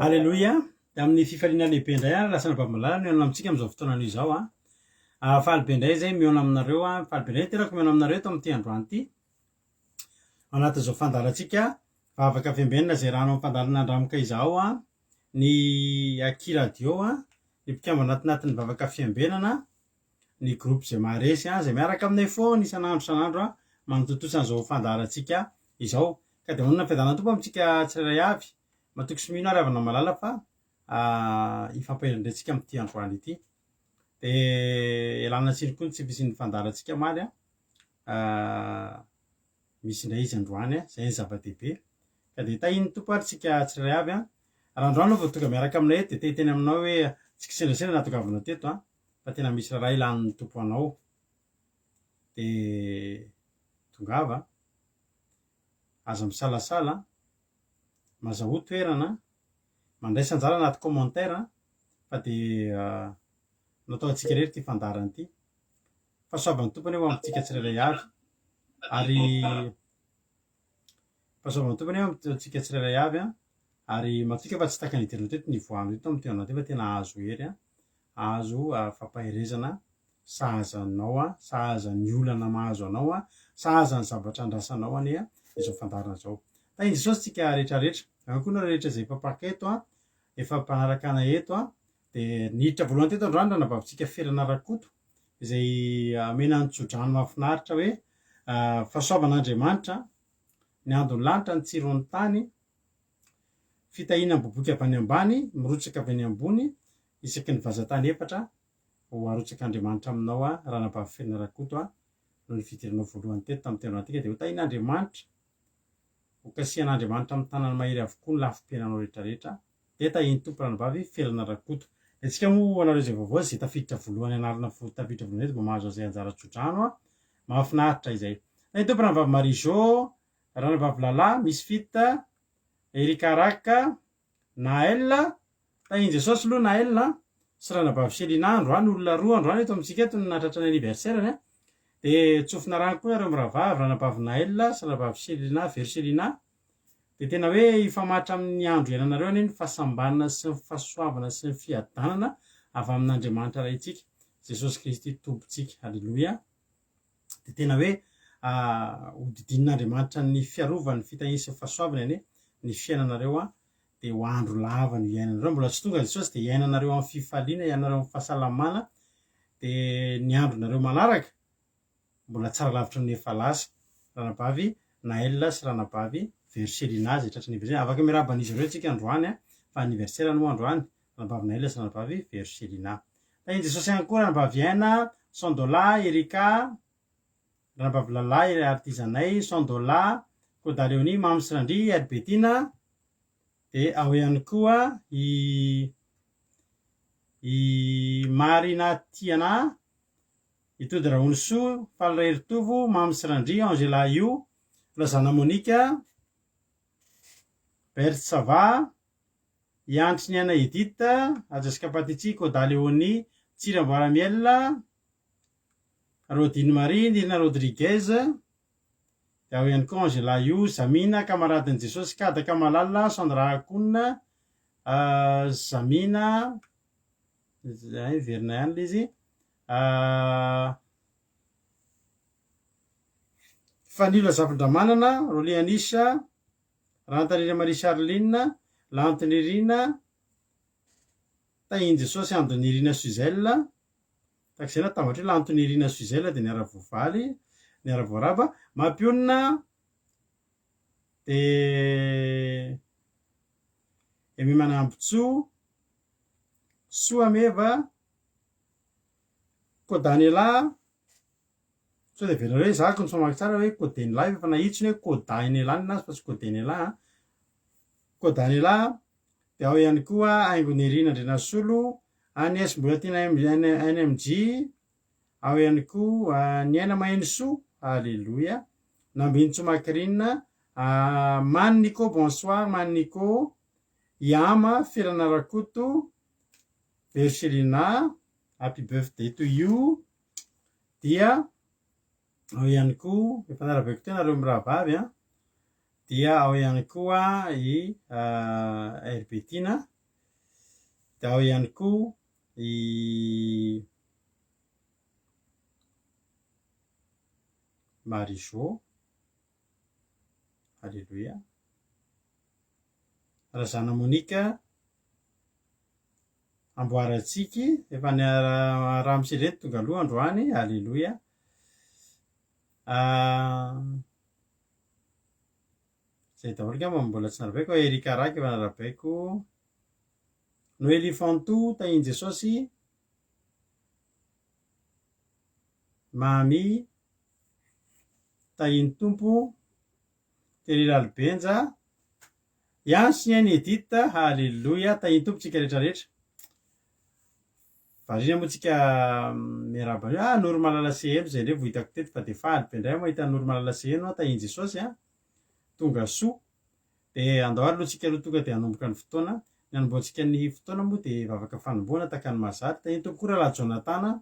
Aleloia! Dia amin'ny fifaliana lehibe indray ary lasa Anabavy-malala no hihaona amintsika amin'izao fotoana anio izao an. Ah, faly be indray izay mihaona aminareo an. Faly be indray ny tenako mihaona aminareo eto amin'ity androany ity. Ao anatin'izao fandaharantsika vavaka fiambenana izay rano amin'ny fandaharana Andramoka izao an, ny Aky Radio an, ny mpikambana atinatin'ny vavaka fiambenana, ny groupe izay maharesy an, izay miaraka aminay foana isan'andro isan'andro an, manatontosa an'izao fandaharantsika izao. Ka dia honina ny fiadanan'ny Tompo amintsika tsirairay avy. Matoky sy mino ary havana malala fa hifampahery indray tsika amin'ity androany ity. Dia ialana tsiny koa ny tsy fisian'ny fandaharantsika omaly an. Misy indray izy androany an, izay ny zava-dehibe. Ka dia tahian'ny Tompo ary tsika tsirairay avy an. Raha androany aho vao tonga miaraka aminay eto dia te hiteny aminao hoe tsy kisendrasendra nahatongavanao teto an, fa tena misy raharaha ilan'ny Tompo anao. Dia tongava, aza misalasala, mazahoa toerana, mandraisa anjara anaty commentaire fa dia natao antsika irery ity fandaharana ity. Fahasoavan'ny Tompo anie ho amintsika tsirairay avy ary fahasoavan'ny Tompo anie ho amintsika tsirairay avy ary matoky fa tsy tahaka ny hidiranao teto ny hivoahanao teto amin'ity androany ity fa tena hahazo hery, hahazo fampaherezana sahaza anao, sahaza ny olana mahazo anao, sahaza ny zavatra andrasanao anie izao fandaharana izao. Tahin'i Jesosy tsika rehetra rehetra. Eo ihany koa nareo rehetra izay efa mpaka eto, efa mpanaraka anay eto, dia niditra voalohany teto androany ranabavintsika Felana Rakoto izay amena ny tsodrano mahafinaritra hoe fahasoavan'Andriamanitra, ny andon'ny lanitra, ny tsiron'ny tany, fitahiana miboiboika avy any ambany, mirotsaka avy any ambony, isaky ny vazantany efatra, Ho arotsak'Andriamanitra aminao aho Ranabavy Fena Rakoto a, noho ny fidiranao voalohany teto tamin'ny telo antika dia ho tahian'Andriamanitra, ho kasihan'Andriamanitra amin'ny tanany mahery avokoa ny lafim-piainanao rehetra rehetra, dia tahian'ny Tompo Ranabavy Felana Rakoto. Dia antsika moa ho anareo izay vaovao izay tafiditra voalohany anarana fo tafiditra voalohany eto mba mahazo an'izay anjara tsodrano a, mahafinaritra izay. Tahian'ny Tompo Ranabavy Marie Jo, Ranabavy Lala, Misfit, Erika Raka, Naël, Tahin'i Jesosy aloha Naël a, sy ranabavy Selina androany, olona roa androany eto amintsika eto no nahatratra ny anniversaire-ny a, dia tsofina rano koa nareo mirahavavy, ranabavy Naël sy ranabavy Selina, Vero Selina, dia tena hoe hifamatra amin'ny andro iainanareo anie ny fahasambarana sy ny fahasoavana sy ny fiadanana avy amin'Andriamanitra Raintsika, Jesosy Kristy Tompontsika, Aleloia, dia tena hoe hodidinin'Andriamanitra ny fiarovany, ny fitahiany sy ny fahasoavany anie ny fiainanareo an, dia ho andro lava no hiainanareo, mbola tsy tonga Jesosy dia hiainanareo amin'ny fifaliana, hiainanareo amin'ny fahasalamana, dia ny andronareo manaraka mbola tsara lavitra noho ny efa lasa, ranabavy Naël sy ranabavy Vercelina izay tratry ny anniversaire, afaka miarahaba an'izy ireo isika androany an, fa anniversaire-ny moa androany, ranabavy Naël sy ranabavy Vercelina. Tahin'i Jesosy ihany koa ranabavy Aina, Sandola, Erika, Ranabavy Lala, iray artizanay, Sandola, Koda Léonie, Mamy sy Randria, ary Betina, dia ao ihany koa i i Marina Tiana, i Tody Rahonisoa, Faly Raheritovo, Mamy sy Randria, Angela Io, Razana Monica, Berthe Sava, i Andry Niaina Edith, Ajaska Patici, Koda Léonie, Tsiry Amboaramiel, Rodine Marie, Nirina Rodriguez, dia ao ihany koa Angela Yu, Zamina, Kamaradin'i Jesosy, Kadaka Malala, Sandra Akuna, Zamina, zay miverina ihany ilay izy, Fanilo Razafindramanana, Rolly Anisha, Rantanirina Marie Charline, Lantinirina, Tahin'i Jesosy, Andonirina Suzelle, Tahaka izay natambatra hoe Lantonirina Suzelle dia niara-voavaly, niara-voaraba. Mampionona dia Aimé Manambotsoa, Soa Meva, Kodanela, sao dia heverina hoe za ko tsy mamaky tsara hoe Kodenila, efa nahitsiny hoe Kodainela nenazy fa tsy Kodenela an, Kodanela, dia ao ihany koa Haingonirina Andrianasolo, Agnès Mbolatiana NMJ, ao ihany koa Ny Aina Mahenosoa, Aleloia, Nambinintsoa Macrine, Many Nico, bonsoir Many Nico, Iama, Felana Rakoto, Vercelina, happy birthday to you, dia ao ihany koa, efa narabaiko teo nareo mirahavavy an, dia ao ihany koa i Herbetina. Dia ao ihany koa i Marie Jo. Aleloia. Razana Monica, Amboarantsiky, efa niara-ramose ireto tonga aloha androany, Aleloia. Zay daholo angamba no mbola tsy narabaiko, Eric Araka efa narabaiko, Noelie Fantou, Tahin'i Jesosy, Mamy, Tahin'ny Tompo, Terry Ralibenja, Ihany sy ny Edith, Haleloia, Tahin'ny Tompo tsika rehetra rehetra. Variana moa tsika miarahaba an'io. Ah, Noro Malala Seheno izay indray vao hitako teto fa dia faly be indray aho mahita an'i Noro Malala Seheno ah, tahin'i Jesosy ah. Tonga soa. Dia andao ary aloha tsika aloha tonga dia hanomboka ny fotoana. Ny hanombohantsika ny fotoana moa dia vavaka fanombohana tahaka ny mahazatra. Tahin'ny Tompo koa Rahalahy Jonathan ah.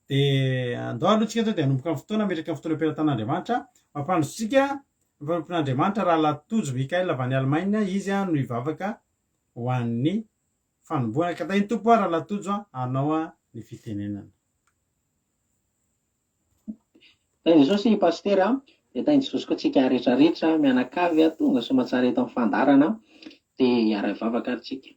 Dia andao aloha tsika tonga dia hanomboka ny fotoana, hametraka ny fotoana am-pelatanan'Andriamanitra. Mampandroso antsika ny mpanompon'Andriamanitra Rahalahy Tojo Michael avy any Allemagne, izy no hivavaka ho an'ny fanombohana. Ka tahin'ny Tompo Rahalahy Tojo anao ny fitenenana. Tahin'i Jesosy Pasitera a, dia tahin'i Jesosy koa tsika rehetra rehetra mianakavy a, tonga soamatsara eto amin'ny fandaharana dia hiara-hivavaka ary tsika.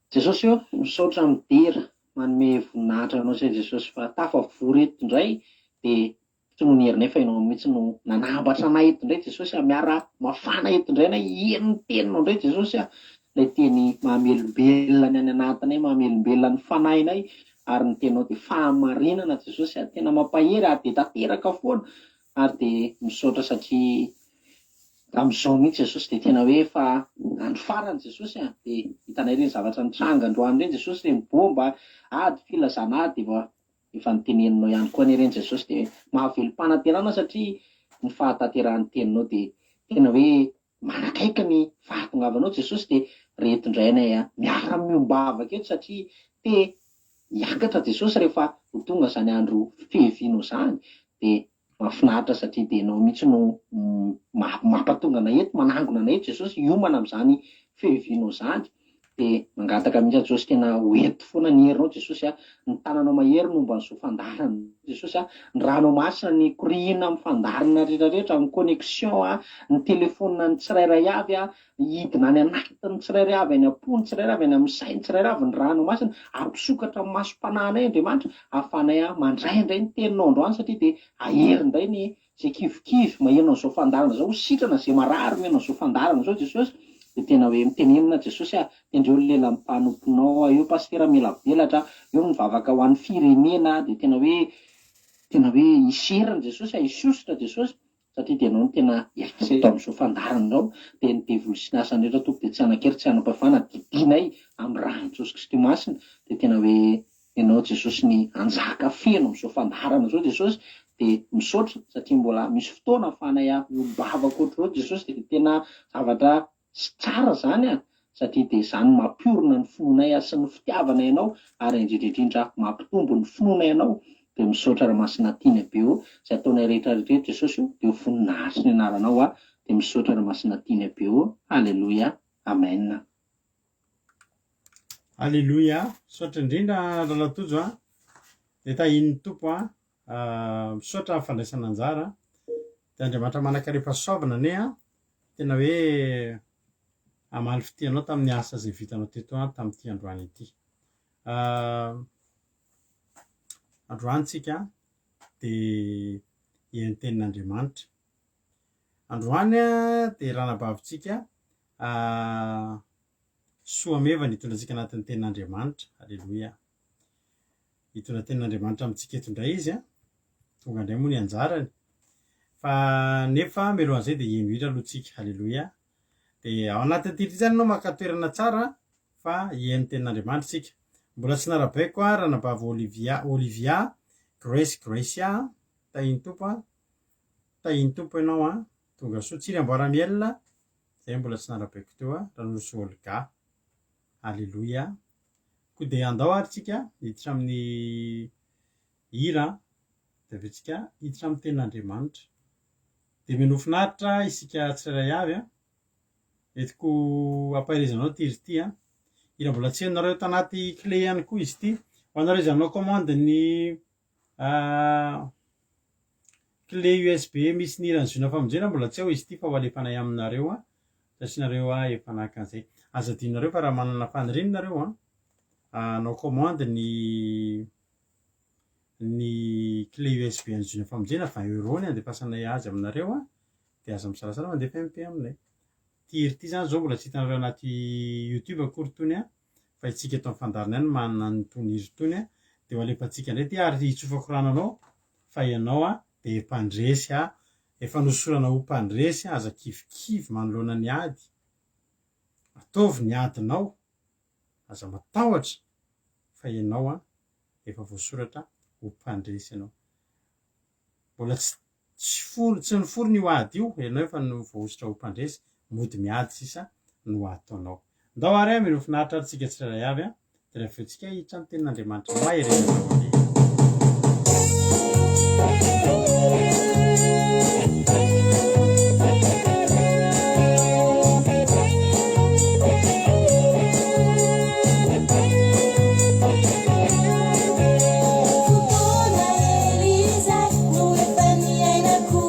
Jesosy ô, misaotra midera, manome voninahitra anao isay Jesosy fa tafavory eto indray dia tsy noho ny herinay fa ianao mihitsy no nanambatra anay eto indray Jesosy a, miara mafana eto indray anay hihaino ny teninao indray Jesosy a, ilay teny mahamelombelona ny any anatinay, mahamelombelona ny fanahinay ary ny teninao dia fahamarinana Jesosy a, tena mampahery ary dia tanteraka foana ary dia misaotra satria Amin'izao mihitsy Jesosy dia tena hoe efa andro farany Jesosy a! Dia hitanay ireny zavatra nitranga androany ireny Jesosy, ireny bomba, ady, filazana ady efa efa noteneninao ihany koa anie ireny Jesosy dia mahavelom-panantenana satria ny fahatanterahan'ny teninao dia tena hoe manakaiky ny fahatongavanao Jesosy dia reto indray anay a! miara-miombavaka eto satria te hiakatra Jesosy rehefa ho tonga izany andro fihevianao izany dia Mahafinaritra satria dia ianao mihitsy no mampatonga anay eto, manangona anay eto Jesosy hiomana amin'izany fiavianao izany. Dia mangataka mihitsy aho Jesosy tena ho eto foana ny herinao Jesosy a, ny tananao mahery momba an'izao fandaharana Jesosy a, ny ranao masina ny koriana amin'ny fandaharana rehetra rehetra, ny connexion a, ny telephone ny tsirairay avy a, Hidina any anatin'ny tsirairay avy, any am-pon'ny tsirairay avy, any amin'ny sain'ny tsirairay avy ny Rànao Masina, hampisokatra ny masom-panahinay Andriamanitra, ahafahanay mandray indray ny Teninao androany, satria dia hahery indray ny izay kivikivy maheno an'izao fandaharana izao, ho sitrana izay marary miheno an'izao fandaharana izao Jesosy, dia tena hoe mitenenina Jesosy ah, tendreo ny lelan'ny mpanomponao ah, eo Pasitera mielabelatra, eo mivavaka ho an'ny firenena, dia tena hoe tena hoe hiserana Jesosy ah, hisosotra Jesosy, satria dia ianao no tena hiasa eto amin'izao fandaharana izao, dia ny devoly sy ny asany rehetra Tompo dia tsy hanan-kery tsy hanam-pahefana, didianay amin'ny ràn'i Jesosy Kristy Masina, dia tena hoe ianao Jesosy ny hanjaka feno amin'izao fandaharana izao Jesosy, dia misaotra satria mbola misy fotoana ahafahanay miombavaka ohatr'izao Jesosy, dia tena zavatra Tsy tsara izany an! Satria dia izany mampiorina ny finoanay sy ny fitiavanay anao ary indrindra indrindra mampitombo ny finoanay anao dia misaotra Ramasina Tiana be o! Izay ataonay rehetra rehetra eto Jesosy o! Dia ho voninahitry ny anaranao aho dia misaotra Ramasina Tiana be o! Aleloia Amen. Aleloia, misaotra indrindra Lalatojo a, dia tahian'ny Tompo a, misaotra amin'ny fandraisana anjara, dia Andriamanitra manan-karem-pahasoavana anie a, Tena hoe hamaly fitia anao tamin'ny asa izay vitanao teto an tamin'ity androany ity. Androany tsika dia hihaino tenin'Andriamanitra. Androany dia ranabavintsika Soameva ny hitondra antsika anatin'ny tenin'Andriamanitra. Aleloia. Hitondra tenin'Andriamanitra amintsika eto indray izy an. Tonga indray moa ny anjarany. Fa nefa mialohan'izay dia hino hira aloha tsika. Aleloia. Dia ao anatin'ity hira ity izany ianao maka toerana tsara fa hihaino tenin'Andriamanitra isika. Mbola tsy narabaiko aho ranabavy Olivia, Olivia, Grace Gracia, tahin'ny Tompo an. Tahin'ny Tompo ianao an. Tonga soa. Tsiry Amboara Miel, izay mbola tsy narabaiko teo an. Ranosy Olga. Aleloia. Koa dia andao ary tsika hiditra amin'ny hira dia avy eo tsika hiditra amin'ny tenin'Andriamanitra. Dia minoa finaritra isika tsirairay avy an. Entiko hampaherezana anao ity hira ity an. Hira mbola tsy henonareo tanaty clé ihany koa izy ity. Ho anareo izay hanao commande ny clé USB misy ny hiran'i Ziona Famonjena mbola tsy ao izy ity fa ho alefanay aminareo an, satria nareo efa naka an'izay. Aza adinonareo fa raha manana faniriana nareo an, hanao commande ny ny clé USB an'i Ziona Famonjena, 20 euros ny andefasanay azy aminareo an, dia aza misalasala mandefa MP aminay. Ity hira ity izany izao mbola tsy hitanareo anaty youtube akory itony an, fa isika eto amin'ny fandaharana ihany no manana an'itony hira itony an, dia ho alefantsika indray ity ary hitsofako rano anao fa ianao an dia mpandresy an, efa nosorana ho mpandresy an, aza kivikivy manoloana ny ady, ataovy ny adinao, aza matahotra fa ianao an efa voasoratra ho mpandresy ianao. Mbola tsy tsy foro tsy niforona io ady io, ianao efa no voahosotra ho mpandresy, mody miady sisa no ataonao. Ndao ary a, mino finaritra ary tsika tsirairay avy a, dia rehefa avy eo tsika hiditra amin'ny tenin'Andriamanitra. Mahereza daholo e. Fotoana ela izay no efa niainako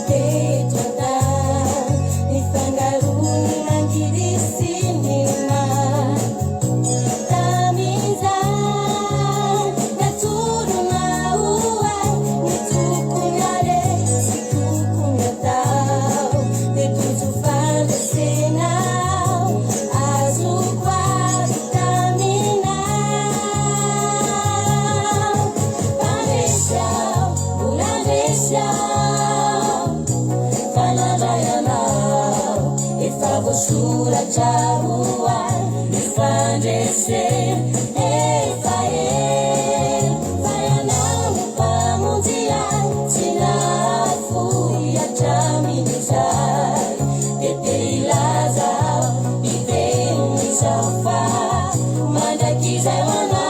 teto an-tany, nifangaroan'ny mangidy sy ny mamy. Tamin'izany, natoronao ahy ny tokony aleha sy tokony atao, dia tojo fandresena aho, azoko avy taminao. Mpandresy aho, mbola handresy aho, fa nandray anao, efa voasoratra ho ahy ny fandresena, efa ela, fa ianao no Mpamonjy ahy, tsy nahafoy hatramin'izay, dia te hilaza aho, hiteny izao fa. Mandrakizay ho anao.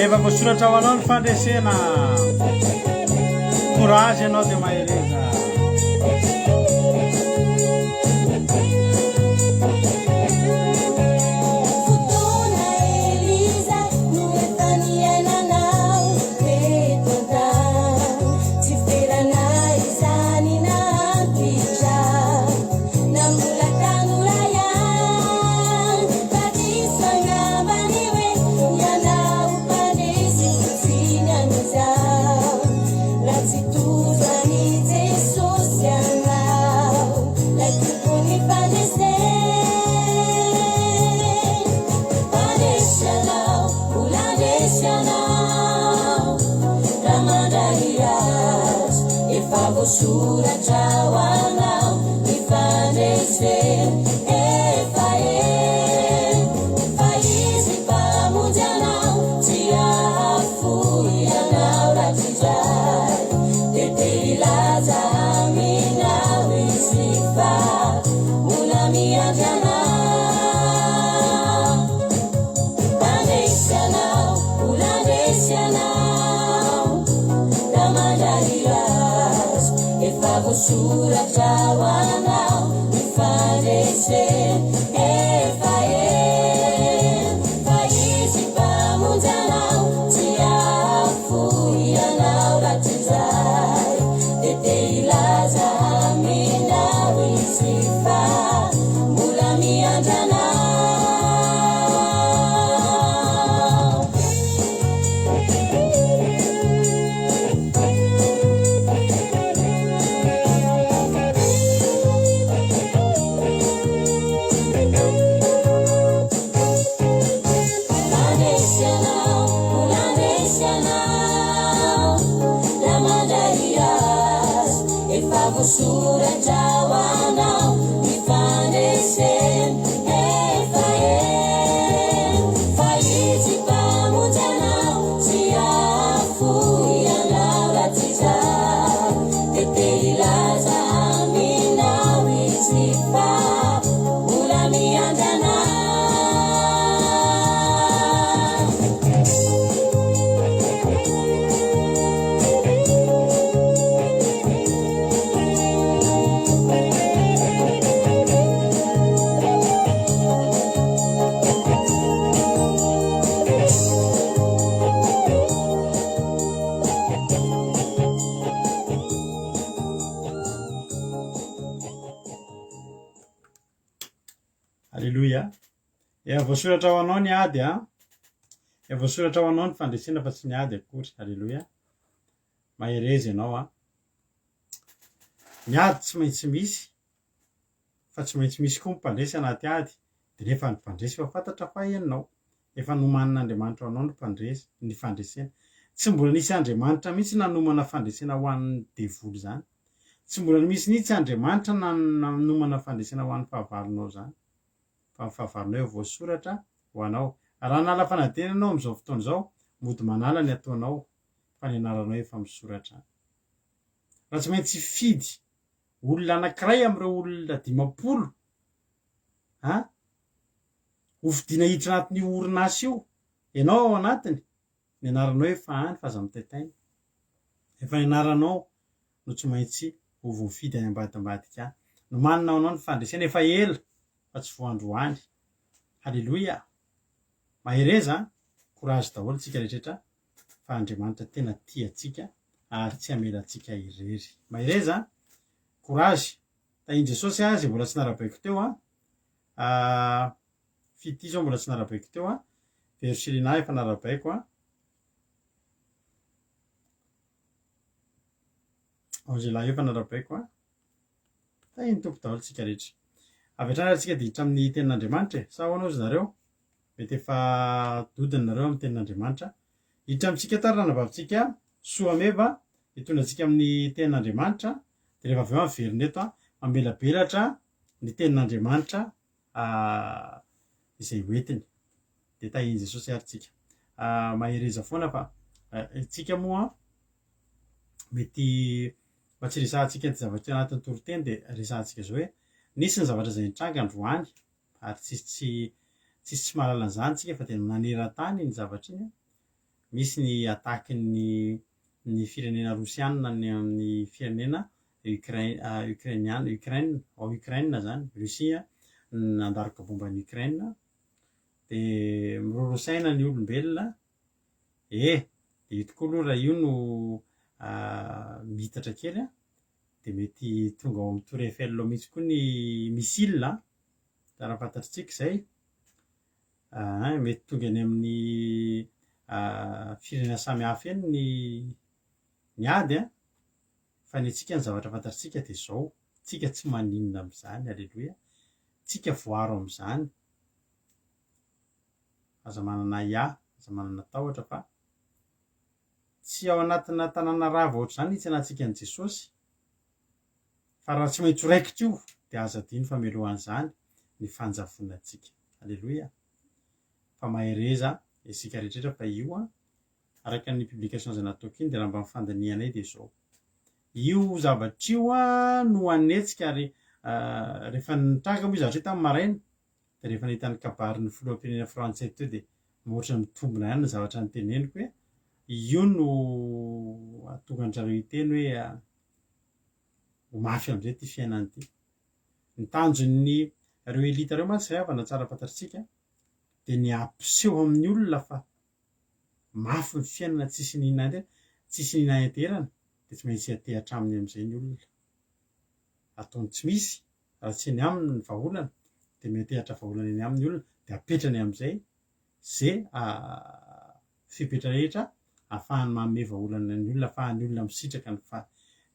Efa voasoratra ho anao ny fandresena. Courage ianao dia mahereza. Fotoana ela izay no efa niainanao teto an-tany. Tsy ferana izany na antitra na mbola tanora ihany. Fa diso angamba ny hoe ianao mpandresy fotsiny amin'izao. Raha tsy tojo an'i Jesosy ianao, ilay tompon'ny fandresena. Mpandresy ianao, mbola handresy ianao. Raha mandray azy, efa voasoratra ho anao ny fandresena. Efa ela, fa Izy Mpamonjy anao, tsy hahafoy anao rahatrizay. Dia te hilaza aminao Izy fa mbola miandry anao. Mpandresy anao, mbola handresy anao, raha mandray azy, efa voasoratra ho anao ny fandresena, efa ela, fa Izy Mpamonjy anao, tsy hahafoy anao rahatrizay, dia te hilaza aminao Izy fa mbola miandry anao. Mandresy anao, mbola handresy anao, raha mandray azy, efa voasoratra ho anao ny fandresena, efa ela, fa Izy Mpamonjy anao, tsy hahafoy anao raha tsy izay, dia te hilaza aminao Izy fa mbola miandry anao. Aleloia. Efa voasoratra ho anao ny ady a. Efa voasoratra ho anao ny fandresena fa tsy ny ady akory. Aleloia. Mahereza ianao a. Ny ady tsy maintsy misy fa tsy maintsy misy koa ny mpandresy anaty ady dia nefa ny mpandresy efa fantatra fa ianao. Efa nomanin'Andriamanitra ho anao ny mpandresy, ny fandresena. Tsy mbola nisy Andriamanitra mihitsy nanomana fandresena ho an'ny devoly izany. Tsy mbola misy mihitsy Andriamanitra nanomana fandresena ho an'ny fahavalonao izany. Fa ny fahavalonao efa voasoratra ho anao. Raha hanala fanadinana ianao amin'izao fotoana izao, mody manala ny ataonao, fa ny anaranao efa misoratra any. Raha tsy maintsy hifidy olona anankiray amin'ireo olona 50 an, hofidiana hiditra anatin'io orinasa io, ianao ao anatiny, ny anaranao efa any fa aza mitaintaina. Efa ny anaranao no tsy maintsy ho voafidy any ambadimbadika any. Nomanina ho anao ny fandresena efa ela fa tsy vao androany. Haleloia! Mahereza an! Courage daholo tsika rehetra fa Andriamanitra tena tia antsika ary tsy hamela antsika irery. Mahereza an! Courage! Tahin'i Jesosy an, izay mbola tsy narabaiko teo an! Fitia izao mbola tsy narabaiko teo an! Verchelina efa narabaiko an! Angela efa narabaiko an! Tahin'ny Tompo daholo tsika rehetra. Avy hatrany ary tsika dia hiditra amin'ny tenin'Andriamanitra e! Sa ahoana ozy nareo? Mety efa dodona nareo amin'ny tenin'Andriamanitra. Hiditra amintsika eto ary ranabavitsika Soameva hitondra antsika amin'ny tenin'Andriamanitra. Dia rehefa avy eo miverina eto mamelabelatra ny tenin'Andriamanitra izay hoentiny. Dia tahin'i Jesosy ary tsika. Mahereza foana fa tsika moa mety mba tsy resahantsika ny zavatra anatin'ny toriteny dia resahantsika izao hoe nisy ny zavatra izay nitranga androany ary tsisy tsy tsisy tsy mahalala an'izany tsika fa dia naneran-tany iny zavatra iny. Misy ny attaque-n'ny ny firenena rosiana ny amin'ny firenena Ukraine Ukrainiana Ukraine ao Ukraine zany Russie nandaroka bomba an'i Ukraine dia miroro saina ny olombelona e dia io tokoa aloha raha io no miitatra kely a dia mety tonga ao amin'ny tour Eiffel ao mihitsy koa ny missile a raha fantatritsika izay Aa mety tonga eny amin'ny firenena samy hafa eny ny ny ady an, fa ny antsika ny zavatra fantatritsika dia izao, tsika tsy maninona amin'izany, aleloia, tsika voaro amin'izany, aza manana ahiahy, aza manana tahotra fa tsy ao anatina tanàna rava ohatr'izany hitsenantsika an'i Jesosy, Fa raha tsy maintsy ho raikitra io dia aza adino fa mialohan'izany ny fanjavonantsika. Aleloia! Fa mahereza isika rehetra fa io an, araka ny publication izay nataoko iny dia raha mba ny fandinihanay dia izao. Io zavatra io an no hanetsika ary rehefa nitranga moa io zavatra io tamin'ny maraina dia rehefa nahita ny kabarin'ny filoham-pirenena frantsay teo dia ohatran'ny mitombina ihany ny zavatra noteneniko hoe io no hahatonga an-dry zareo hiteny hoe ho mafy amin'izay ity fiainana ity. Ny tanjon'ny ireo elite ireo mantsy ry havana tsara fantatritsika dia ny hampiseho amin'ny olona fa mafy ny fiainana tsisy nina tsisy nina hianteherana dia tsy maintsy hiantehatra aminy amin'izay ny olona. Ataony tsy misy raha tsy eny aminy ny vahaolana dia miantehatra vahaolana eny aminy ny olona dia apetrany amin'izay ze fepetra rehetra ahafahany manome vahaolana ny olona, ahafahan'ny olona misitraka ny fa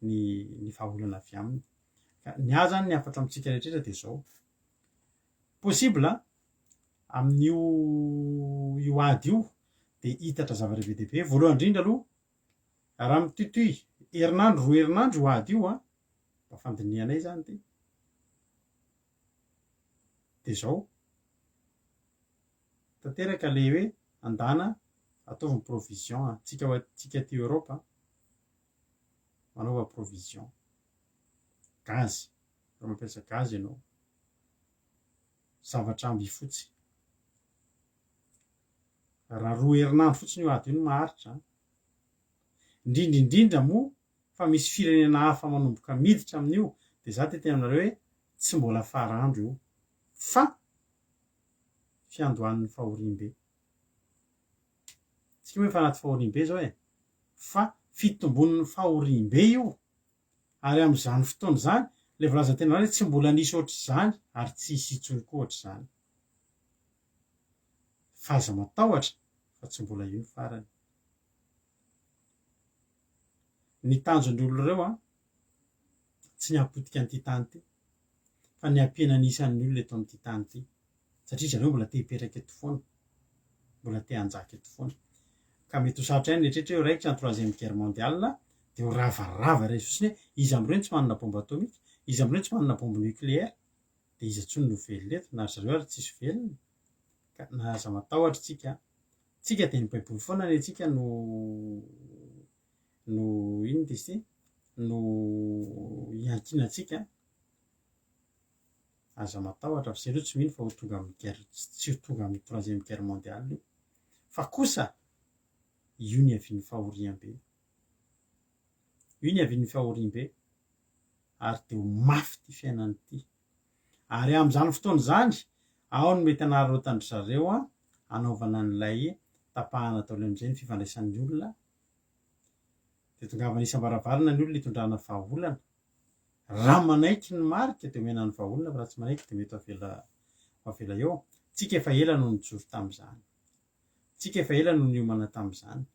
ny ny vahaolana avy aminy. Ka ny ahy zany ny hafatra amintsika rehetra rehetra dia izao, possible amin'io io ady io dia hitatra zavatra be dia be, voalohany indrindra aloha raha mitohitohy herinandro roa herinandro io ady io an, mba fandinihanay zany ity, dia izao, Tanteraka le hoe andana ataovy ny provision a, tsika ho tsika aty Europe a, manaova provision, gaz, raha mampiasa gaz ianao, zavatra ambifotsy, raha roa herinandro fotsiny io ady io no maharitra an, indrindra indrindra moa fa misy firenena hafa manomboka miditra amin'io dia za te hiteny aminareo hoe tsy mbola farandro io fa fiandohan'ny fahoriambe. Tsika moa efa anaty fahoriambe izao e! Fa fitombon'ny fahoriambe io, ary amin'izany fotoana izany, ilay voalazan'ny teninareo hoe tsy mbola nisy ohatr'izany ary tsy hisy intsony koa ohatr'izany. Fa aza matahotra fa tsy mbola io ny farany. Ny tanjon'ny olona ireo an, tsy ny hahapotika an'ity tany ity, fa ny hampihena ny isan'ny olona eto amin'ity tany ity. Satria zareo mbola te hipetraka eto foana, mbola te hanjaka eto foana. Ka mety ho sarotra ihany ny eritreritra hoe ho raikitra ny troisième guerre mondiale, dia ho ravarava iray fotsiny hoe iza amin'ireo no tsy manana bombe atomique, iza amin'ireo no tsy manana bombe nucléaire, dia iza intsony no velona eto, na ry zareo ary tsisy velona. Ka na aza matahotra tsika an. Tsika dia ny baiboly foana anie tsika no no inona izy ity no iankinantsika. Aza matahotra fa zay aloha tsy mino fa ho tonga amin'ny guerre tsy ho tonga amin'ny troisième guerre mondiale io. Fa kosa io niavian'ny fahoriambe. Io niavian'ny fahoriambe ary dia ho mafy ity fiainana ity. Ary amin'izany fotoana izany, ao no mety hanararaotan-dry zareo hanaovana an'ilay tapahana daholo amin'izay ny fifandraisan'ny olona. Dia tongavana isam-baravarana ny olona hitondrana vahaolana. Raha manaiky ny marika dia omena ny vahaolana fa raha tsy manaiky dia mety ho avela ho avela eo. Tsika efa ela no nijoro tamin'izany. Tsika efa ela no niomana tamin'izany.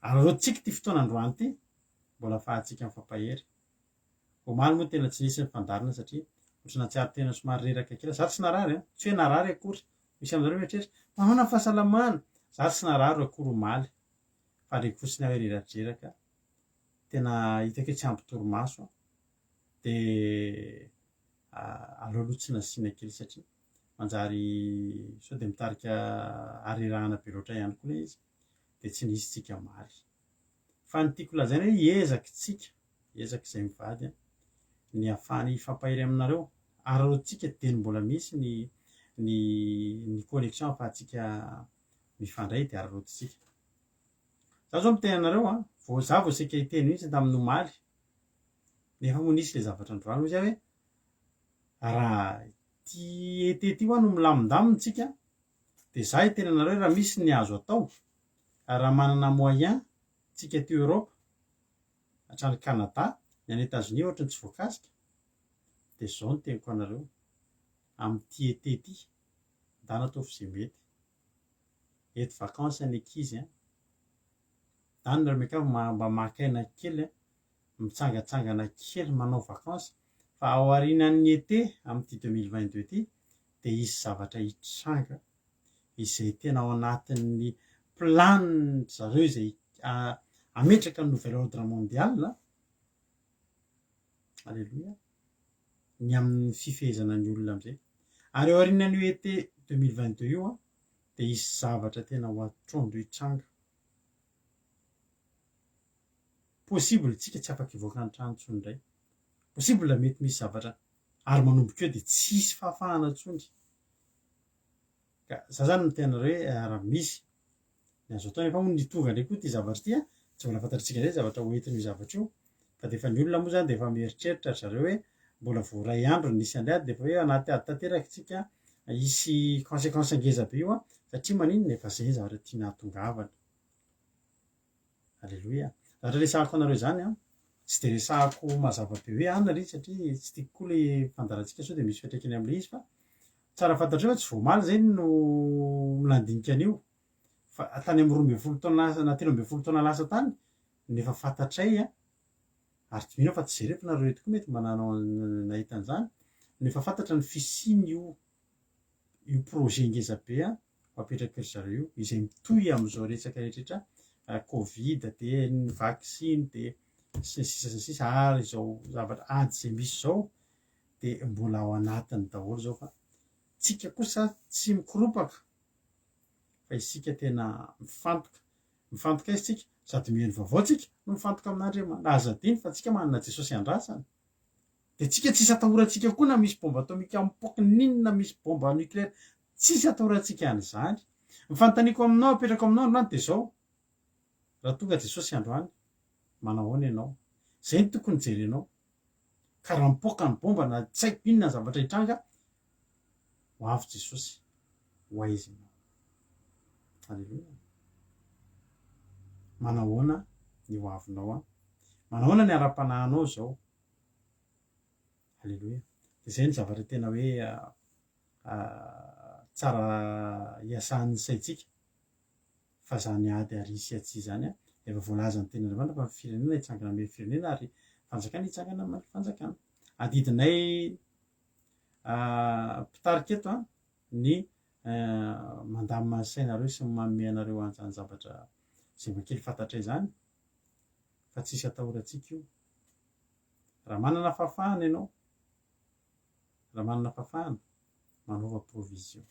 Araraotintsika ity fotoana androany ity mbola afahantsika mifampahery. Omaly moa tena tsy nisy ny fandaharana satria ohatry nahatsiaro tena somary reraka kely. Za tsy narary an! Tsy hoe narary akory. Misy aminareo mieritreritra, manahoana ny fahasalamana? Za tsy narary akory omaly fa reko fotsiny aho hoe reradreraka. Tena hitako hoe tsy ampy torimaso aho. Dia aleo aloha tsy nasiana kely satria manjary sao dia mitarika harerahana be loatra ihany koa ilay izy. Dia tsy nisy tsika omaly. Fa ny tiako lazaina hoe hiezaka tsika, hiezaka izay mivady an, ny hahafahana hifampahery aminareo. Ary raha tsika dieny mbola misy ny ny ny connexion ahafahantsika mifandray dia araraotintsika. Za zao miteny anareo an, vao za vao saika hiteny mihitsy tamin'ny omaly, nefa moa nisy le zavatra androany hoy za hoe raha ity été ity hoa no milamindamina tsika dia za hiteny anareo hoe raha misy ny azo atao raha manana moyen tsika aty Europe hatrany Canada, ny any Etats-Unis ohatry ny tsy voakasika, dia zao no teniko anareo, amin'ity été ity, ndana ataovy ze mety, eto vacances ny ankizy an, ndana nareo miakavy mba maka aina kely an, mitsangatsangana kely manao vacances, fa ao aorianan'ny été amin'ity 2022 ity dia hisy zavatra hitranga izay tena ao anatin'ny plan-dry zareo izay hametraka ny nouvel ordre mondial, aleloia, ny amin'ny fifehezana ny olona amin'izay. Ary ao aorianan'io été 2022 io dia hisy zavatra tena ho atrondro hitranga. Possible tsika tsy afaka hivoaka ny trano intsony indray. Possible mety misy zavatra ary manomboka eo dia tsy hisy fahafahana intsony. Ka za zany miteny anareo hoe raha misy ny azo atao nefa moa ny tonga indray koa ity zavatra ity an, tsy mbola fantatritsika indray ny zavatra ho entin'io zavatra io fa dia efa ny olona moa zany dia efa mieritreritra ry zareo hoe mbola vao iray andro no nisy an'ilay ady dia efa hoe anaty ady tanteraka isika, hisy consequence ngeza be io an, satria maninona efa zay ny zavatra tiana hahatongavana. Aleloia. Zavatra resahako anareo izany an, tsy dia resahako mazava be hoe anona ilay izy satria tsy tiako koa ilay fandaharantsika sao dia misy fiantraikany amin'ilay izy fa tsara fantatrao fa tsy vao omaly izay no nandinika an'io fa tany amin'ny 12 taona lasa na 13 taona lasa tany no efa fantatray an, ary tsy mino aho fa tsy jereko nareo eto koa mety mba nanao nahita an'izany, no efa fantatra ny fisian'io io projet ngeza be an, ho apetraky ry zareo io, izay mitohy amin'izao resaka rehetra rehetra covid dia ny vaksiny dia sy ny sisa sy ny sisa ary izao zavatra ady izay misy izao dia mbola ao anatiny daholo izao fa tsika kosa tsy mikoropaka fa isika tena mifantoka, mifantoka aiza tsika? Sady mihaino vaovao tsika no mifantoka amin'Andriamanitra, aza adino fa tsika manana Jesosy andrasana. Dia tsika tsisy atahorantsika koa na misy bomba atomika mipoaka n'inona misy bomba nucléaire tsisy atahorantsika an'izany. Ny fanontaniako aminao apetrako aminao androany dia izao, raha tonga Jesosy androany, manao ahoana ianao? Izay no tokony jerenao. Ka raha mipoaka ny bomba na tsy haiko inona ny zavatra hitranga, ho avy Jesosy, ho aiza ianao? Aleloia. Manao ahoana ny ho avinao an? Manao ahoana ny ara-panahinao izao? Aleloia. Dia izay no zavatra tena hoe. tsara iasan'ny saintsika fa zany ady ary sy atsy izany an, efa voalazan'ny tenin'Andriamanitra fa ny firenena hitsangana amin'ny firenena ary fanjakana hitsangana amin'ny fanjakana. Adidinay mpitarika eto an, ny mandamina ny sainareo sy ny manome anareo an'izany zavatra izay mba kely fantatray izany fa tsisy atahorantsika io. Raha manana fahafahana ianao, raha manana fahafahana, manaova provision.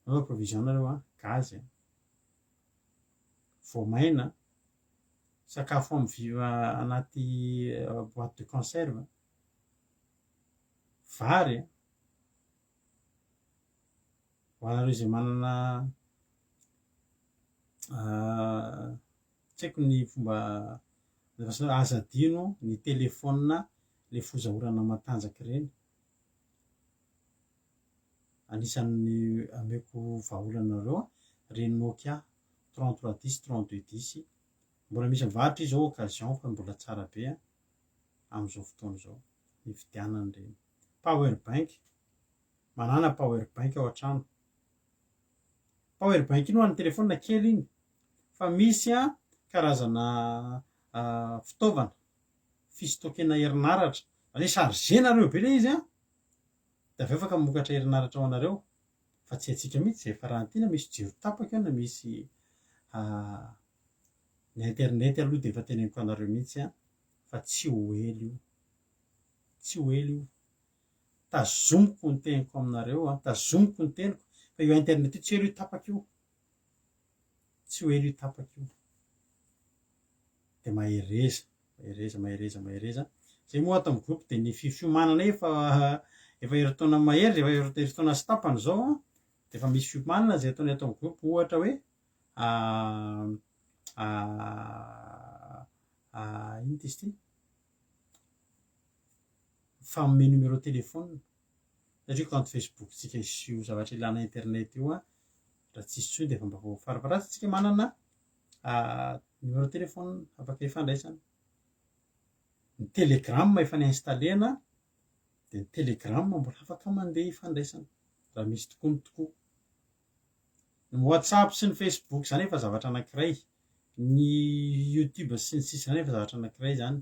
Manaova provision nareo an, gaz an, voamaina, sakafo amin'ny vy anaty boite de conserve, vary an, ho anareo izay manana tsy haiko ny fomba aza adino ny telephone le foza orana matanjaka ireny, anisan'ny ameko vahaolana anareo ireny Nokia 33 dix, 32 dix, mbola misy mivarotra izy zao occasion fa mbola tsara be amin'izao fotoana izao nividianana ireny. Power bank, manana power bank ao an-trano. Power bank iny ho an'ny telephone kely iny fa misy karazana fitaovana fistockena herinaratra, izany hoe charger-nareo be ilay izy an, dia avy eo afaka mamokatra herinaratra ho anareo, fa tsy haintsika mihitsy izay fa raha ny tiana misy jiro tapaka eo na misy ny internet aloha dia efa teneniko anareo mihitsy an, fa tsy ho ela io, tsy ho ela io. Tazomiko ny teniko aminareo an, tazomiko ny teniko fa io internet io tsy ela io tapaka io, tsy ho ela io tapaka io. Dia mahereza, mahereza, mahereza, mahereza. Zay moa ato amin'ny groupe dia ny fiomanana efa efa herintaona mahery, efa herintaona sy tapany izao an, dia efa misy fiomanana izay ataonay ato amin'ny groupe ohatra hoe inona izy ity? Mifanome numéro téléphone satria compte Facebook tsika sy io zavatra ilana internet io an, raha tsisy intsony dia efa mba farafaharatsiny tsika manana numéro téléphone afaka ifandraisana. Ny telegram efa ni-installer-na dia ny telegram mbola afaka mandeha ifandraisana raha misy tokoa ny tokoa. Ny WhatsApp sy ny Facebook izany efa zavatra anankiray, ny YouTube sy ny sisa izany efa zavatra anankiray izany.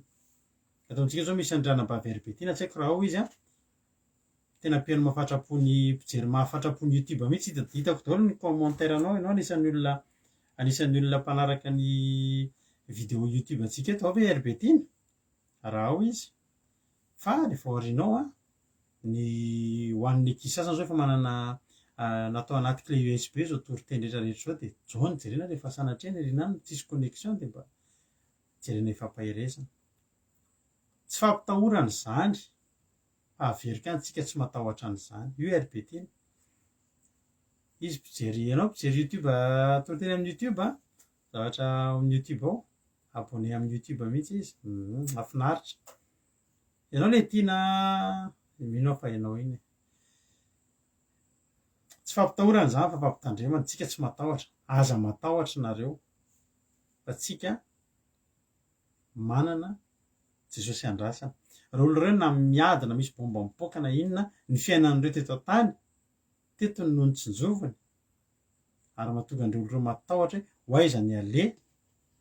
Ato amintsika izao misy an'i Ranabavy Herbetina, tsy haiko raha ao izy an, tena mpihaino mahafatrapo ny mpijery mahafatrapo ny YouTube mihitsy, hita hitako daholo ny commentaire anao, ianao anisan'ny olona anisan'ny olona mpanaraka ny vidéo YouTube antsika eto, ao ve Herbetina? Raha ao izy. Fa rehefa aoriana ao an, ny ho an'ny ankizy sasany zao efa manana natao anaty clé USB zao toriteny rehetra rehetra zao dia zao no jerena rehefa sanatria any aoriana any tsisy connexion dia mba jerena ifampaherezana. Tsy fampitahorana izany fa averiko ihany tsika tsy matahotra an'izany. Io RBT iny. Izy mpijery, ianao mpijery youtube toriteny amin'ny youtube an, zavatra ao amin'ny youtube ao, abonné amin'ny youtube mihitsy izy, mahafinaritra. Ianao le tiana mino aho fa ianao iny e. Tsy fampitahorana izany fa fampitandremana, tsika tsy matahotra, aza matahotra nareo fa tsika manana Jesosy andrasana. Reo olona reo na miady na misy bomba mipoaka na inona, ny fiainan'ireo teto an-tany, teto no notsinjoviny ary mahatonga an'ireo olona ireo matahotra hoe ho aiza ny aleha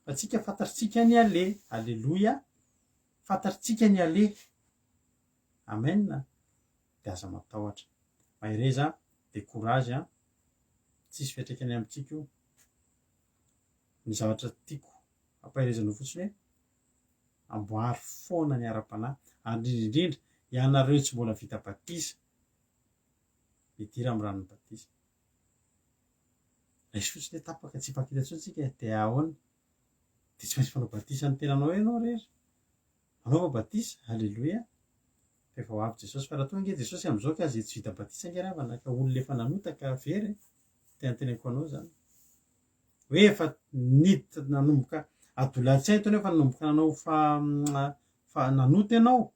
fa tsika fantatritsika ny aleha, aleloia, fantatritsika ny aleha, amen, dia aza matahotra, mahereza, dia courage an, tsisy fiantraikany amintsika io, ny zavatra tiako ampaherezanao fotsiny hoe amboary foana ny ara-panahy ary indrindra indrindra ianareo tsy mbola vita batisa, midira amin'ny ranon'ny batisa. Raiso fotsiny hoe tapaka tsy hifankahita intsony tsika dia ahoana? Dia tsy maintsy manao batisa ny tenanao ianao rery. Manaova batisa, aleloia. Fa efa ho avy Jesosy. Fa raha toa ange Jesosy amin'izao ka izay tsy vita batisa ange ravana ka olona efa nanota ka very e. Tena teneniko anao izany. Hoe efa niditra nanomboka adolantsento ianao efa nanomboka nanao fa fa nanota ianao.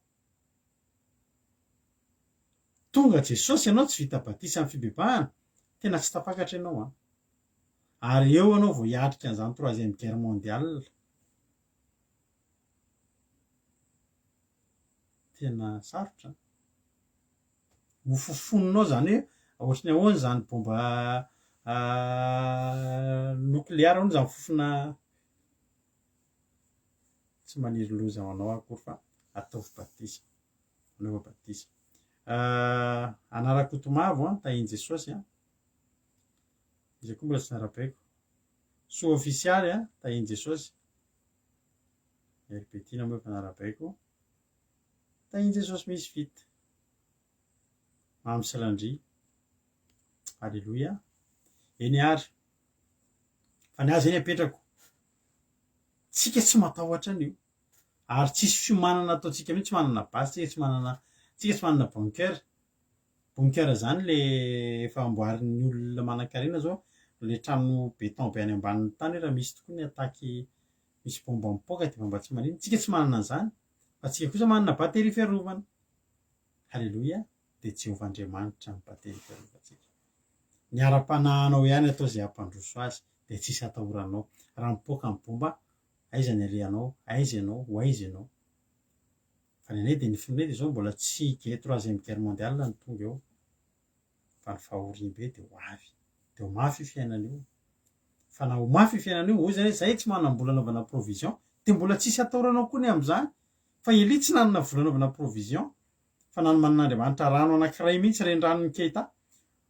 Tonga Jesosy ianao tsy vita batisa amin'ny fibebahana, tena tsy tafakatra ianao an. Ary eo ianao vao hiatrika an'izany troisième guerre mondiale. Tena sarotra an. Ho fofoninao izany hoe Ohatry ny ahoana izany bomba nokleary hono izany fofona tsy maniry loza ho anao akory fa ataovy batisa. Anaova batisa. Anarakotomavo an, tahin'i Jesosy an. Iza koa mbola tsy narabaiko. Soa ofisialy an, tahin'i Jesosy. RB Tiana moa efa narabaiko. Tahin'i Jesosy misy vita. Mamy sy Randria. Aleloia. Eny ary. Fa ny ahy zay ny apetrako. Tsika tsy matahotra an'io. Ary tsisy fiomanana ataontsika mihitsy, tsy manana base tsika, tsy manana, tsika tsy manana bunker. Bunker zany le efa amboarin'ny olona manankarena zao, le trano béton be any ambanin'ny tany hoe raha misy tokoa ny attaque misy bomba mipoaka dia mba tsy maninona. Tsika tsy manana an'izany, fa tsika kosa manana batterie fiarovana. Haleloia, dia Jehovah Andriamanitra no batterie fiarovantsika. Ny ara-panahinao ihany atao izay hampandroso azy, dia tsisy atahoranao. Raha mipoaka ny bomba, aiza ny alehanao, aiza ianao, ho aiza ianao. Fa ny anay dia ny finoanay dia izao mbola tsy guerre troisième guerre mondiale no tonga eo, fa ny fahoriam-be dia ho avy. Dia ho mafy io fiainana io. Fa na ho mafy io fiainana io, hoy izany hoe zay tsy manam-bola anaovana provision, dia mbola tsisy atahoranao koa ny amin'izany. Fa Elia tsy nanana vola anaovana provision, fa nanomanin'Andriamanitra rano anankiray mihitsy, reniranon'i Keita,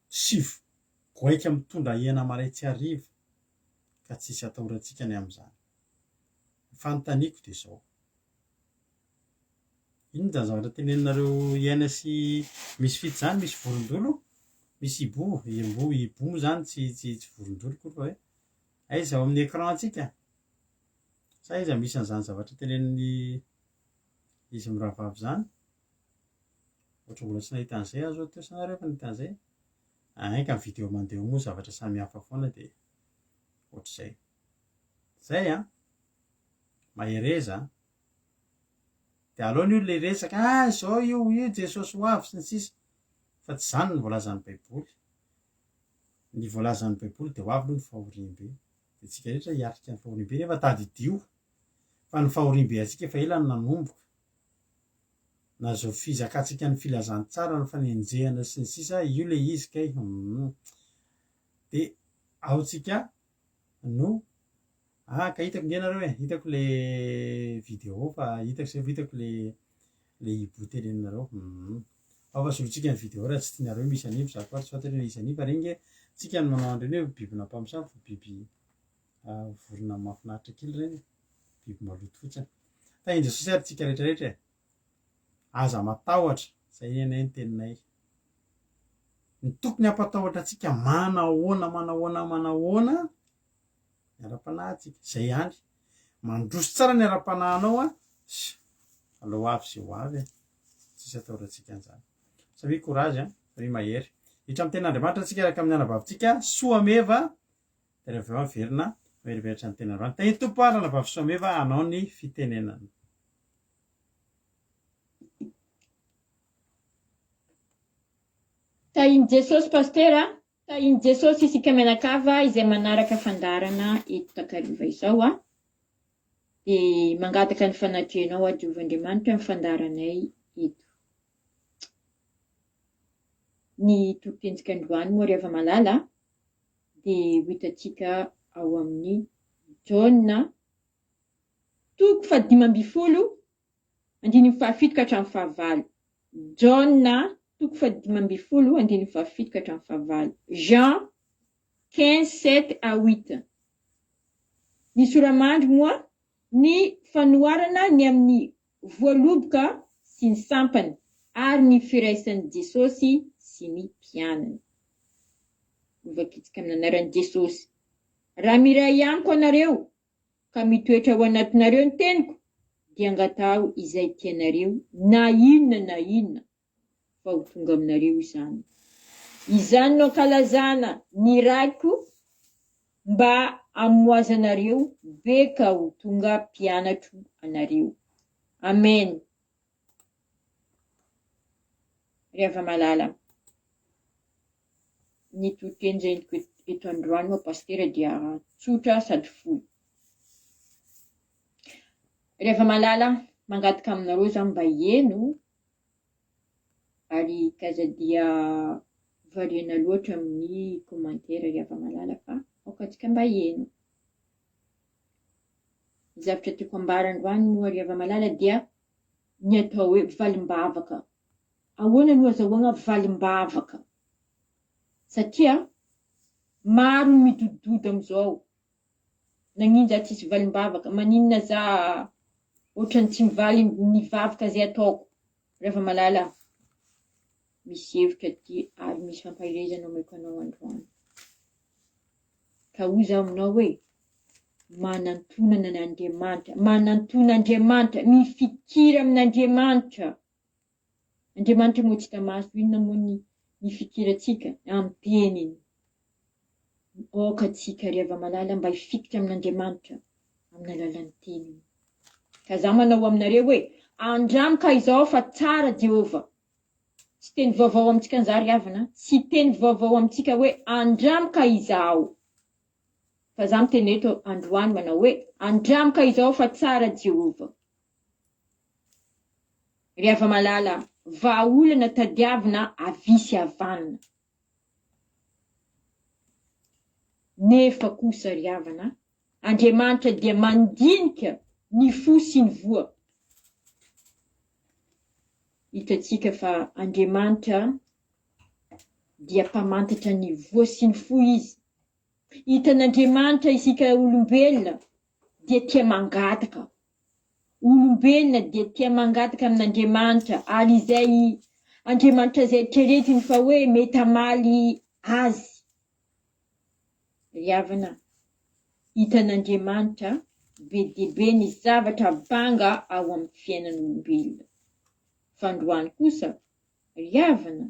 sivy goaika mitondra hena marain-tsy hariva, ka tsisy atahorantsika ny amin'izany. Ny fanontaniako dia izao, inona izany zavatra teneninareo hiaina sy misy fito izany, misy vorondolo, misy hibou, hibou, hibou moa izany tsy tsy tsy vorondolo akory fa hoe aiza ao amin'ny écran-tsika? Sa aiza misy an'izany zavatra tenenin'ny izy mirahavavy izany? Ohatra mbola tsy nahita an'izay aho zao teo sa nareo efa nahita an'izay? Ein ka ny vidéo mandeha eo moa zavatra samy hafa foana dia ohatr'izay. Zay an! Mahereza an! Dia aleo ny olona hiresaka, ah izao io, io Jesosy ho avy sy ny sisa. Fa tsy izany no voalazan'ny Baiboly. Ny voalazan'ny Baiboly dia ho avy aloha ny fahoriam-be. Dia tsika rehetra hiatrika ny fahoriam-be nefa tadidio fa ny fahoriam-be antsika efa ela no nanomboka. Na izao fizakantsika ny filazantsara, ny fanenjehana sy ny sisa, io le izy kay. Hum. Dia ao tsika no ah ka hitako nge nareo e, hitako le vidéo fa hitako zay vao hitako le le hibou teneninareo. Hum. Ao fa solotsika ny vidéo raha tsy tianareo misy an'iny fa za koa ary tsy fantatro hoe nisy an'iny fa regny nge tsika no manao an'ireny hoe bibina mpamosavy fa biby vorona mahafinaritra kely ireny e, biby maloto fotsiny. Tahin'i Jesosy ary tsika rehetra rehetra e. Aza matahotra, zay anie ny teninay. Ny tokony hampatahotra antsika manahoana manahoana manahoana ny ara-panahintsika. Zay ihany. Mandroso tsara ny ara-panahinao an, aleo avy izay ho avy e. Tsisy atahorantsika an'izany. Samia courage an, samia mahery. Hiditra amin'ny tenin'Andriamanitra antsika araka amin'ny anabavintsika Soameva, dia rehefa avy eo miverina mameriberitra ny tenin'Andriamanitra. Tahin'ny Tompo ary ranabavy Soameva hanao ny fitenenana. Tahin'i Jesosy Pasitera a! Tahin'i Jesosy isika mianakava izay manaraka fandaharana eto takariva izao a! Dia mangataka ny fanatrehanao aho Jehovah Andriamanitra amin'ny fandaharanay eto. Ny toritentsika androany moa ry hava-malala dia ho hitantsika ao amin'ny Jaona toko fahadimy ambin'ny folo andininy fahafito ka hatramin'ny fahavalo. Jaona toko fahadimy ambin'ny folo andininy fahafito ka hatramin'ny fahavalo. Jean 15, 7 à 8. Ny sora-mandry moa ny fanoharana ny amin'ny voaloboka sy ny sampany ary ny firaisan'i Jesosy sy ny mpianany. Hovakitsika amin'ny anaran'i Jesosy. Raha miray amiko anareo ka mitoetra ao anatinareo ny teniko, dia angataho izay tianareo na inona na inona fa ho tonga aminareo izany. Izany no ankalazana ny Raiko mba hamoazanareo be ka ho tonga mpianatro anareo. Amen. Ry hava-malala, ny toriteny izay entiko eto androany moa Pasitera dia tsotra sady fohy. Ry hava-malala, mangataka aminareo za mba heno ary k'aza dia variana loatra amin'ny commentaire ry hava-malala fa aoka antsika mba heno. Ny zavatra tiako ambara androany moa ry hava-malala dia ny atao hoe valim-bavaka. Ahoana no azahoagna valim-bavaka? Satria maro ny midodododo amin'izao. Nagnino za tsisy valim-bavaka? Maninona za ohatran'ny tsy mivaly ny vavaka izay ataoko? Ry hava-malala, misy hevitra aty ary misy fampaherezana omeko anao androany. Ka hoy zaho aminao hoe, manantonana an'Andriamanitra, manantona Andriamanitra, mifikira amin'Andriamanitra. Andriamanitra moa tsy hita maso, inona moa ny nifikirantsika amin'ny teniny? Aoka tsika ry hava-malala mba hifikitra amin'Andriamanitra amin'ny alalan'ny teniny. Ka za manao aminareo hoe, andramo ka izao fa tsara Jehovah. Tsy teny vaovao amintsika an'izany ry havana, tsy teny vaovao amintsika hoe andramo ka izaho. Fa za miteny eto androany manao hoe andramo ka izao fa tsara Jehovah. Ry hava-malala, vahaolana tadiavina havia sy havanana. Nefa kosa ry havana, Andriamanitra dia mandinika ny fo sy ny voa. Hitantsika fa Andriamanitra dia mpamantatra ny voa sy ny fo Izy. Hitan'Andriamanitra isika olombelona dia tia mangataka. Olombelona dia tia mangataka amin'Andriamanitra ary izay Andriamanitra izay eritreretiny fa hoe mety hamaly azy. Ry havana, hitan'Andriamanitra be dia be ny zavatra banga ao amin'ny fiainan'olombelona. Fa androany kosa, ry havana,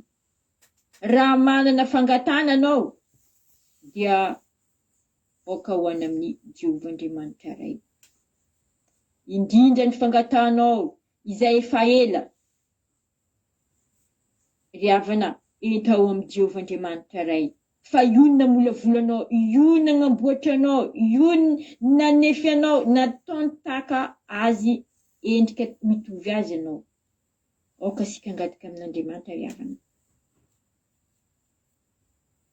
raha manana fangatahana anao dia aoka ho any amin'i Jehovah Andriamanitra Ray. Indrindra ny fangatahanao izay efa ela, ry havana, ento ao amin'i Jehovah Andriamanitra Ray. Fa io no namolavola anao, io no nagnamboatra anao, io no nanefy anao, nataony tahaka azy endrika mitovy azy ianao. Aoka isika hangataka amin'Andriamanitra ry havana.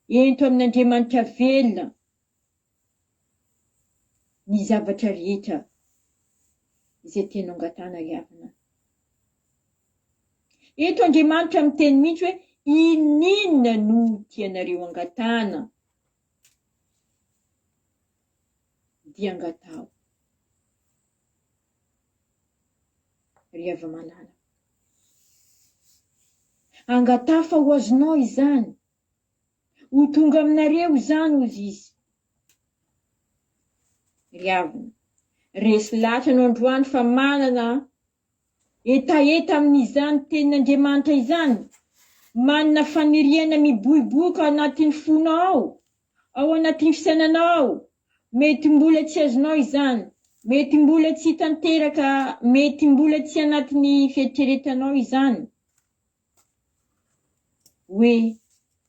Ento amin'Andriamanitra velona ny zavatra rehetra izay tianao angatahana ry havana. Eto Andriamanitra miteny mihitsy hoe ininona no tianareo angatahana dia angataho. Ry hava-malala. Angataho fa ho azonao izany. Ho tonga aminareo izany, hozy izy. Ry havana, resy lahatra anao androany fa manana hetaheta amin'izany tenin'Andriamanitra izany, manana faniriana miboiboika anatin'ny fonao ao, ao anatin'ny fisainanao ao, mety mbola tsy azonao izany, mety mbola tsy tanteraka, mety mbola tsy anatin'ny fieritreretanao izany. Hoe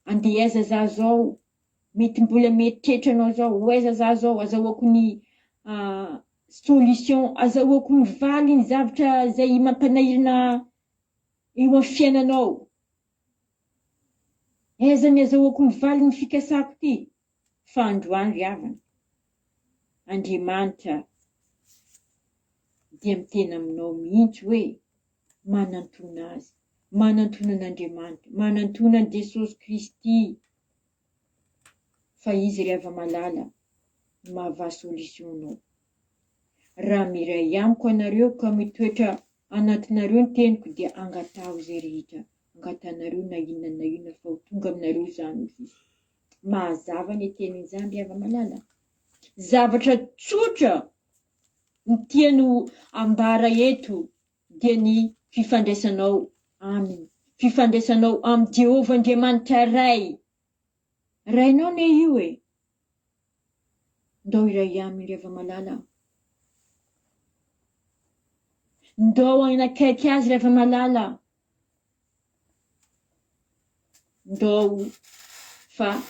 andeha aiza za zao, mety mbola mieritreritra anao zao, ho aiza za zao, azahoako ny solution, azahoako ny valiny zavatra izay mampanahirana eo amin'ny fiainanao. Aiza ny azahoako ny valiny fikasako ty? Fa androany ry havana, Andriamanitra dia miteny aminao mihitsy hoe manantona Azy, manantona an'Andriamanitra, manantona an'i Jesosy Kristy, fa Izy ry hava-malala no mahavaha solution anao. Raha miray amiko anareo ka mitoetra anatinareo ny teniko dia angataho izay rehetra angatahanareo na inona na inona fa ho tonga aminareo izany hoy Izy. Mahazava ny tenin'izany ry hava-malala. Zavatra tsotra Ny tiany ho ambara eto dia ny fifandraisanao Aminy, fifandraisanao amin'i Jehovah Andriamanitra Ray. Rainao anie io e! Ndao hiray Aminy ry hava-malala. Ndao hanakaiky Azy ry hava-malala. Ndao fa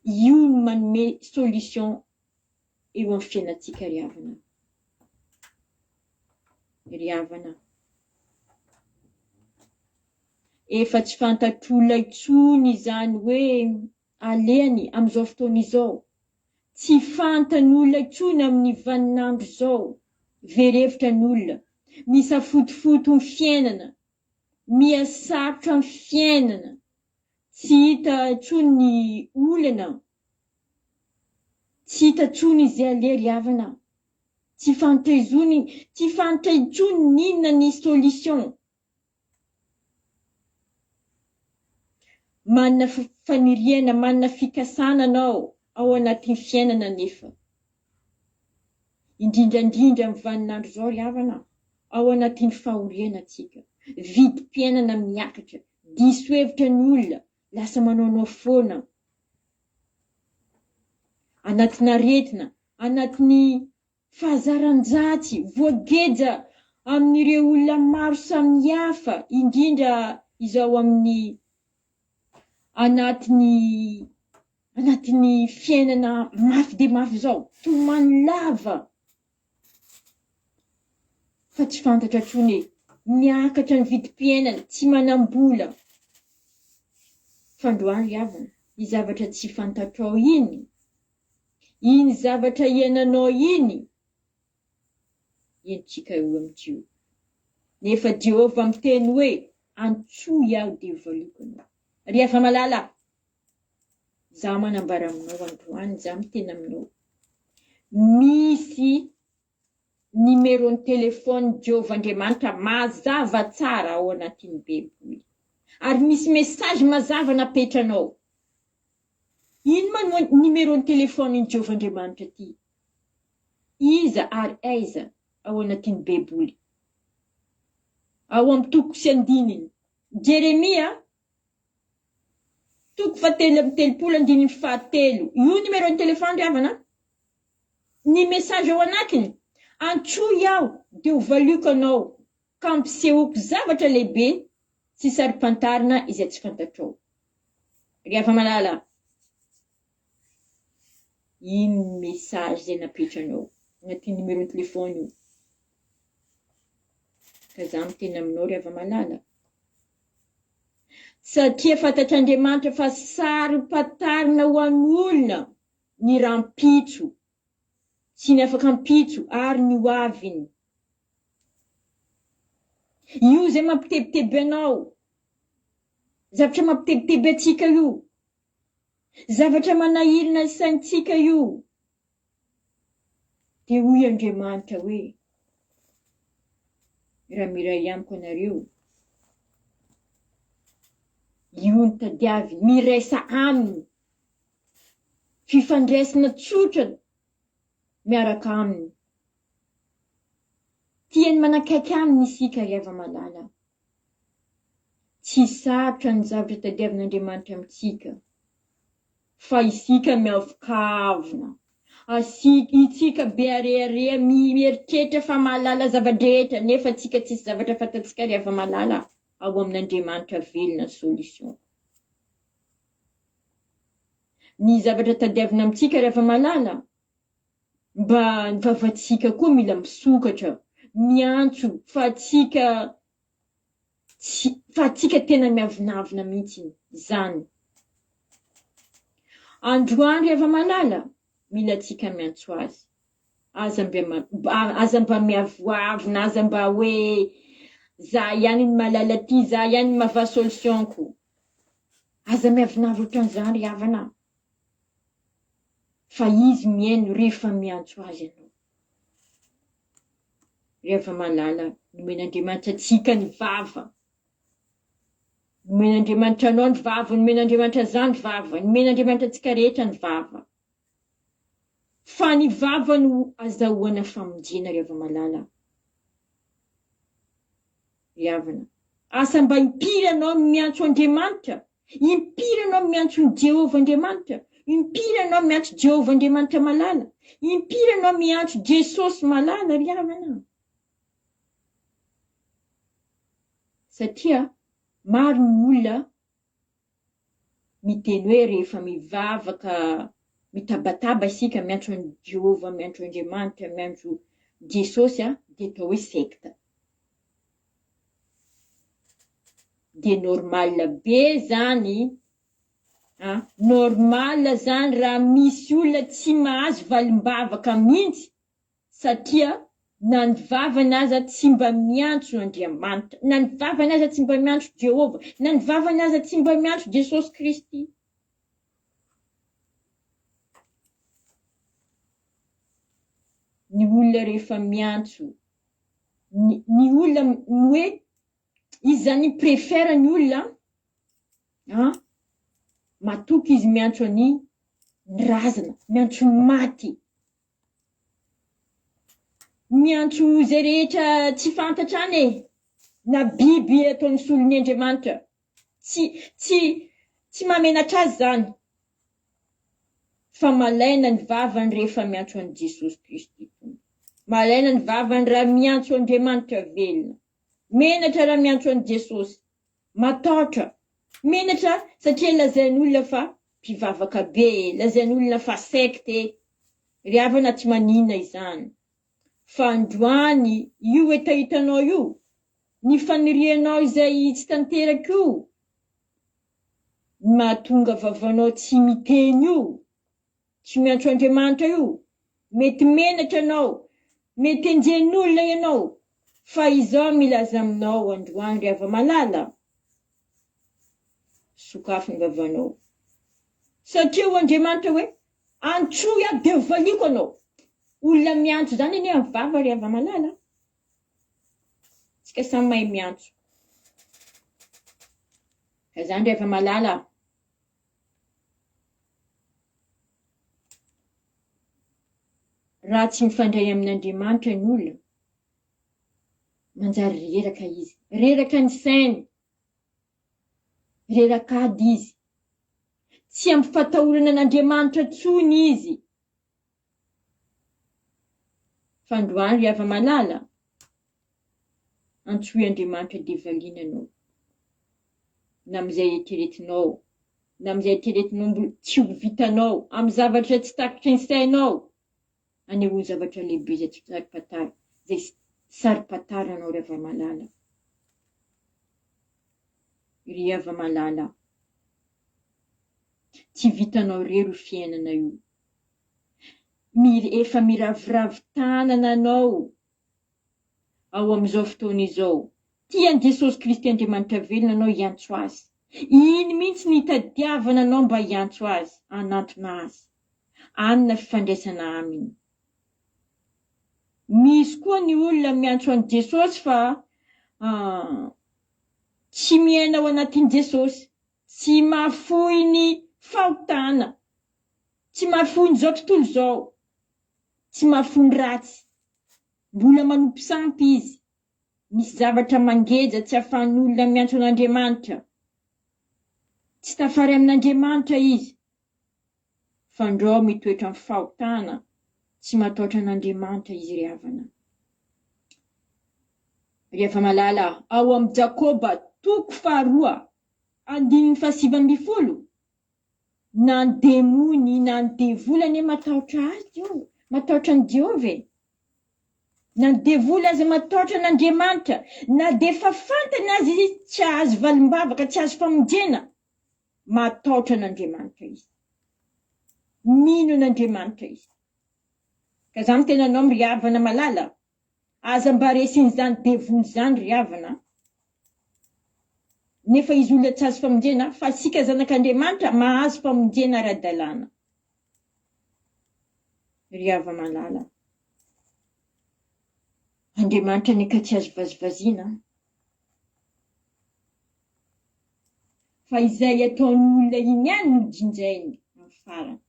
io no manome solution eo amin'ny fiainantsika ry havana. Ry havana. Efa tsy fantatr'olona intsony izany hoe alehany amin'izao fotoana izao. Tsy fantan'olona intsony amin'ny vaninandro izao. Very hevitra ny olona. Misafotofoto ny fiainana. Miha sarotra ny fiainana. Tsy hita intsony ny olana. Tsy hita intsony izay aleha ry havana. Tsy fantatra intsony, tsy fantatra intsony n'inona ny solution. Manana faniriana, manana fikasana anao ao anatin'ny fiainana anefa. Indrindra indrindra amin'ny vaninandro izao ry havana, ao anatin'ny fahoriana tsika. Vidim-piainana miakatra, diso hevitra ny olona, lasa manaonao foana. Anatin'aretina, anatin'ny Fahazaran-dratsy, voageja amin'ireo olona maro samihafa, indrindra izao amin'ny anatin'ny anatin'ny fiainana mafy dia mafy izao, tomany lava fa tsy fantatra intsony e, miakatra ny vidim-piainana, tsy manam-bola. Fandroany ry havana, ny zavatra tsy fantatrao iny Iny zavatra iainanao iny, entintsika eo amin'i Jehovah. Nefa Jehovah miteny hoe, Antsoy aho dia hovaliako ianao. Ry hava-malala, izaho manambara aminao androany, izaho miteny aminao, misy numéro-n'ny téléphone Jehovah Andriamanitra mazava tsara ao anatin'ny Baiboly. Ary misy message mazava napetranao. Ino ma no numéro-n'ny téléphone-n'i Jehovah Andriamanitra ty? Iza ary aiza ao anatin'ny Baiboly? Ao amin'ny toko sy andininy. Jeremia Toko fahatelo amby 30 andininy fahatelo. Io numéro ny téléphone ry havana a. Ny message ao anatiny, antsoy aho dia ho valioko anao ka ampisehoako zavatra lehibe sy saro-pantarina izay tsy fantatrao. Ry hava-malala, iny ny message izay napetranao anatin'ny numéro ny téléphone io. Ka za miteny aminao ry hava-malala, Satria fantatr'Andriamanitra fa saro-pantarina ho an'olona ny rahampitso sy ny afak'ampitso ary ny ho aviny. Io izay mampitebiteby anao. Zavatra mampitebiteby antsika io. Zavatra manahirana ny saintsika io. Dia hoy Andriamanitra hoe, Raha miray amiko ianareo, io no tadiaviny, miraisa aminy, fifandraisana tsotra miaraka aminy. Tiany manakaiky aminy isika ry hava-malala. Tsy sarotra ny zavatra tadiavin'Andriamanitra amintsika, fa isika miavokavona, asika, itsika be arehareha mieritreritra fa mahalala zava-drehetra, nefa tsika tsisy zavatra fantatsika ry hava-malala, ao amin'Andriamanitra velona ny solution. Ny zavatra tadiavina amintsika ry hava-malala, mba ny vavantsika koa mila misokatra, miantso fa tsika Tsy, fa antsika tena miavonavona mihitsy izany. Androany ry hava-malala, mila antsika miantso azy. Aza mba, aza mba miavoavona, aza mba hoe za ihany no mahalala ty, za ihany no mahavaha solution-ko. Aza miavonavona ohatran'izany ry havana. Fa izy mihaino rehefa miantso azy ianao. Ry hava-malala, nomen'Andriamanitra antsika ny vava. Nomen'Andriamanitra anao ny vava, nomen'Andriamanitra za ny vava, nomen'Andriamanitra antsika rehetra ny vava. Fa ny vava no azahoana famonjena ry hava-malala. Ry havana, asa mba impiry ianao no miantso Andriamanitra? Impiry ianao no miantso an'i Jehovah Andriamanitra? Impiry ianao miantso Jehovah Andriamanitra malala? Impiry ianao miantso Jesosy malala ry havana? Satria maro ny olona miteny hoe rehefa mivavaka mitabataba isika miantso an'i Jehovah, miantso Andriamanitra, miantso Jesosy dia atao hoe sekta. Dia normal be zany a! Normal zany raha misy olona tsy mahazo valim-bavaka mihitsy satria na ny vavany aza tsy mba miantso Andriamanitra, na ny vavany aza tsy mba miantso Jehovah, na ny vavany aza tsy mba miantso Jesosy Kristy. Ny olona rehefa miantso, ny ny olona ny hoe izy zany mi-prefère ny olona an, matoky izy miantso an'i ny razana, miantso ny maty. Miantso izay rehetra tsy fantatra any e! Na biby ataony solon'ny Andriamanitra. Tsy, tsy, tsy mahamenatra azy izany. Fa malaina ny vavany rehefa miantso an'i Jesosy Kristy Tompo. Malaina ny vavany raha miantso Andriamanitra velona. Menatra raha miantso an'i Jesosy. Matahotra. Menatra satria lazain'olona fa mpivavaka be e, lazain'olona fa secte e. Ry havana tsy maninona izany. Fa androany io hetahetanao io, ny fanirianao izay tsy tanteraka io, ny mahatonga vavanao tsy miteny io, Tsy miantso Andriamanitra io, mety menatra anao, mety enjehin'olona ianao, fa izao milaza aminao androany ry hava-malala, sokafy ny vavanao, satria hoy Andriamanitra hoe, antsoy aho dia hovaliako anao. Olona miantso izany anie amin'ny vava ry hava-malala, tsika samy mahay miantso. Ka izany ry hava-malala, Raha tsy mifandray amin'Andriamanitra ny olona, manjary reraka izy. Reraka ny sainy. Reraka ady izy. Tsy ampy fatahorana an'Andriamanitra intsony izy. Fa androany ry hava-malala, antsoy Andriamanitra dia valiany anao. Na amin'izay eritreretinao, na amin'izay eritreretinao mbola tsy ho vitanao, amin'ny zavatra tsy takatry ny sainao, anehoany zavatra lehibe izay tsy saro-pantara, izay saro-pantaranao ry hava-malala. Ry hava-malala, tsy vitanao irery io fiainana io. Efa miraviravy tanana anao ao amin'izao fotoana izao. Tia an'i Jesosy Kristy Andriamanitra velona anao hiantso Azy. Iny mihitsy no itadiavana anao mba hiantso Azy, hanantona Azy. Hanana fifandraisana Aminy. Misy koa ny olona miantso an'i Jesosy fa tsy miaina ao anatin'i Jesosy. Tsy mahafoy ny fahotana. Tsy mahafoy ny izao tontolo izao. Tsy mahafoy ny ratsy. Mbola manompo sampy izy. Misy zavatra mangeja tsy ahafahan'ny olona miantso an'Andriamanitra. Tsy tafaray amin'Andriamanitra izy. Fandrao mitoetra amin'ny fahotana, tsy matahotra an'Andriamanitra izy ry havana. Ry hava-malala, ao amin'i Jakoba toko faharoa andininy fahasivy ambin'ny folo, na ny demony na ny devoly anie matahotra azy io, matahotra an'i Jehovah e. Na ny devoly aza matahotra an'Andriamanitra, na dia efa fantany aza izy tsy hahazo valim-bavaka, tsy hahazo famonjena, Matahotra an'Andriamanitra izy. Mino an'Andriamanitra izy. Ka za miteny anao ry havana malala, aza mba resin'izany devoly izany ry havana a. Nefa izy olona tsy azo famonjena, fa isika zanak'Andriamanitra mahazo famonjena ara-dalàna. Ry hava-malala, Andriamanitra anie ka tsy azo vazivaziana an. Fa izay ataon'ny olona iny ihany no jinjainy amin'ny farany.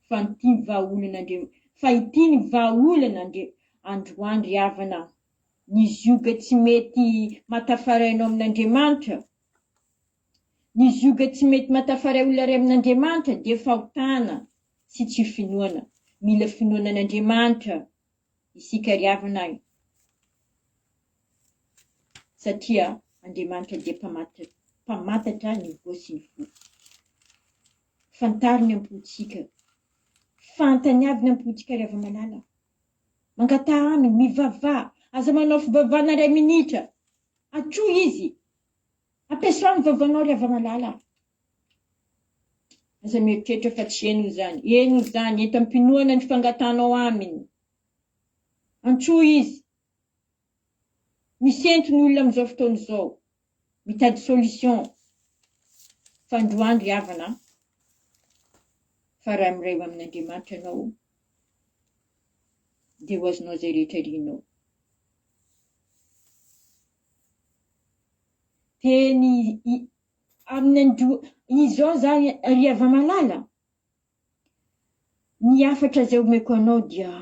Fa ity ny vahaolana Andria, fa ity ny vahaolana Andria, androany ry havana, ny zioga tsy mety matafarainao amin'Andriamanitra, ny zioga tsy mety matafaray olona iray amin'Andriamanitra dia fahotana sy tsy finoana. Mila finoana an'Andriamanitra isika ry havana e! Satria Andriamanitra dia mpamantatra mpamantatra ny voa sy ny fo. Fantaro ny am-pontsika. Fantany avy ny am-pontsika ry hava-malala. Mangataha aminy, mivavaha. Aza manao fivavahana iray minitra. Antsoy Izy. Ampiasao ny vavanao ry hava-malala. Aza mieritreritra fa tsy henony izany. Henony izany. Ento am-pinoana ny fangatahanao Aminy. Antsoy Izy. Misento ny olona amin'izao fotoana izao. Mitady solution. Fa androany ry havana a, fa raha miray ho amin'Andriamanitra ianao dia ho azonao izay rehetra irinao. Teny amin'ny andro izao izany ry hava-malala, ny hafatra izay omeko anao dia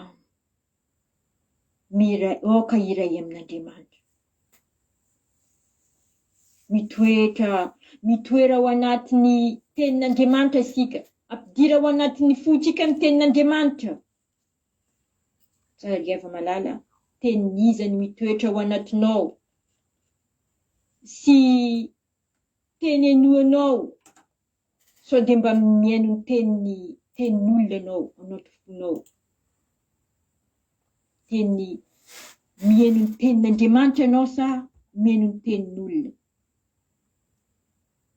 miray, aoka hiray amin'Andriamanitra. Mitoetra, mitoera ao anatin'ny tenin'Andriamanitra isika. Ampidira ao anatin'ny fontsika ny tenin'Andriamanitra. Ry hava-malala, tenin'iza no mitoetra ao anatinao sy teny henoanao sao dia mba mihaino ny tenin'ny tenin'olona ianao ao anaty fonao? Teny mihaino ny tenin'Andriamanitra ianao sa mihaino ny tenin'olona?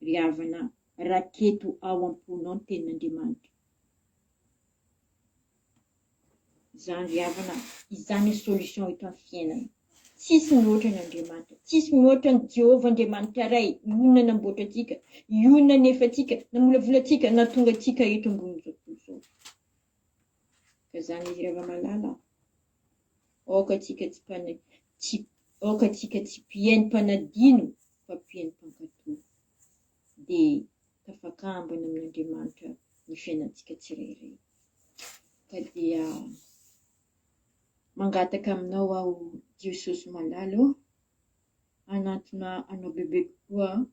Ry havana, raketo ao am-ponao ny tenin'Andriamanitra. Izany ry havana, izany ny solution eto amin'ny fiainana. Tsisy mihoatra an' Andriamanitra, tsisy mihoatra an'i Jehovah Andriamanitra Ray, io no nanamboatra antsika, io no nanefa antsika, namolavola antsika, nahatonga antsika eto ambonin'izao tontolo izao. Ka izany izy ry hava-malala, aoka antsika tsy mpana, tsy, aoka antsika tsy mpihaino mpanadino fa mpihaino mpankatò. Dia tafakambana amin'Andriamanitra ny fiainantsika tsirairay. Ka dia mangataka aminao aho Jesosy malala ô, hanantona anao bebe kokoa,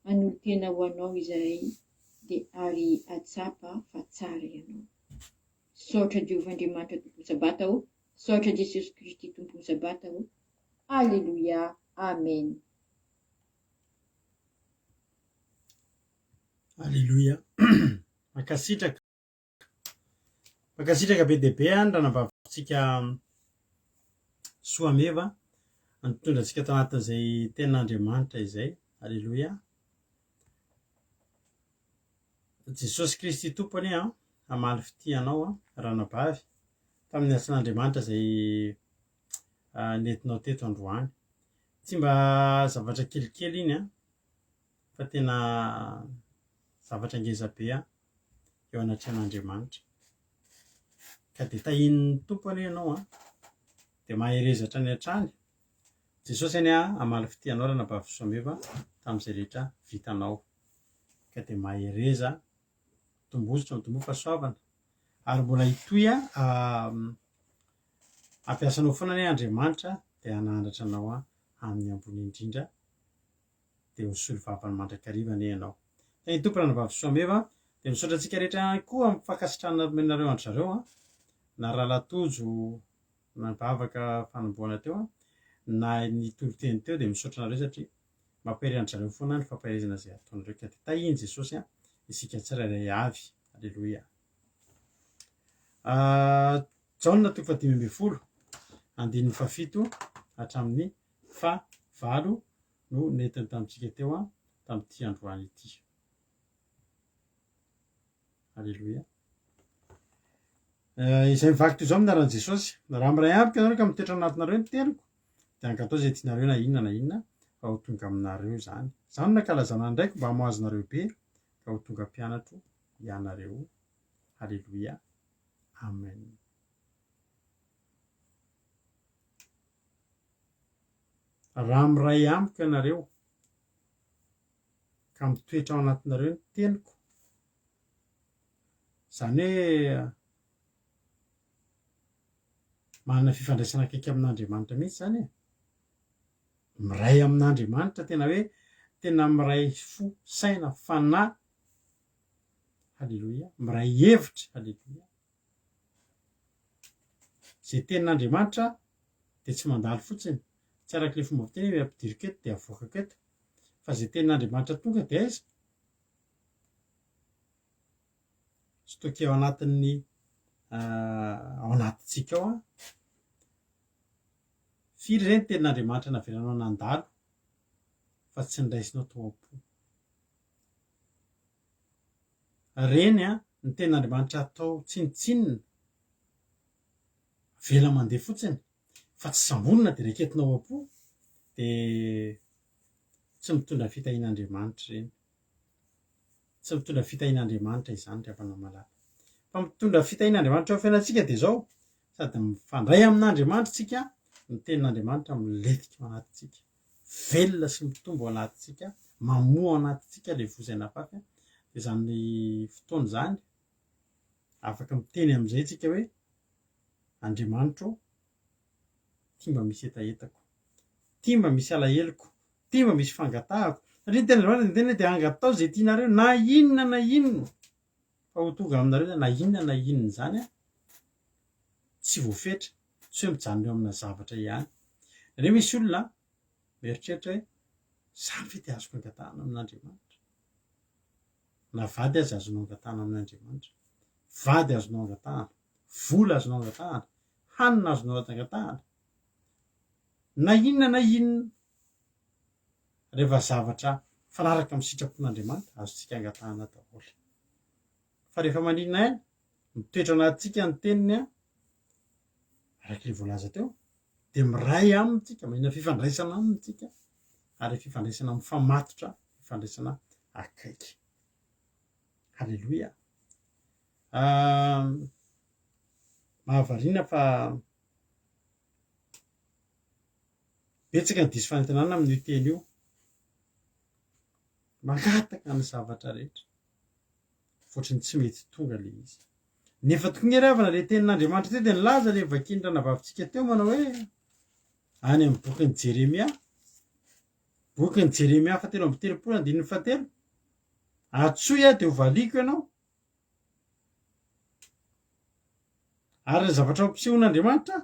hanolo-tena ho anao izahay dia ary hahatsapa fa tsara ianao. Misaotra Jehovah Andriamanitra Tompon'ny Sabata ô, misaotra Jesosy Kristy Tompon'ny Sabata ô. Aleloia, Amen. Aleloia. Mankasitraka. Mankasitraka be dia be an ranavavintsika Soameva nitondra antsika tao anatin'izay tenin'Andriamanitra izay. Aleloia. Jesosy Kristy Tompo anie an hamaly fitia anao an ranabavy tamin'ny asan'Andriamanitra izay nentinao teto androany. Tsy mba zavatra kelikely iny an fa tena zavatra ngeza be an eo anatrehan'Andriamanitra. Ka dia tahian'ny Tompo anie ianao an, dia mahereza hatrany hatrany. Jesosy anie hamaly fitia anao ranabavy Soameva tamin'izay rehetra vitanao. Ka dia mahereza, tombozotra mitomboa fahasoavana. Ary mbola hitohy hampiasa anao foana anie Andriamanitra dia hanandratra anao amin'ny ambony indrindra. dia ho solovavany mandrakariva anie ianao. Tahin'ny Tompo Ranabavy Soameva, dia misaotra antsika rehetra ihany koa amin'ny fankasitrahana nomenareo an-dry zareo an, na Rahalahy Tojo nivavaka fanombohana teo an, na ny toriteny teo dia misaotra anareo satria mampahery an-dry zareo foana ny fampaherezana izay ataonareo ka dia tahin'i Jesosy an isika tsirairay avy. Aleloia. Jaona toko fahadimy ambin'ny folo andininy fahafito hatramin'ny fahavalo no nentiny tamintsika teo tamin'ity androany ity. Aleloia. Eh, izay mivaky toy izao amin'ny anaran'i Jesosy. Raha miray amiko ianareo ka mitoetra ao anatinareo ny teniko, dia angatao izay tianareo na inona na inona fa ho tonga aminareo izany. Izany no nankalazana ny Raiko mba hamohazanareo be ka ho tonga mpianatro ianareo. Aleloia. Amen. Raha miray amiko ianareo, ka mitoetra ao anatinareo ny teniko, izany hoe manana fifandraisana akaiky amin'Andriamanitra mihitsy izany e. Miray amin'Andriamanitra, tena hoe tena miray fo, saina, fanahy, haleloia, miray hevitra, haleloia. Izay tenin'Andriamanitra dia tsy mandalo fotsiny, tsy araka ilay fomba fiteny hoe ampidiriko eto dia avoakako eto, fa izay tenin'Andriamanitra tonga dia aiza? Stocké ao anatin'ny ao anatintsika ao an. Firy izay ny tenin'Andriamanitra navelanao nandalo fa tsy niraisinao tao am-po? Reny an, ny tenin'Andriamanitra atao tsinontsinona, avela mandeha fotsiny fa tsy samborina dia raiketina ao am-po dia tsy mitondra fitahian'Andriamanitra ireny. Tsy mitondra fitahian'Andriamanitra izany ry havana malala. Fa mitondra fitahian'Andriamanitra eo amin'ny fiainantsika dia izao, sady mifandray amin'Andriamanitra isika, ny tenin'Andriamanitra milentika ao anatintsika, velona sy mitombo ao anatintsika, mamoa ao anatintsika ilay voa izay nafafy. Dia izany fotoana izany, afaka miteny amin'izay isika hoe, Andriamanitro ô, ity mba misy hetahetako, ity mba misy alaheloko, ity mba misy fangatahako. Satria ny tenin'Andriamanitra dia miteny hoe dia angatao izay tianareo na inona na inona fa ho tonga aminareo izany na inona na inona izany an, tsy voafetra, tsy hoe mijanona eo amina zavatra ihany. Indraindray misy olona mieritreritra hoe za ve dia azoko angatahana amin'Andriamanitra? Na vady aza azonao angatahana amin'Andriamanitra, vady azonao angatahana, vola azonao angatahana, hanina azonao angatahana, na inona na inona rehefa zavatra mifanaraka amin'ny sitrapon'Andriamanitra, azontsika angatahana daholo. Fa rehefa maninona ihany, mitoetra anatintsika ny teniny an, araka ilay voalaza teo, dia miray aminy tsika, manana fifandraisana aminy tsika, ary fifandraisana mifamatotra, fifandraisana akaiky. Haleloia. Mahavariana fa betsaka ny diso fanantenana amin'io teny io. Mangataka ny zavatra rehetra. Ohatry ny tsy mety tonga ilay izy. Nefa tokoa nge ry havana ilay tenin'Andriamanitra teo dia nilaza ilay vakin'ny ranavavintsika teo manao hoe any amin'ny bokin'i Jeremia. Bokin'i Jeremia fahatelo amby telopolo andininy fahatelo. Antsoy aho dia ho valiako ianao. Ary ny zavatra ampisehon'Andriamanitra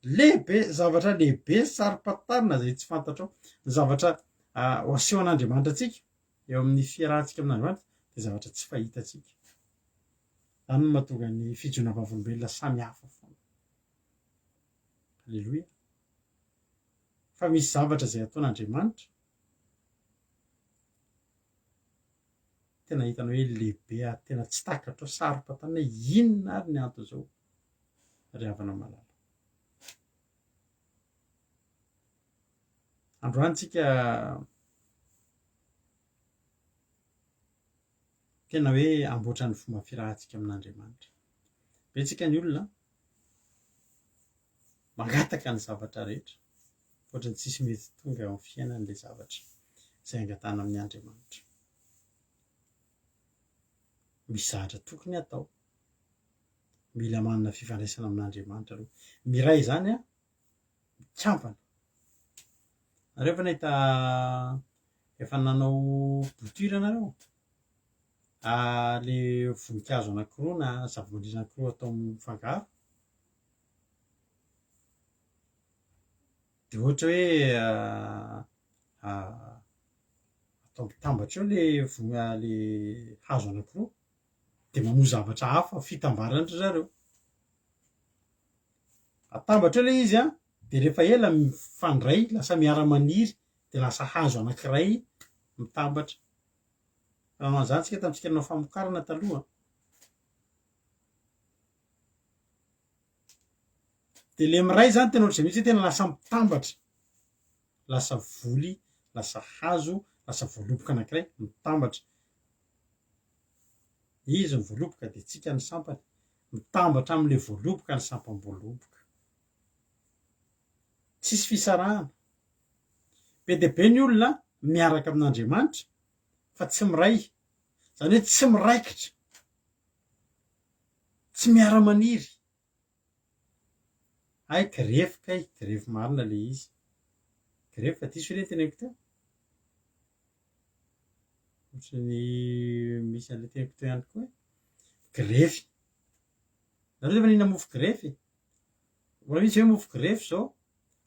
lehibe, zavatra lehibe saro-pantarina izay tsy fantatrao. Ny zavatra ho asehon'Andriamanitra antsika eo amin'ny fiarahantsika amin'Andriamanitra dia zavatra tsy fahitantsika. Izany no mahatonga ny fijoroana vavolombelona samy hafa foana. Aleloia. Fa misy zavatra izay ataon'Andriamanitra tena hitanao hoe lehibe ary tena tsy takatrao, saro-pantarina hoe inona ary ny anton'izao ry havana malala. Androany tsika tena hoe amboatra ny fomba firahantsika amin'Andriamanitra. Betsaka ny olona mangataka ny zavatra rehetra, ohatran'ny tsisy mety tonga eo amin'ny fiainany ilay zavatra izay angatahana amin'ny Andriamanitra. Misy zavatra tokony hatao. Mila manana fifandraisana amin'Andriamanitra aloha. Miray izany an, mikambana. Nareo efa nahita efa nanao bouture nareo? Ah, le voninkazo anankiroa na zavamaniry anankiroa atao mifangaro. De ohatra hoe atao mitambatra eo le vo- le hazo anankiroa de mamoa zavatra hafa fitambaran-dry zareo. Atambatra eo le izy an, de rehefa ela mifandray lasa miara-maniry de lasa hazo anankiray mitambatra. Nanao an'izany tsika tamintsika nanao famokarana taloha. De le miray zany tena ohatr'izay mihitsy hoe tena lasa mitambatra, lasa voly, lasa hazo, lasa voaloboka anankiray mitambatra. Izy ny voaloboka de tsika ny sampany, mitambatra am'le voaloboka ny sampam-boaloboka. Tsisy fisarahana. Be dia be ny olona miaraka amin'Andriamanitra fa tsy miray, zany hoe tsy miraikitra. Tsy miara-maniry. Hay grefy kay, grefy marina le izy. Grefy fa diso ve le teneniko teo? Ohatran'ny misy an'le teniko teo ihany koa e. Grefy. Nareo efa nihinana mofo grefy? Mbola misy ve mofo grefy zao?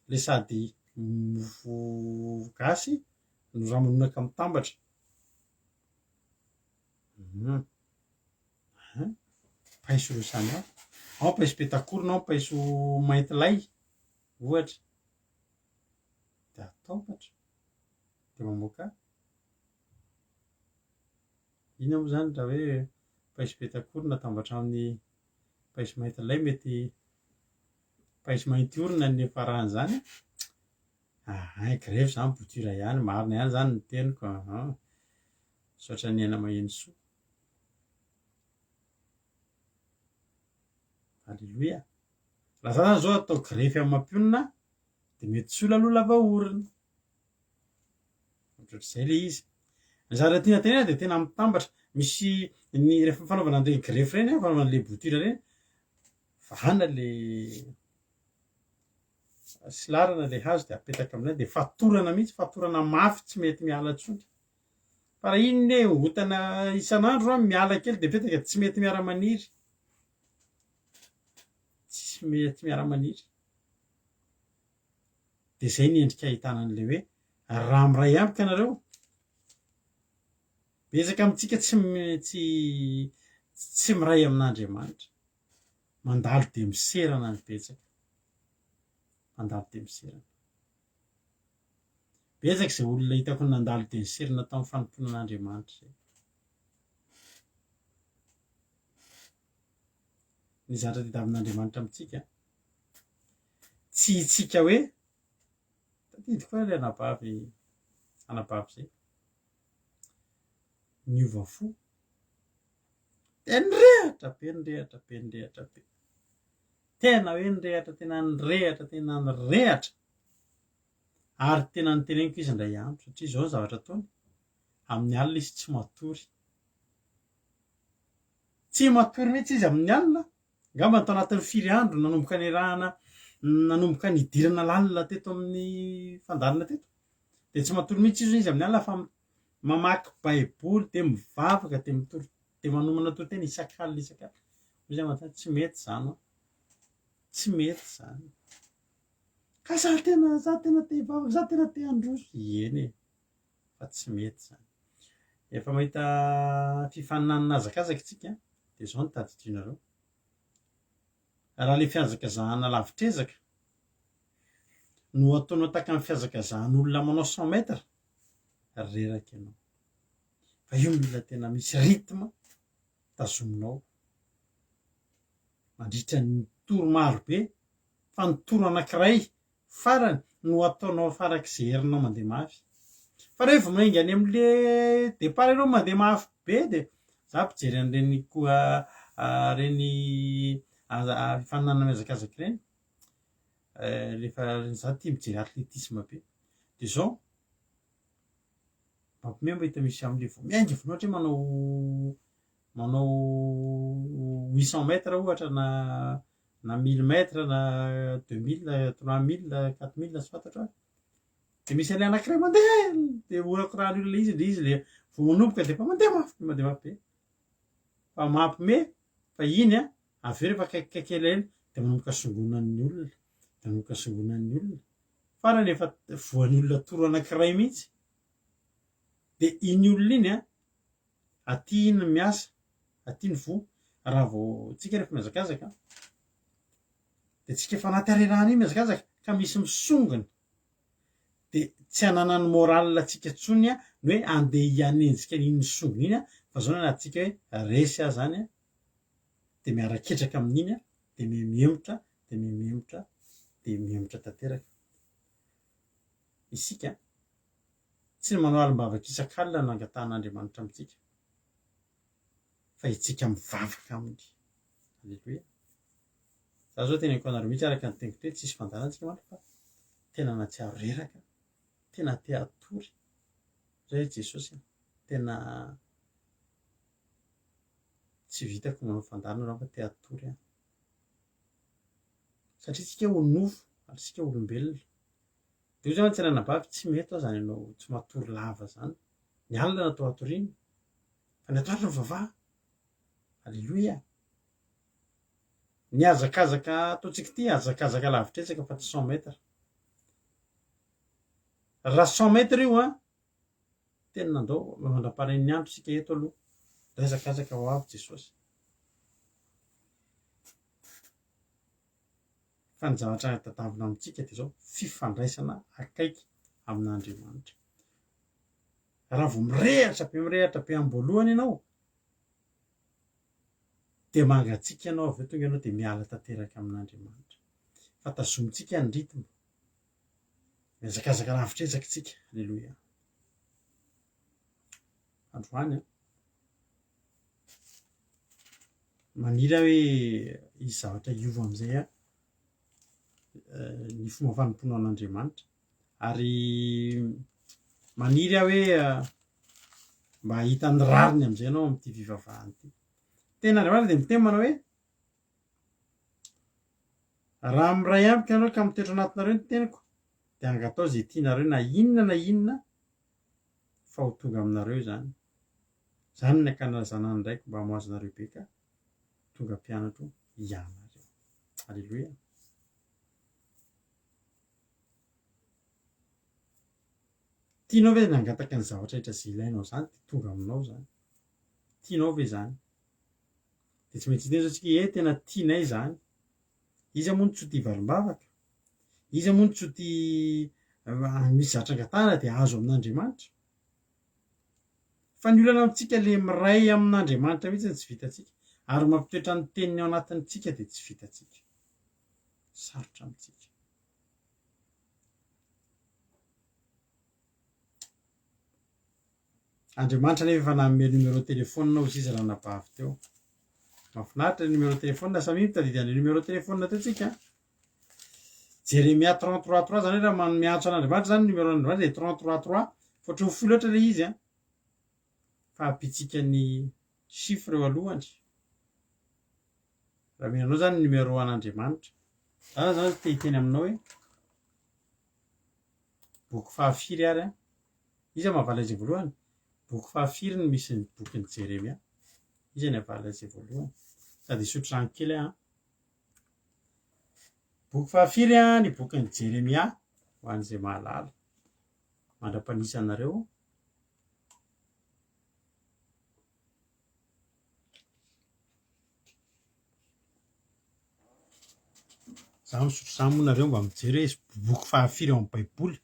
Le sady mofo gasy no ramanonaka mitambatra. Hum. Hein? Paiso roa samy hafa. Ao paiso petakorona, ao paiso mainty lay, ohatra. Dia atambatra. Dia mamoaka inona moa izany raha hoe paiso petakorona natambatra amin'ny paiso mainty lay mety paiso mainty orona ny niafaran'izany. Ahay, grefy izany bouture ihany, marina ihany izany ny teniko. Aha. Misaotra ny aina maheno soa. Alléluia. Raha za zany zao atao grefy amin'ny mampionona dia mety sola aloha lava orona. Ohatrohatr'izay ilay izy. Ny zavatra tiana tenenina dia tena mitambatra. Misy ny rehefa fanaovana an'ireny grefy ireny, fanaovana an'ilay bouture ireny, vahana ilay silarana ilay hazo dia apetaka amin'ilay dia fatorana mihitsy, fatorana mafy tsy mety miala intsony. Fa raha iny ne otana isan'andro an, miala kely dia mipetaka tsy mety miara-maniry. Tsisy mety miara-maniry. Dia izay ny endrika ahitana an'ilay hoe raha miray amiko ianareo, betsaka amintsika tsy tsy tsy miray amin'Andriamanitra. Mandalo dia miserana ny betsaka. Mandalo dia miserana. Betsaka izay olona hitako nandalo dia niserana tamin'ny fanompoana an'Andriamanitra izay. Ny zavatra tadiavin'Andriamanitra amintsika, tsy itsika hoe tadidiko hoe ilay anabavy anabavy izay niova fo dia nirehatra be nirehatra be nirehatra be tena hoe nirehatra tena nirehatra tena nirehatra Ary tena noteneniko izy indray andro, satria izao ny zavatra ataony, amin'ny alina izy tsy matory. Tsy matory mihitsy izy amin'ny alina, angamba tao anatin'ny firy andro nanomboka niarahana, nanomboka nidirana lalina teto amin'ny fandaharana teto, dia tsy matory mihitsy izy izy amin'ny alina fa mamaky baiboly, dia mivavaka, dia mitory, dia manomana toriteny isak'alina isak'alina. Hoy izy aho, tsy mety izany an, tsy mety izany. Ka za tena za tena te hivavaka, za tena te handroso. Eny e, fa tsy mety zany. Efa mahita fifaninanana hazakazaka isika dia izao no tadidionareo. Raha le fihazakazahana lavitr'ezaka no ataonao tahaka ny fihazakazahan'olona manao cent mètres, reraka ianao. Fa io mila tena misy rythme tazominao mandritra ny tour maro be fa ny tour anankiray farany no ataonao farak'izay herinao mandeha mafy. Fa rehefa miainga any amin'le départ ianao mandeha mafy be dia za mpijery an'ireny koa ireny fifaninanana mihazakazaka ireny, rehefa za tia mijery athlétisme be, dia zao mampiomehy mahita misy amin'le vao miainga vao ohatra hoe manao manao 800 mètres ohatra na na mille mètres na 2000, 3000, 4000 tsy fantatro ary. Dia misy an'ilay anankiray mandeha dia horakorahan'ny olona izy ilay izy ilay vao manomboka dia efa mandeha mafy be mandeha mafy be. Fa mampiomehy fa iny an, avy eo rehefa akaikikaiky elaela dia manomboka songonan'ny olona, dia manomboka songonan'ny olona. Farany efa voan'ny olona toro anankiray mihitsy. Dia iny olona iny an, Aty iny miasa, aty ny voa, raha vao tsika rehefa mihazakazaka dia tsika efa anaty harerahana iny mihazakazaka ka misy misongona dia tsy ananan'ny moral tsika intsony ny hoe andeha hianenjika an'iny misongona iny fa zao ny anatintsika hoe resy aho zany dia miara-ketraka amin'iny dia mihemotra dia mihemotra dia mihemotra tanteraka isika. Tsy ny manao alim-bavaka isak'alina no angatahan'Andriamanitra amintsika, fa itsika mivavaka aminy. Aleloia. Za zao teneniko anareo mihitsy araka ny teniko teo, tsisy fandaharana tsika mantsy fa tena nahatsiaro reraka, tena te hatory. Zay Jesosy a, tena tsy vitako manao fandaharana fa te hatory aho. Satria tsika ho nofo ary tsika olombelona. Dia hoy zany tsy ranabavy tsy mety hoa zany ianao tsy matory lava zany. Ny alina natao hatoriana fa ny atoandro mivavaha. Aleloia. Ny hazakazaka ataontsika ity hazakazaka lavitr'ezaka fa tsy cent mètres. Raha cent mètres io an, tena nandao mandra-paharen'ny andro isika eto aloha. Rezakazaka ho avy Jesosy. Fa ny zavatra tadiavina amintsika dia izao, fifandraisana akaiky. amin'Andriamanitra. Raha vao mirehatra be mirehatra be am-boalohany ianao, dia mangatsiaka ianao avy eo tonga ianao dia miala tanteraka amin'Andriamanitra. Fa tazomintsika ny rythme. Mihazakazaka lavitra ezaka tsika. Aleloia. Androany an. Maniry aho hoe hisy zavatra hiova amin'izay an, ny fomba fanompoana an'Andriamanitra. Ary maniry aho hoe mba hahita ny rariny amin'izay ianao amin'ity fivavahana ity. Tena Andriamanitra dia miteny manao hoe raha miray amiko ianareo ka mitoetra anatinareo ny teniko dia angatao izay tianareo na inona na inona fa ho tonga aminareo izany. Izany no ankalazana ny Raiko mba hamoazanareo be ka tonga mpianatro hianareo. Aleloia. Tianao ve ny hangataka ny zavatra rehetra izay ilainao izany dia tonga aminao izany? Tianao ve izany? Dia tsy maintsy hiteny izao tsika, eh tena tianay izany. Iza moa no tsy ho tia valim-bavaka? Iza moa no tsy ho tia misy zavatra angatahana dia azo amin'Andriamanitra? Fa ny olana amintsika le miray amin'Andriamanitra mihitsy no tsy vitantsika. Ary mampitoetra ny teniny ao anatintsika dia tsy vitantsika. Sarotra amintsika. Andriamanitra anefa efa nanome numéro téléphone hozy izy ranabavy teo. Mahafinaritra ny numéro téléphone, samia mitadidy an'ilay numéro téléphone teo tsika. Jeremia 33 3 zany hoe raha manome antso an'Andriamanitra zany numéro an'Andriamanitra dia 33 3 fa ohatran'ny fohy loatra ilay izy an. Fa ampitsika ny chiffre eo alohany. Raha omena anao zany ny numéro an'Andriamanitra. Za zany te hiteny aminao hoe boky fahafiry ary an. Iza mahavaly azy voalohany? Boky fahafiry no misy ny bokin'i Jeremia? Iza ny havaly azy voalohany? Sady hisotro rano kely aho an. Boky fahafiry an ny bokin'i Jeremia ho an'izay mahalala. Mandra-panisa anareo. Za misotro zany moa nareo mba mijery hoe boky fahafiry ao amin'ny baiboly,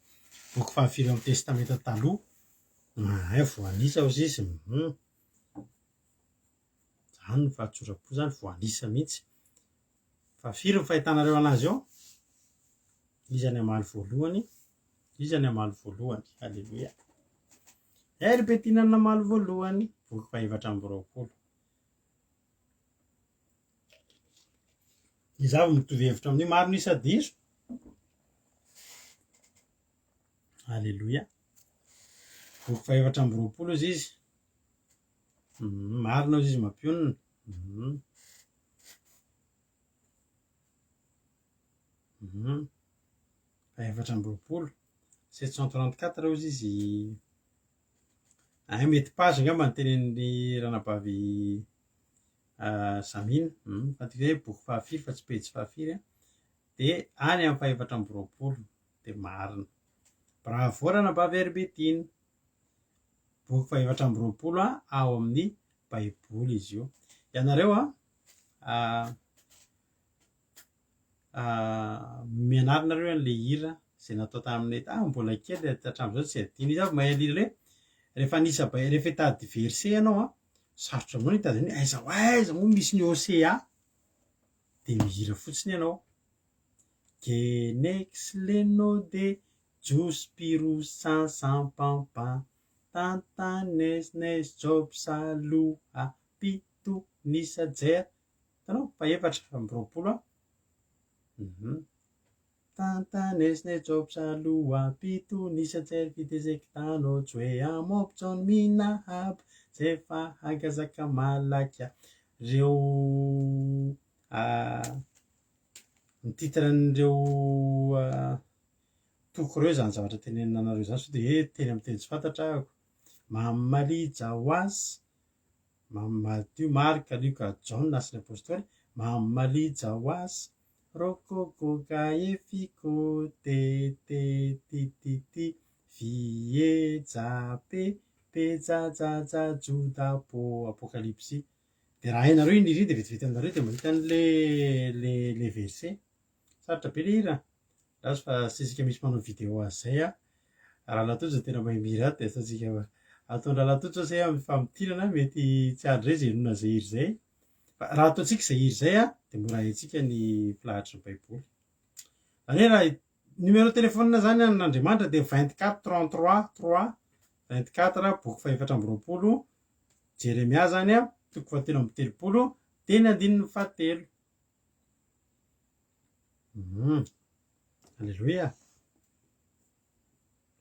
boky fahafiry ao amin'ny testamenta taloha, mahay voanisa hozy izy, hum, zany ny fahatsoram-po zany voanisa mihitsy. Fahafiry ny fahitanareo anazy ao? Iza ny hamaly voalohany? Iza ny hamaly voalohany? Aleloia. RB Tiana ny namaly voalohany, boky fahefatra amby 20. Izaho mitovy hevitra amin'io, maro ny isa diso. Aleloia. Boky fahefatra amby 20 izy izy. Marina izy izy mampionona. 24. 734 hozy izy. Ay, mety page angamba ny tenenin'ny ranabavy Samina. Fa ty hoe boky fahafiry fa tsy pejy fahafiry an. Dia any amin'ny fahefatra amby 20 dia marina. Bravo ranabavy Herbetine. Boky fahefatra amby 20 ao amin'ny Baiboly izy io. Ianareo an, Mianara nareo an'ilay hira izay natao taminay ah mbola kely hatramin'izao tsy adino izy avy mahay an'hira ilay rehefa anisa bay rehefa hitady verset ianao an sarotra aminao ny hitady an'io aiza ho aiza moa misy ny OCA dia mihira fotsiny ianao Genex leno de Jospiro san san pam pam tan tan nes nes job saloha pito nisa jer Hitanao? Fahefatra amby 20 an. Tantanesne jobsaloha pito nisajer fitezektano joe amopjon minahab zefa hagazaka malakia. Reo ny titre an'ireo toko ireo izany zavatra tenenina anareo izany sao dia hoe teny amin'ny teny tsy fantatra ahako. Mamalijawas Matio, Marka, Lioka, Jaona sy ny Apôstôly, Mamali Jawas, Rokoko ka efiko te te ti ti ti vie ja pe pe ja ja ja joda po Apokalypsy. Dia raha hainareo iny hira iny dia vetivety aminareo dia mahita an'le le le verset. Sarotra be le hira. Lasa fa sisika misy manao vidéo azy zay aho. Rahalahy Tojo tena mahay mihira ato dia ataontsika ataon-drahalahy Tojo zay amin'ny famintinana mety tsy andry izay henoina izay hira izay. Fa raha ataontsika izay hira izay dia mora haintsika ny mpilahatry ny Baiboly. Izany hoe raha numéro téléphone zany an'Andriamanitra dia 24 33 3 24 boky faha-24 Jeremia zany toko fahatelo amby telopolo teny andininy fahatelo. Aleloia.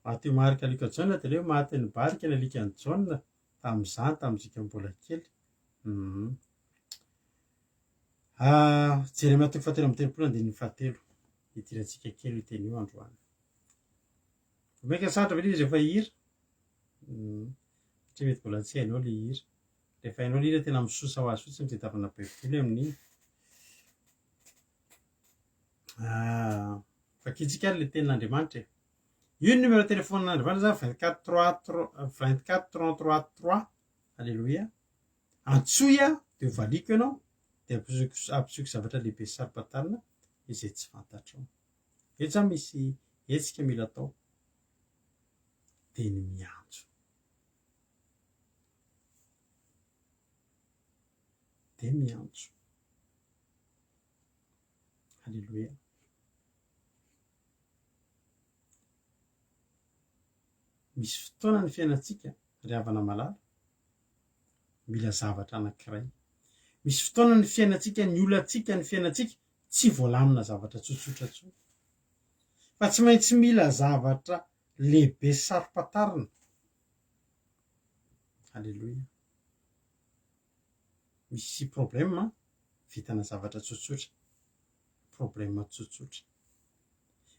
Matio Marka Lioka Jaona dia ilay hoe maty ny barika ny alikan'i Jaona tamin'izany tamin'izika mbola kely. Jeremia toko fahatelo amby telopolo andininy fahatelo. Hidirantsika kely io teny io androany. Vao mainka sarotra ve ilay izy rehefa hira? Satria mety mbola tsy hainao ilay hira. Rehefa hainao ilay hira tena misosa ho azy fotsiny fitadiavana baiboly amin'iny. Vakintsika ary ilay tenin'Andriamanitra e. Io ny numéro téléphone-n'Andriamanitra zany 24 3 3 24 33 3. Alléluia. Antsoy aho dia ho valiako ianao dia ampisehoako zavatra lehibe sy saro-pantarina izay tsy fantatrao. Eto zany misy hetsika mila atao dia ny miantso. Dia miantso. Alléluia. Misy fotoana ny fiainantsika ry havana malala mila zavatra anankiray. Misy fotoana ny fiainantsika, ny olantsika, ny fiainantsika tsy voalamina zavatra tsotsotra intsony. Fa tsy maintsy mila zavatra lehibe saro-pantarina. Alléluia. Misy problème vitana zavatra tsotsotra. Problème tsotsotra.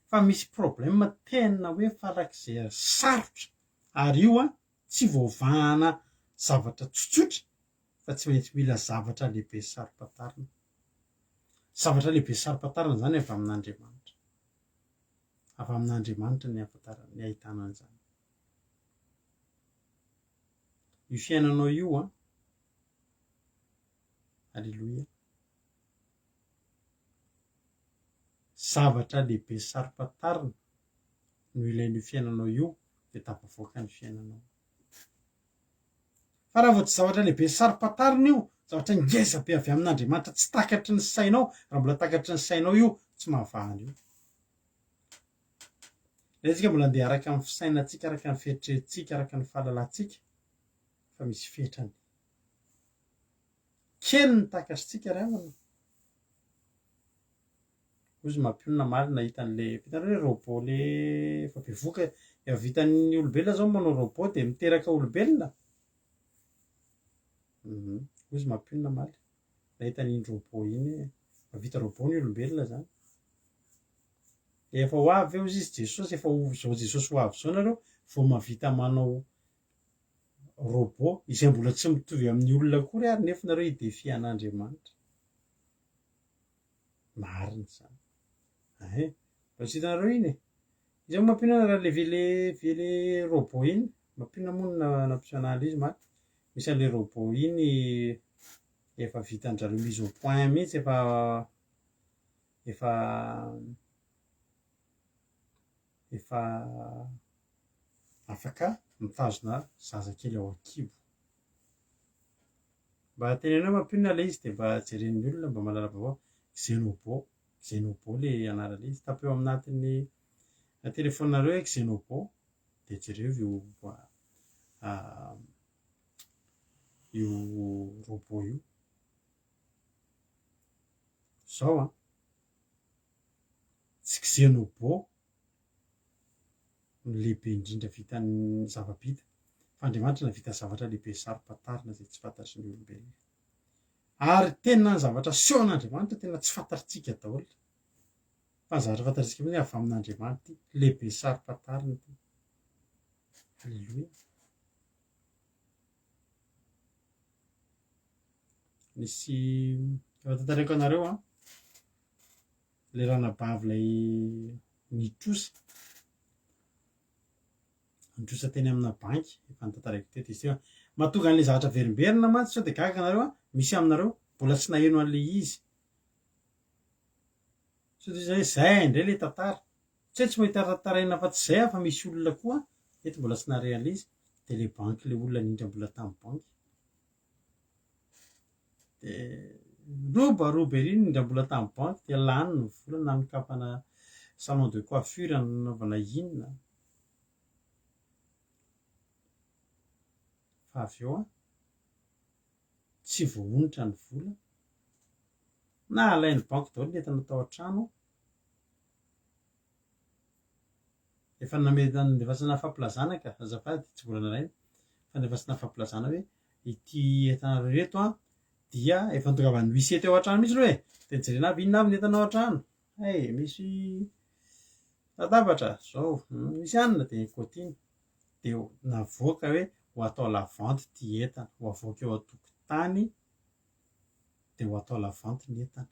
Fa misy problème tena hoe farak'izay sarotra ary io an tsy voavahana zavatra tsotsotra fa tsy maintsy mila zavatra lehibe saro-pantarina. Zavatra lehibe saro-pantarina izany avy amin'Andriamanitra. Avy amin'Andriamanitra ny ahafantarana, ny ahitana an'izany. Io fiainanao io an, Aleloia, zavatra lehibe saro-pantarina no ilain'io fiainanao io dia tafavoaka ny fiainanao. Fa raha vao tsy zavatra lehibe saro-pantarina io, zavatra ngeza be avy amin'Andriamanitra tsy takatry ny sainao, raha mbola takatry ny sainao io, tsy mahavaha an'io. Ilay tsika mbola andeha araka ny fisainantsika, araka ny fieritreretintsika, araka ny fahalalantsika, fa misy fetrany. Kely ny takatritsika ry havana. Hoy izy mampionona omaly nahita an'le, hitanareo le robot le efa bevohoka, efa vitan'ny olombelona zao ny manao robot dia miteraka olombelona? Hoy izy mampionona omaly nahita an'iny robot iny hoe mahavita robot ny olombelona zany. Efa ho avy ve hozy izy Jesosy, efa ho zao Jesosy ho avy zao nareo vao mahavita manao robot izay mbola tsy mitovy amin'ny olona akory ary nefa nareo hi-défier an'Andriamanitra. Marina izany. Ahe, mba tsy hitanareo iny e. Iza moa mampinona raha le vele vele robot iny? Mampinona moa no nampiseho an'ahy izy maty. Misy an'le robot iny efa vitan-dry mise au point mihitsy efa efa efa afaka mitazona zazakely ao an-kibo. Mba teneno hoe mampinona ilay izy dia mba jeren'ny olona mba mahalala vaovao. Xenobot, Xenobot ilay anaran'ilay izy. Tapeo aminatin'ny telefaoninareo hoe Xenobot dia jereo io io robot io. Izao an, tsy Xenobot no lehibe indrindra vitan'ny zava-bita, fa Andriamanitra nahavita zavatra lehibe saro-pantarina izay tsy fantatry ny olombelona. Ary tena ny zavatra asehon'Andriamanitra tena tsy fantatritsika daholo. Fa ny zavatra fantatritsika fotsiny avy amin'Andriamanitra ity, lehibe saro-pantarina ity. Alléluia. Misy efa tantaraiko anareo an. Ilay ranabavy ilay nitrosa, nitrosa teny amina banky, efa notantaraiko teto izy teo. Mahatonga an'ilay zavatra averimberina mantsy sao dia gaga nareo an, misy aminareo mbola tsy naheno an'ilay izy. Sao dia izay hoe zay indray ilay tantara. Tsy hoe tsy mahita tantaraina afa-tsy izay aho fa misy olona koa. Eto mbola tsy nahare an'ilay izy, dia ilay banky ilay olona nindram-bola tamin'ny banky. Dia robaroba ery ny nindram-bola tamin'ny banky dia lany ny vola nanokafana salon de coiffure nanaovana inona. Fa avy eo an, tsy voahonitra ny vola, na alain'ny banky daholo ny entana tao an-trano, efa nandefasana fampilazana ka, azafady tsy mbola nalaina, fa nandefasana fampilazana hoe ity entanareo ireto an, dia efa nitongavan'ny huissier teo an-trano mihitsy aloha e, dia nijerena avy inona avy ny entana ao an-trano, hay misy latabatra zao, misy anona dia kaotiana, dia navoaka hoe ho atao la vente ity entana, ho avoaka eo an-tokotany dia ho atao la vente ny entana.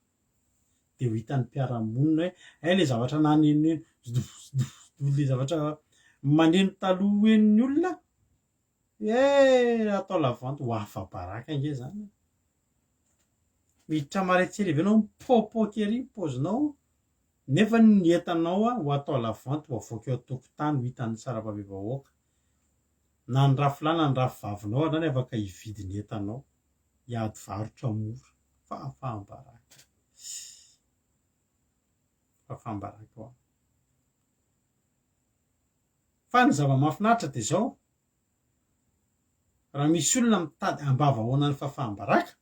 Dia ho hitan'ny mpiara-monina hoe hay ilay zavatra nanenoneno zdof zdof zdof ilay zavatra maneno taloha henon'ny olona eh atao la vente ho afa-baraka ange izany e. Miditra marain-tsy hariva ianao mipoapoaka ery ny paozinao nefa ny entanao ho atao la vente ho avoaka eo an-tokotany ho hitan'ny sarababem-bahoaka. Na ny rafilahy na ny rafivavinao ary izany afaka hividy ny entanao, hiady varotra mora. Fahafaham-baraka. Fahafaham-baraka ho ahy. Fa ny zava-mahafinaritra dia izao, raha misy olona mitady ambavahoana ny fahafaham-baraka,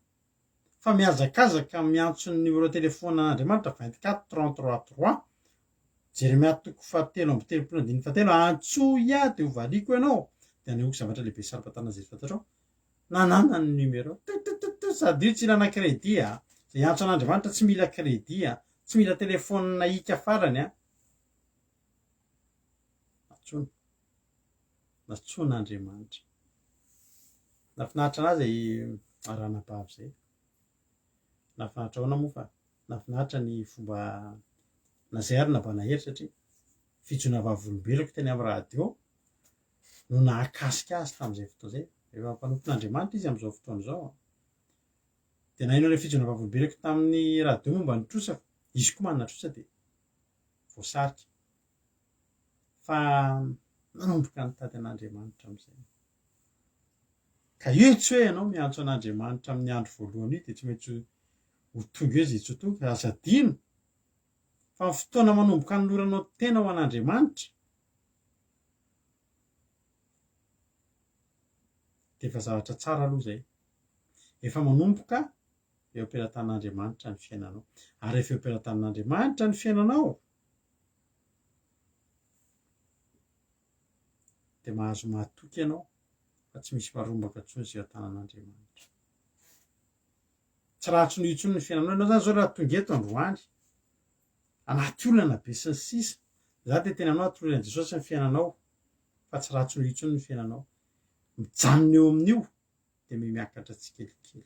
fa mihazakazaka miantso ny numéro téléphone an'Andriamanitra 24 33 3, Jeremia toko fahatelo amby telopolo andininy fahatelo, antsoy ahy dia hovaliako ianao, dia hanehoako zavatra lehibe saro-patanana izay tsy fantatrao. Nanana ny numéro. Tut tut tut tut, sady io tsy ilana crédit a. Izay hiantso an'Andriamanitra tsy mila crédit a. Tsy mila téléphone hika farany a. Antsoina. Nantsoin'Andriamanitra. Nahafinaritra anahy izay ranabavy izay. Nahafinaritra ahoana moa fa nahafinaritra ny fomba na izay ary nampanahery satria fijoana vavolombeloko teny amin'ny radio no nahakasika azy tamin'izay fotoana izay. Efa mpanompon'Andriamanitra izy amin'izao fotoana izao. Dia naheno ilay fijoana vavolombeloko tamin'ny radio momba ny trosa, izy koa manana trosa dia voasarika. Fa nanomboka nitady an'Andriamanitra amin'izay. Ka io tsy hoe ianao miantso an'Andriamanitra amin'ny andro voalohany io dia tsy maintsy ho tonga eo izay tsy ho tonga. Aza adino fa ny fotoana manomboka anoloranao tena ho an'Andriamanitra dia efa zavatra tsara aloha izay. Efa manomboka eo am-pelatanan'Andriamanitra ny fiainanao. Ary rehefa eo am-pelatanan'Andriamanitra ny fiainanao dia mahazo mahatoky ianao fa tsy misy marombaka intsony izay eo an-tanan'Andriamanitra. Tsy ratsy noho intsony ny fiainanao. Ianao izany izao raha tonga eto androany, anaty olana be sy ny sisa, za dia tena anao atolory an'i Jesosy ny fiainanao fa tsy ratsy noho intsony ny fiainanao. Mijanona eo amin'io dia mihamiakatra tsikelikely.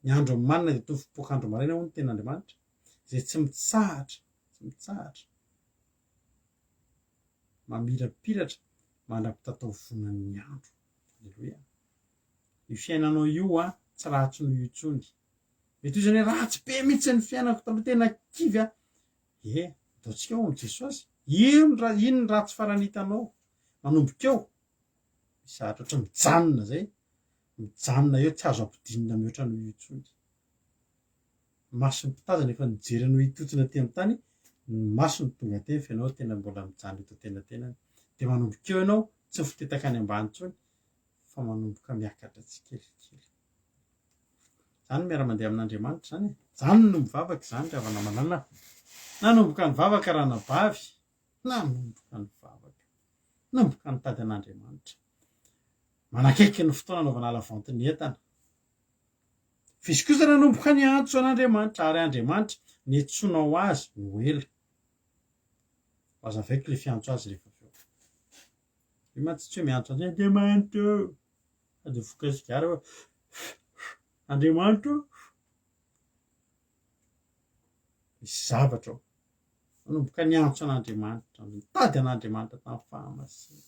Ny andro amin'ny manina dia toy ny fipoak'andro maraina hoy ny tenin'Andriamanitra, izay tsy mitsahatra, tsy mitsahatra, mamirapiratra mandra-pitataovonan'ny andro. Aleloia. Io fiainanao io an, tsy ratsy noho io intsony. Mety ho izany hoe ratsy be mihitsy ny fiainako taloha, tena kivy aho. Ie, ataontsika ao amin'i Jesosy. Ino ra, ino ny ratsy farany hitanao? Manomboka eo, misy zavatra ohatran'ny mijanona izay, mijanona eo tsy azo ampidinina mihoatra noho io intsony. Mason'ny mpitazana efa nijery anao hitotsina aty amin'ny tany, ny masony tonga teny fa ianao tena mbola mijanona eto an-tenatenany. Dia manomboka eo ianao, tsy mifotetaka any ambany intsony, fa manomboka miakatra tsikelikely. Izany no miara-mandeha amin'Andriamanitra izany e. Izany no mivavaka izany ry havana malala. Nanomboka nivavaka ranabavy, nanomboka nivavaka. Nanomboka nitady an'Andriamanitra. Manakaiky ny fotoana anaovana lavanty ny entana. Fa izy kosa nanomboka niantso an'Andriamanitra, ary Andriamanitra niantsoana ho azy no ela. Ho azavaiko ilay fiantso azy rehefa avy eo. Io mantsy tsy hoe miantso an'izay Andriamanitra ô! Sady mifoka sigara hoe Andriamanitra ô! Misy zavatra ao. Nanomboka niantso an'Andriamanitra, nitady an'Andriamanitra tamin'ny fahamasinana.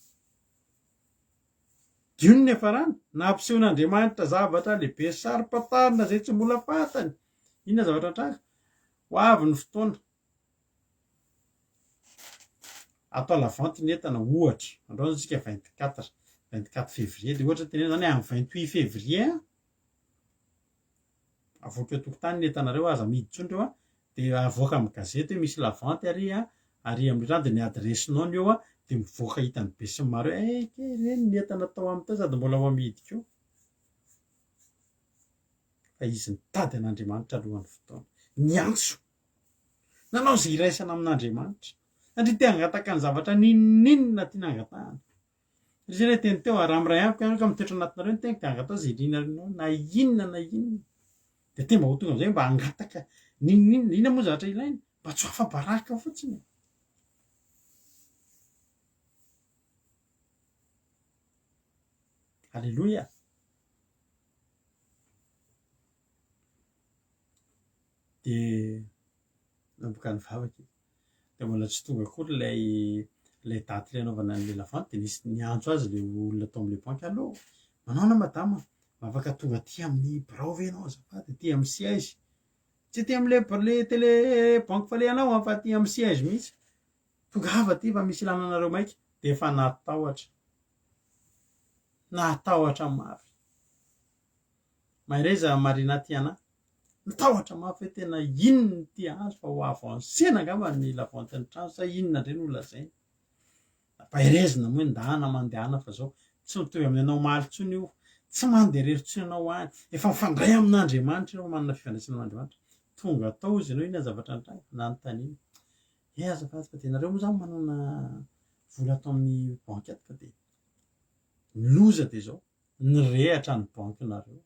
Dio ny niafarany, nampisehon'Andriamanitra zavatra lehibe saro-pantarina izay tsy mbola fantany. Inona zavatra nitranga? Ho avy ny fotoana. Atao à la vente ny entana ohatra, androany zao tsika 24, 24 février, dia ohatra teneno zany hoe amin'ny 28 février avoaka eo an-tokotany ny entanareo, aza amidy intsony ireo an, dia avoaka amin'ny gazety hoe misy la vente ary an, ary amin'io trano dia ny adiresinao no eo an, dia mivoaka hitan'ny besinimaro hoe eh kay ireny ny entana tao aminy tao sady mbola ho amidy koa. Fa izy nitady an'Andriamanitra alohan'ny fotoana. Niantso. Nanao izay iraisana amin'Andriamanitra. Satria te hangataka ny zavatra n'inon'inona tiana hangatahana. Satria ilay teny teo, raha miray amiko ianareo ka mitoetra anatinareo ny teniko dia angataho izay irinareo na inona na inona. Dia te mba ho tonga amin'izay mba hangataka n'inon'inona. Inona moa ny zavatra ilaina? Mba tsy ho afa-baraka fotsiny. Aleloia. Dia nanomboka nivavaka izy. Dia mbola tsy tonga akory ilay ilay daty ilay anaovana an'ilay la vente dia nisy niantso azy ilay olona tao amin'ilay banky, allô, manao ahoana madama, mba afaka tonga aty amin'ny birao ve ianao azafady, aty amin'ny siège? Tsy aty amin'ilay ilay télé banque falehanao an, fa aty amin'ny siège mihitsy. Tongava aty fa misy ilana anareo maika. Dia efa natahotra. Natahotra mafy. Mahereza Marina Tiana. Natahotra mafy hoe tena inona ity azo fa ho avancena angamba ny la vente ny trano sa inona indray no lazainy. Ampaherezina moa hoe ndana mandehana fa zao tsy mitovy amin'ny anao omaly intsony io. Tsy mandeha irery intsony ianao any. Efa mifandray amin'Andriamanitra ianao, manana fifandraisana amin'Andriamanitra. Tonga tao izy ianao inona ny zavatra nitranga? Nanontaniana. Eh azafady fa dia nareo moa zany manana vola ato amin'ny banky ato fa dia ny loza dia zao. Nirehatra ny banky-nareo.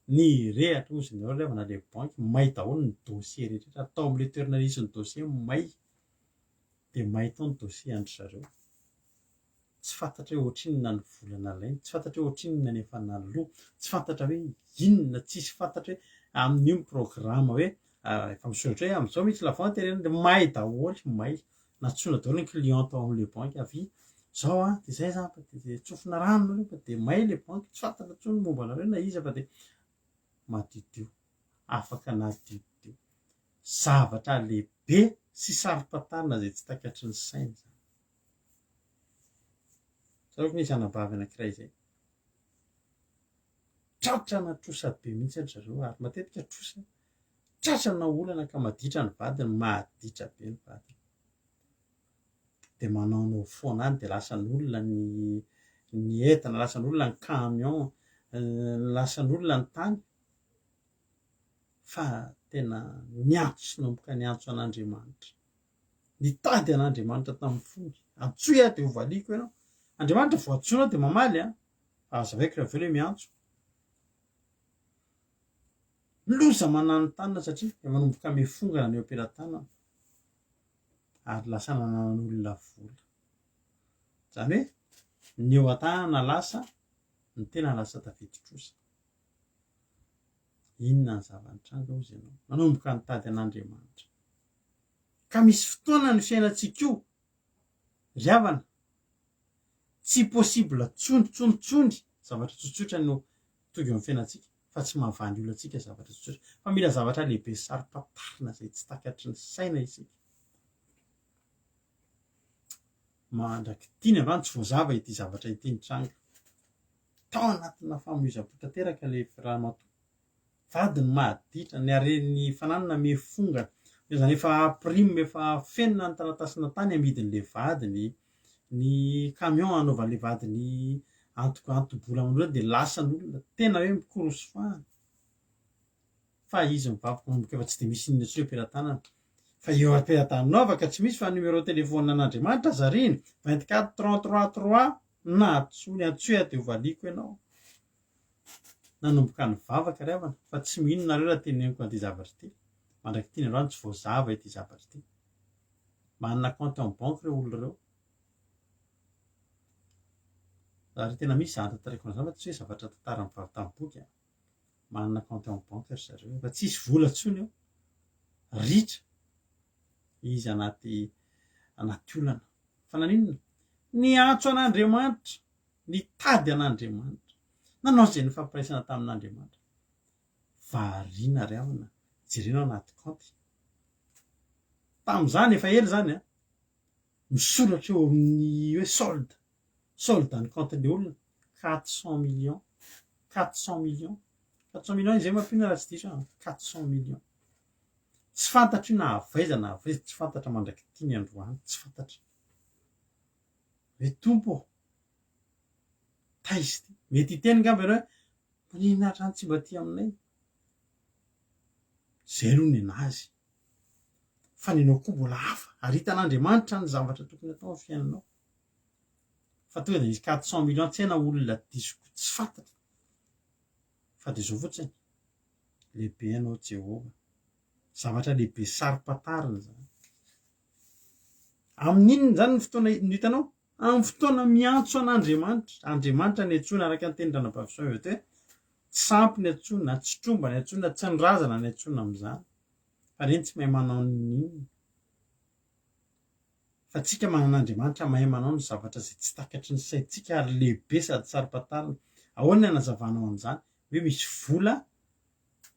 Nirehatra hozy nareo ry havana le banky, may daholo ny dossier rehetra rehetra, tao amin'le toerana nisy ny dossier may, de may tao ny dossier an-dry zareo. Tsy fantatra hoe ohatrinona ny vola nalainy, tsy fantatra hoe ohatrinona ny efa naloa, tsy fantatra hoe inona, tsisy fantatra hoe amin'io ny programme hoe efa misoratra hoe amin'izao misy la vente ireny, de may daholo, may. Nantsoina daholo ny client tao amin'ilay banky, avia zao an, dia zay zany fa dia tsofina rano nareo fa dia may ilay banky, tsy fantatra intsony ny momba anareo na iza fa dia madiodio, afaka nadiodio. Zavatra lehibe sy saro-pantarina izay tsy takatry ny saina izany. Tsaroako nisy anabavy anankiray izay, tratrana trosa be mihitsy ry zareo ary matetika trosa Tratrana olana ka maditra ny vadiny, maditra be ny vadiny. Dia manaonao foana any dia lasan'olona ny ny entana, lasan'olona ny camion, lasan'olona ny tany. Fa tena niantso sy nanomboka niantso an'Andriamanitra. Nitady an'Andriamanitra tamin'ny fony. Antsoy aho dia hovaliako ianao. Andriamanitra vao antsoinao dia mamaly an. Fa hazavaiko raha avy eo ilay miantso. Loza mananontanona satria efa manomboka mifongana ny eo am-pelatanana ary lasa nananan'olona vola. Izany hoe ny eo an-tanana lasa, ny tena lasa tafidi-trosa. Inona ny zava-nitranga hozy ianao? Nanomboka nitady an'Andriamanitra. Ka misy fotoana ny fiainantsika io, ry havana, tsy possible tsony tsony tsony zavatra tsotsotra no tonga eo amin'ny fiainantsika fa tsy mahavaly olona antsika zavatra tsotsotra fa mila zavatra lehibe sy saro-pantarina izay tsy takatry ny saina isika. Mandrak'ity ny androany tsy voazava ity zavatra ity nitranga. Tao anatina famoizam-po tanteraka ilay ramatoa. Vadiny maditra, ny haren'ny fananana mifongana. Izany efa prime efa fenina ny taratasina tany amidin'ilay vadiny, ny camion anaovan'ilay vadiny antoka anto-bola aman'olona dia lasan'olona. Tena hoe mikorosy fahana. Fa izy mivavaka manomboka efa tsy dia misy inona intsony eo am-pelatanana. Fa eo am-pelatananao afaka tsy misy fa numéro téléphone an'Andriamanitra zarina, 24 33 3 na antsoiny, antsoy aho dia hovaliako ianao. Nanomboka nivavaka ry havana fa tsy mino nareo raha teneniko an'ity zavatra ity. Mandrak'ity ny androany tsy voazava ity zavatra ity. Manana compte en banque ireo olona ireo. Ary tena misy izany tantaraiko an'izany fa tsy hoe zavatra tantara mivavy tamin'ny boky a. Manana compte en banque ry zareo. Efa tsisy vola intsony eo. Ritra izy anaty anaty olana. Fa naninona? Niantso an'Andriamanitra. Nitady an'Andriamanitra. Nanao izay nifampiraisana tamin'Andriamanitra. Variana ry havana, jerena ao anaty kaonty. Tamin'izany, efa ela izany an. Misoratra eo amin'ny hoe solde, solde ny compte-n'ny olona, 400 millions, 400 millions, 400 millions izay mampino raha tsy diso aho, 400 millions. Tsy fantatra io na avy aiza na avy aiza, tsy fantatra mandrak'ity ny androany, tsy fantatra. Hoe Tompo ô, taiza ity? Mety hiteny angamba ianao hoe, maninona hatrany tsy mba aty aminay? Izay aloha nenazy. Fa nenao koa mbola hafa, ary hitan'Andriamanitra ny zavatra tokony atao amin'ny fiainanao. Fa tonga dia nisy 400 millions tsy hay na olona diso tsy fantatra. Fa dia izao fotsiny, lehibe ianao Jehovah. Zavatra lehibe saro-pantarina izany. Amin'inona izany ny fotoana no hitanao? Amin'ny fotoana miantso an'Andriamanitra. Andriamanitra ny antsoina araka ny tenin-dRanabavy Soa teo hoe tsy sampy ny antsoina, tsy tromba ny antsoina, tsy ny razana ny antsoina amin'izany. Fa ireny tsy mahay manao n'inon'inona. Fa tsika manana Andriamanitra mahay manao ny zavatra izay tsy takatry ny saintsika ary lehibe sady saro-pantarina. Ahoana ny hanazavanao an'izany? Hoe misy vola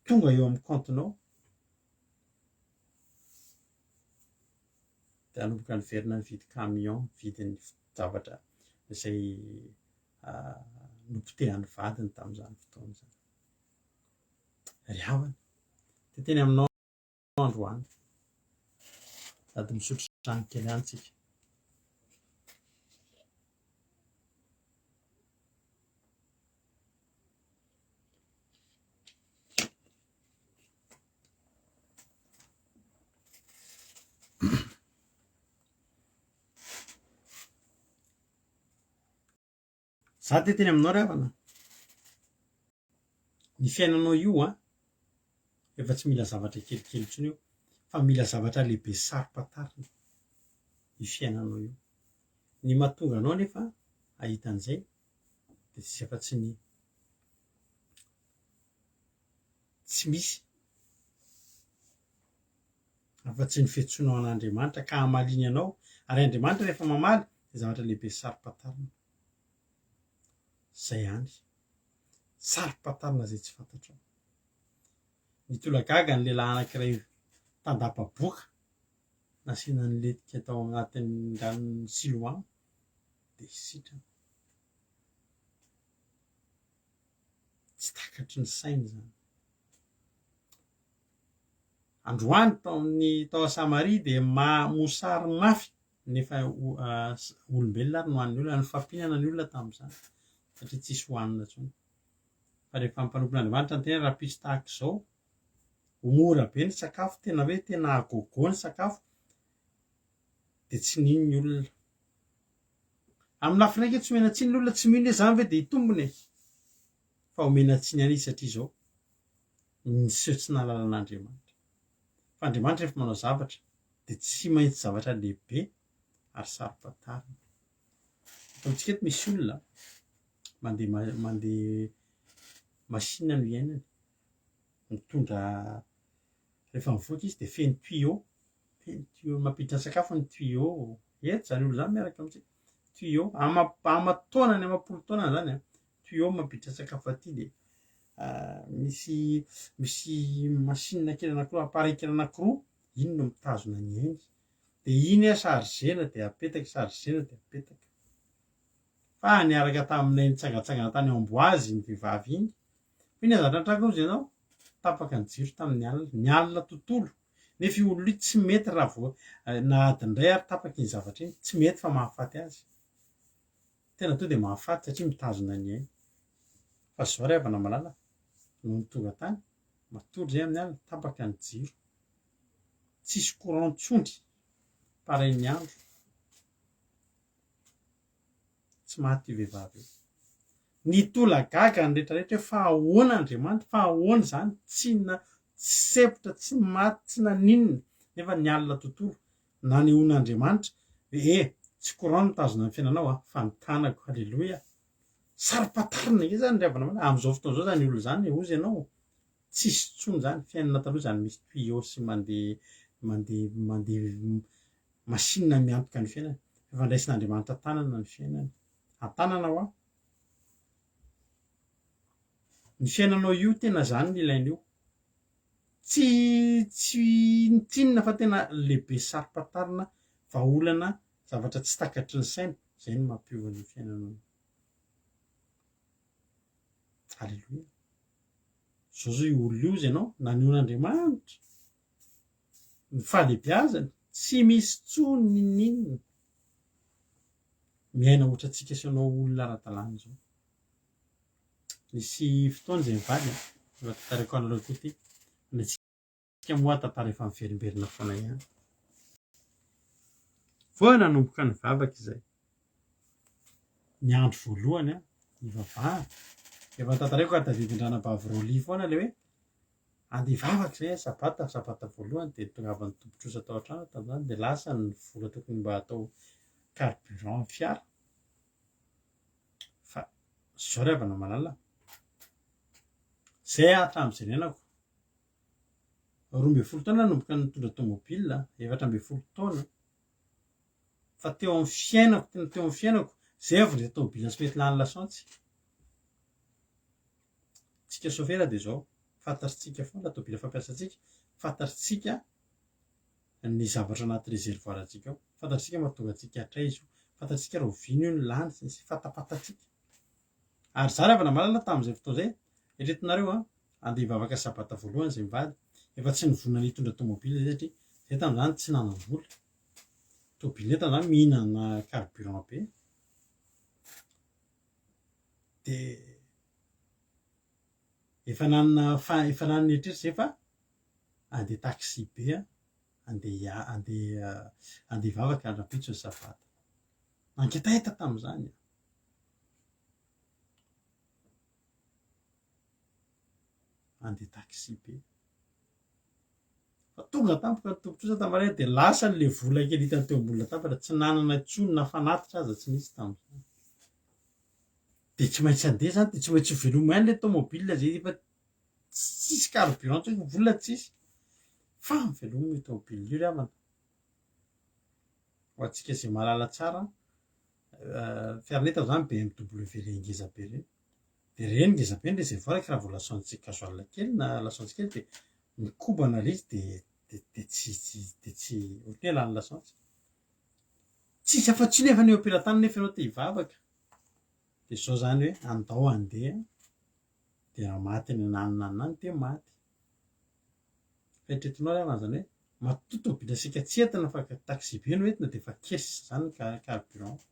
tonga eo amin'ny kaontinao dia hanomboka niverina nividy camion, nividy ny zavatra izay nopotehan'ny vadiny tamin'izany fotoana izany. Ry havana, te teny aminao androany, sady misotro rano kely ihany tsika. Za te teny aminao ry havana, ny fiainanao io an, efa tsy mila zavatra kelikely intsony io fa mila zavatra lehibe saro-pantarina io fiainanao io. Ny mahatonga anao anefa hahita an'izay dia tsisy afa-tsy ny Tsy misy afa-tsy ny fiantsoanao an'Andriamanitra ka hamaliany anao, ary Andriamanitra rehefa mamaly dia zavatra lehibe saro-pantarina. Izay ihany. Saro-pantarina izay tsy fantatrao. Nitolagaga ny lehilahy anankiray tandapa boka nasiana nilentika tao anatin'ny ranon'ny Siloama dia sitrana. Tsy takatry ny saina izany. Androany tao amin'ny tao Samaria dia mosary mafy nefa olombelona ary no hanin'ny olona, nifampihinana ny olona tamin'izany satria tsisy hohanina intsony. Fa rehefa mpanompon'Andriamanitra ny tena rahampitso tahaka izao, ho mora be ny sakafo, tena hoe tena à gogo ny sakafo, dia tsy nino ny olona. Amin'ny lafiny raika tsy omena tsiny ny olona tsy mino hoe zany ve dia hitombina e! Fa omena tsiny ihany izy satria izao niseho tsy nahalala an'Andriamanitra. Fa Andriamanitra rehefa manao zavatra dia tsy maintsy zavatra lehibe ary saro-pantarina. Eto amintsika eto misy olona mandeha mandeha machine no iainany, mitondra rehefa mivoaka izy dia feno tuyau Feno tuyau mampiditra sakafo ny tuyau. Eto zany olona zany miaraka amintsika. Tuyau ama aman-taonany amam-polo taonany zany an. Tuyau mampiditra sakafo aty dia misy misy machine kely anankiroa, appareil kely anankiroa, iny no mitazona ny ainy. Dia iny an chargena dia apetaka, chargena dia apetaka. Fa niaraka taminay nitsangantsangana tany Amboise iny vehivavy iny. Fa inona zavatra nitranga hozy ianao? Tapaka ny jiro tamin'ny alina, ny alina tontolo. Nefa io olona io tsy mety raha vao na adiny iray ary tapaka iny zavatra iny, tsy mety fa mahafaty azy. Tena tonga dia mahafaty satria mitazona ny ainy. Fa zao ry havana malala, nony tonga tany, matory zay amin'ny alina, tapaka ny jiro. Tsisy courant intsony, pareil ny andro. Tsy maty io vehivavy io. Nitolagaga ny rehetra rehetra hoe fa ahoana Andriamanitra, fa ahoana izany, tsy na tsy sempotra, tsy maty, tsy naninona, nefa ny alina tontolo nanehoan'Andriamanitra hoe eh, tsy courant no mitazona ny fiainanao an, fa ny tanako, haleloia. Saro-pantarina ange izany ry havana malala, amin'izao fotoana izao izany olona izany, hozy ianao, tsisy intsony izany, fiainana taloha izany misy tuyau sy mandeha mandeha mandeha machine miantoka ny fiainana. Efa ndraisin'Andriamanitra tanana ny fiainana. An-tanana hoa. Ny fiainanao io tena zany ny ilaina io. Tsy tsy tsinona fa tena lehibe saro-pantarina vahaolana. Zavatra tsy takatry ny saina, izay no mampiova ny fiainanao. Aleloia. Zao zao io olona io izy ianao, naneho an'Andriamanitra ny fahalehibiazany, tsy misy intsony n'inon'inona. Miaina ohatrantsika sy ianao olona ara-dalàna izao. Nisy fotoana izay mivady, efa tantaraiko anareo koa ity, ny antsika moa tantara efa miverimberina foana ihany. Vao nanomboka nivavaka izay. Ny andro voalohany an, nivavahana. Efa tantaraiko ary tadidin-dRanabavy Rolly foana ilay hoe andeha hivavaka izay an, sabata, sabata voalohany dia tongavan'ny tompon-trosa tao an-trano tamin'izany dia lasa ny vola tokony mba hatao carburant amin'ny fiara. Fa izao ry havana malala, izay aho hatramin'izay niainako, 12 taona nanomboka nitondra tomobile, 14 taona, fa teo amin'ny fiainako, tena teo amin'ny fiainako, zay vao ilay tomobile tsy mety lany lasantsy. Tsika sofera dia izao, fantatritsika foana la tomobile fampiasantsika, fantatritsika ny zavatra anaty réservoir antsika ao, fantatritsika mahatonga antsika hatraiza io, fantatritsika rahoviana io no lany, sy ny sisa, fantapantatsika. Ary za ravana malala tamin'izay fotoana izay, eritreretinareo an, andeha hivavaka sabata voalohany izay mivady, efa tsy nivonona ny hitondra tomobile zay satria zay tamin'izany tsy nanam-bola. Tobile tamin'izany mihinana carburant be. Dia efa nanana fa efa nanana eritreritra zay fa andeha taxi be aho, andeha andeha andeha hivavaka rahampitso ny sabata. Nangetaheta tamin'izany aho. Andeha taxi be. Fa tonga tampoka ny tompon-trosa tamin'ny maraina dia lasany ilay vola kely hitany teo ambony latabatra, tsy nanana intsony na fanatitra aza tsy nisy tamin'izany. Dia tsy maintsy handeha izany, dia tsy maintsy ho veloma ihany ilay tomobile izay efa tsisy carburant intsony, vola tsisy. Fa miveloma io tomobile io ry havana. Ho antsika izay mahalala tsara, fiara tamin'izany BMW ilay ngeza be ireny. Dia ireny ngeza be ny réservoir ka raha vao lasantsy gasoil kely na lasantsy kely dia mikobana ilay izy dia dia dia tsy tsy dia tsy ohatran'ny hoe lany lasantsy. Tsisy afa-tsy io nefa ny eo am-pelatanana nefa ianao te hivavaka. Dia izao izany hoe andao handeha dia raha maty any ananona any any dia maty. Fa eritreretinao ry havana izany hoe matoa tôbila isika tsy entina fa taxi-be no entina dia efa kely sisa izany ny carburant.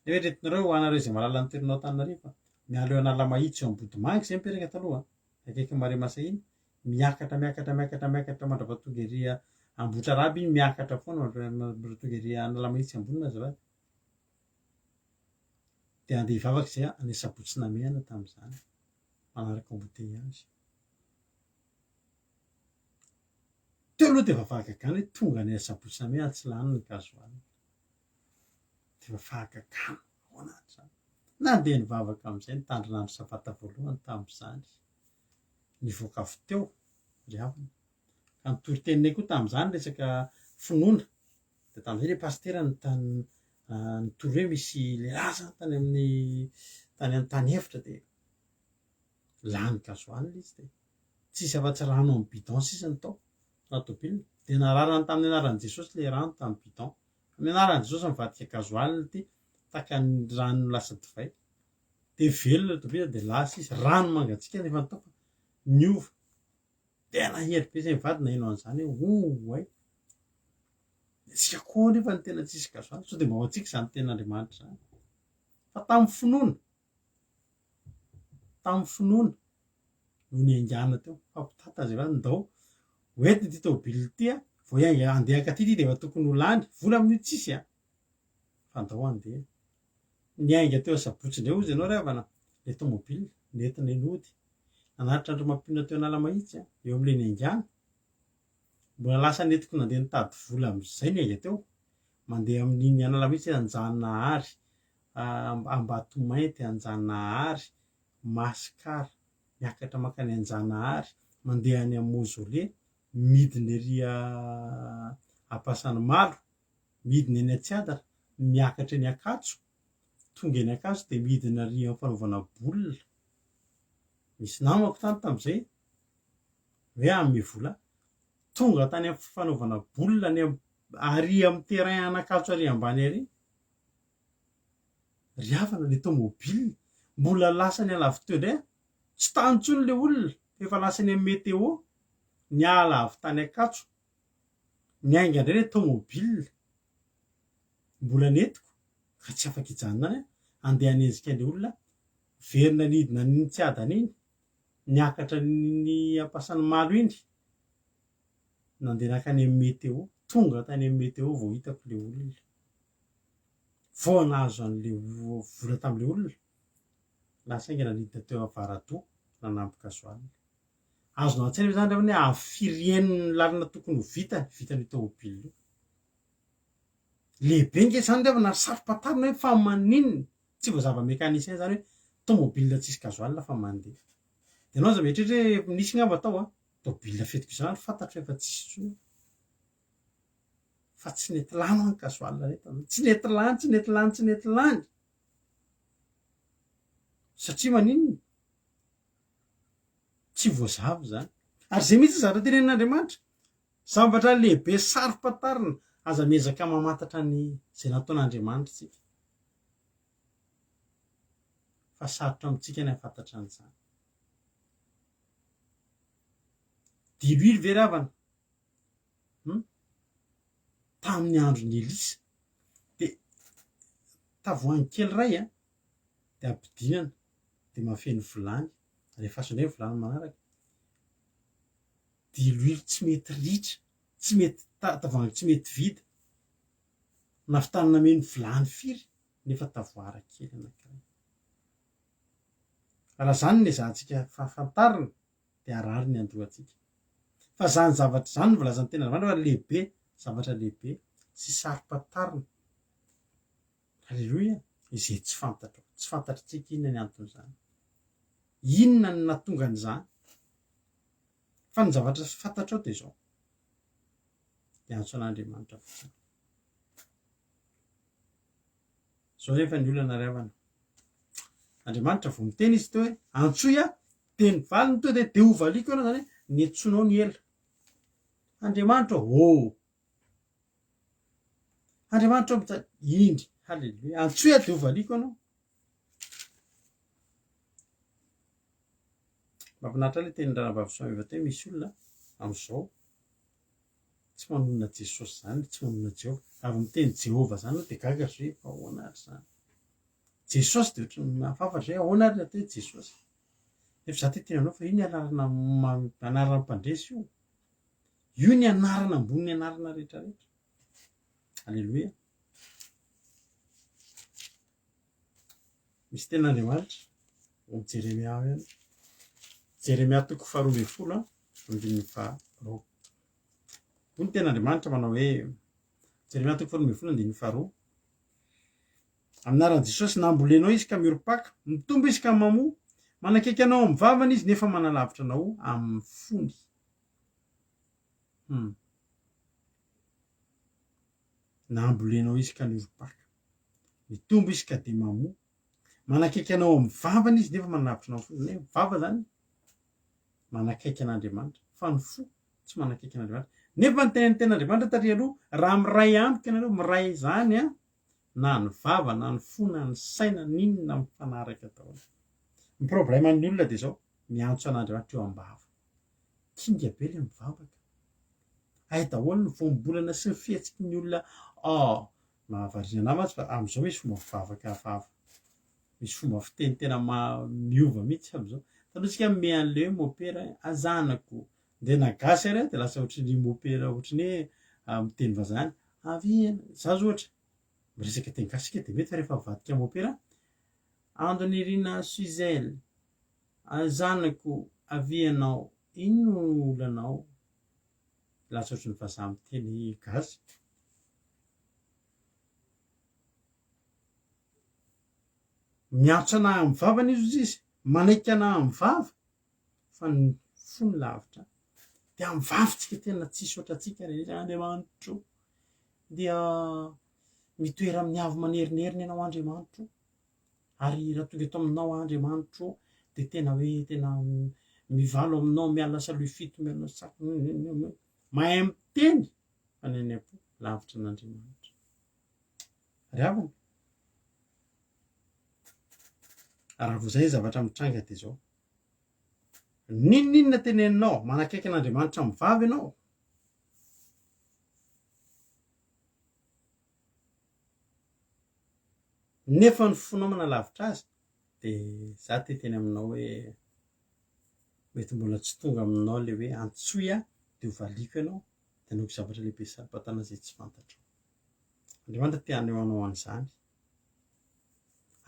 Nefa eritreretinareo ho anareo izay mahalala ny toerana ao Antananarivo, miala eo Analamahitsy eo Ambodimanga izay mipetraka taloha, akaiky Marais iny, miakatra miakatra miakatra miakatra mandrapatonga ery Ambohitraraby iny miakatra foana mandrapatonga ery Analamahitsy ambony azafady. Dia andeha hivavaka izay any Sabotsy Namehana tamin'izany, manaraka embouteillage. Teo aloha dia efa fahagagana hoe tonga any Sabotsy Namehana tsy lany ny gasoil. Dia efa fahagagana, ahoana ary izany? Nandeha nivavaka amin'izay nitandrina andro sabata voalohany tamin'izany. Nivoaka avy teo ry havana. Ka ny toriteninay koa tamin'izany resaka finoana. Dia tamin'izay ilay pasitera nitany nitory hoe misy lehilahy izany tany amin'ny tany an-tany efitra dia lany gasoil izy dia tsisy afa-tsy rano amin'ny bidon sisa ny tao anaty tôbila. Dia nararany tamin'ny anaran'i Jesosy ilay rano tamin'ny bidon. Amin'ny anaran'i Jesosy mivadika gasoil ity tahaka ny rano lasa divay. Dia velona ilay tôbila dia lasa izy. Rano mangatsiaka nefa ny tao fa niova. Tena hery be izay mivady naheno an'izany hoe oay. Isika koa nefa ny tena tsisy gasoil. Sao dia mba ho antsika izany tenin'Andriamanitra izany. Fa tamin'ny finoana, tamin'ny finoana no niaingàna teo. Fampitata izay va, ndao hoentina ity tômôbila ity a, vao hiainga handeha hankaty ity dia efa tokony ho lany, vola amin'io tsisy a, fa ndao handeha. Niainga teo Asabotsy indray hozy ianao ry havana, ilay tômôbila nentinay nody. Nanatitra an-dRamampionona teo Analamahitsy a, eo amin'ilay niaingàna. Mbola lasa nentiko nandeha nitady vola amin'izay niainga teo. Mandeha amin'iny Analamahitsy Anjanahary, Ambatomainty, Anjanahary, Mascar, miakatra mankany Anjanahary, mandeha any amin'ny mausolée, midina ery Ampasanimalo, midina eny Antsiadana, miakatra eny Ankatso, tonga eny Ankatso dia midina ery amin'ny fanaovana boule. Nisy namako tany tamin'izay hoe hanome vola ahy. Tonga tany amin'ny fanaovana boule any. ary amin'ny terrain an'Ankatso ary ambany ary. Ry havana le tomobile mbola lasa niala avy teo indray a! Tsy tany intsony le olona fa efa lasa any amin'ny météo, niala avy tany Ankatso, niainga indray le tomobile, mbola nentiko ka tsy afaka hijanona any aho, andeha hanenjika an'le olona, niverina nidina an'iny Tsiadana iny, niakatra an'iny Ampasanimalo iny, nandeha nankany amin'ny météo, tonga tany amin'ny météo vao hitako le olona. Vao nahazo an'le vola tamin'le olona, lasa haingana nidina teo Avaradoha nanampy gasoil. Azonao an-tsaina ve zany ry havana hoe hafirian'ny lalana tokony ho vita ny vitan'io tômôbila io? Lehibe nge zany ry havana ary saro-pantarina hoe fa maninona? Tsy voazava mécanicien zany hoe tômôbila tsisy gasoil fa mandeha. Dia ianao aza mieritreritra hoe nisy ngamba tao an, tômôbila fetiko izany fantatro efa tsisy intsony. Fa tsy nety lany ho'a ny gasoil reto aloha, tsy nety lany, tsy nety lany, tsy nety lany. Satria maninona? Tsy voazava izany. Ary izay mihitsy ny zavatra tenenin'Andriamanitra. Zavatra lehibe saro-pantarina, aza miezaka mamantatra ny izay nataon'Andriamanitra isika. Fa sarotra amintsika ny hahafantatra an'izany. Diloilo ve ry havana? Hum? Tamin'ny andron'i Elisa, dia tavoahangy kely iray an, dia ampidinana, dia mahafeno vilany, alefaso indray ny vilany manaraka. Diloilo tsy mety ritra, tsy mety tavoahangy tsy mety vita, nahavitany nameno vilany firy nefa tavoara kely anankiray. Raha izany no ezahantsika fahafantarina dia harary ny andohantsika. Fa izany zavatra izany no voalazan'ny tenin'Andriamanitra fa lehibe, zavatra lehibe sy saro-pantarina. Aleloia! Izay tsy fantatrao. Tsy fantatritsika inona ny anton'izany. Inona no nahatonga an'izany. Fa ny zavatra fantatrao dia izao. Hiantso an'Andriamanitra fotsiny. Izao nefa ny olana ry havana. Andriamanitra vao miteny izy teo hoe antsoy aho, dia ny valiny tonga dia dia hovaliako ianao izany hoe niantsoanao ny ela. Andriamanitra ô! Andriamanitra ô mitady indry, haleloia, antsoy aho dia hovaliako ianao. Mahafinaritra ilay tenin'ny ranabavy Soamiva teo misy olona amin'izao tsy manonona Jesosy izany, tsy manonona Jehovah. Raha vao miteny Jehovah izany dia gaga ry zareo fa ahoana ary izany? Jesosy dia ohatran'ny mahafafa ry zareo, ahoana ary ny atao hoe Jesosy? Nefa izaho te hiteny aminao fa io ny anarana anaran'ny mpandresy io. Io ny anarana ambonin'ny anarana rehetra rehetra. Aleloia. Misy tenin'Andriamanitra ao amin'ny Jeremia ao ihany. Jeremia toko faharoa ambin'ny folo andininy faharoa. Hoy ny tenin'Andriamanitra manao hoe Jeremia toko faharoa ambin'ny folo andininy faharoa. Amin'ny anaran'i Jesosy, nambolenao izy ka miorim-paka, mitombo izy ka mamoa, manakaiky anao amin'ny vavany izy nefa manalavitra anao amin'ny fony. Hmm. Nambolenao izy ka niorim-paka. Mitombo izy ka dia mamoa. Manakaiky anao amin'ny vavany izy nefa manalavitra anao amin'ny fony. Ny vava zany manakaiky an'Andriamanitra, fa ny fo tsy manakaiky an'Andriamanitra. Nefa ny tenin'ny tenin'Andriamanitra tary aloha, raha miray amiko ianareo, miray izany an, na ny vava, na ny fo, na ny saina, n'inona mifanaraka daholo. Ny probleman'ny olona dia izao, miantso an'Andriamanitra eo am-bava. Kinga be ilay mivavaka. Hay daholo ny voambolana sy ny fihetsiky ny olona oh, mahavariana anah mantsy fa amin'izao misy fomba fivavaka hafahafa. Misy fomba fiteny tena miova mihitsy amin'izao. Taloha tsika mimehy an'ilay hoe mopera hoe zanako. Ndeha na gasy ary dia lasa ohatran'ny mopera ohatran'ny hoe miteny vazaha ihany. Avia, za zao ohatra miresaka teny gasy tsika dia mety fa rehefa mivadika mopera, Andonirina Suzelle, zanako avia ianao, inona no olanao? Lasa ohatran'ny vazaha miteny gasy. Miantso anah amin'ny vavany izy hozy izy, manaiky anah amin'ny vava, fa ny fony lavitra. Dia amin'ny vavintsika tena tsisy ohatrantsika rehetra, Andriamanitro dia mitoera amin'ny avo manerinerina ianao Andriamanitro, ary raha tonga eto aminao aho Andriamanitro dia tena hoe tena mivalo aminao, miala salohy fito, miala saky, mahay miteny fa ny any am-po. Lavitra an'Andriamanitra. Ry havana, raha vao izay ny zavatra mitranga dia izao. N'inon'inona teneninao, manakaiky an'Andriamanitra amin'ny vava ianao. Nefa ny fonao manalavitra azy, dia za te hiteny aminao hoe mety mbola tsy tonga aminao le hoe antsoy aho dia ho valiako ianao, dia hanaovy zavatra lehibe saro-batana izay tsy fantatrao. Andriamanitra te haneho anao an'izany.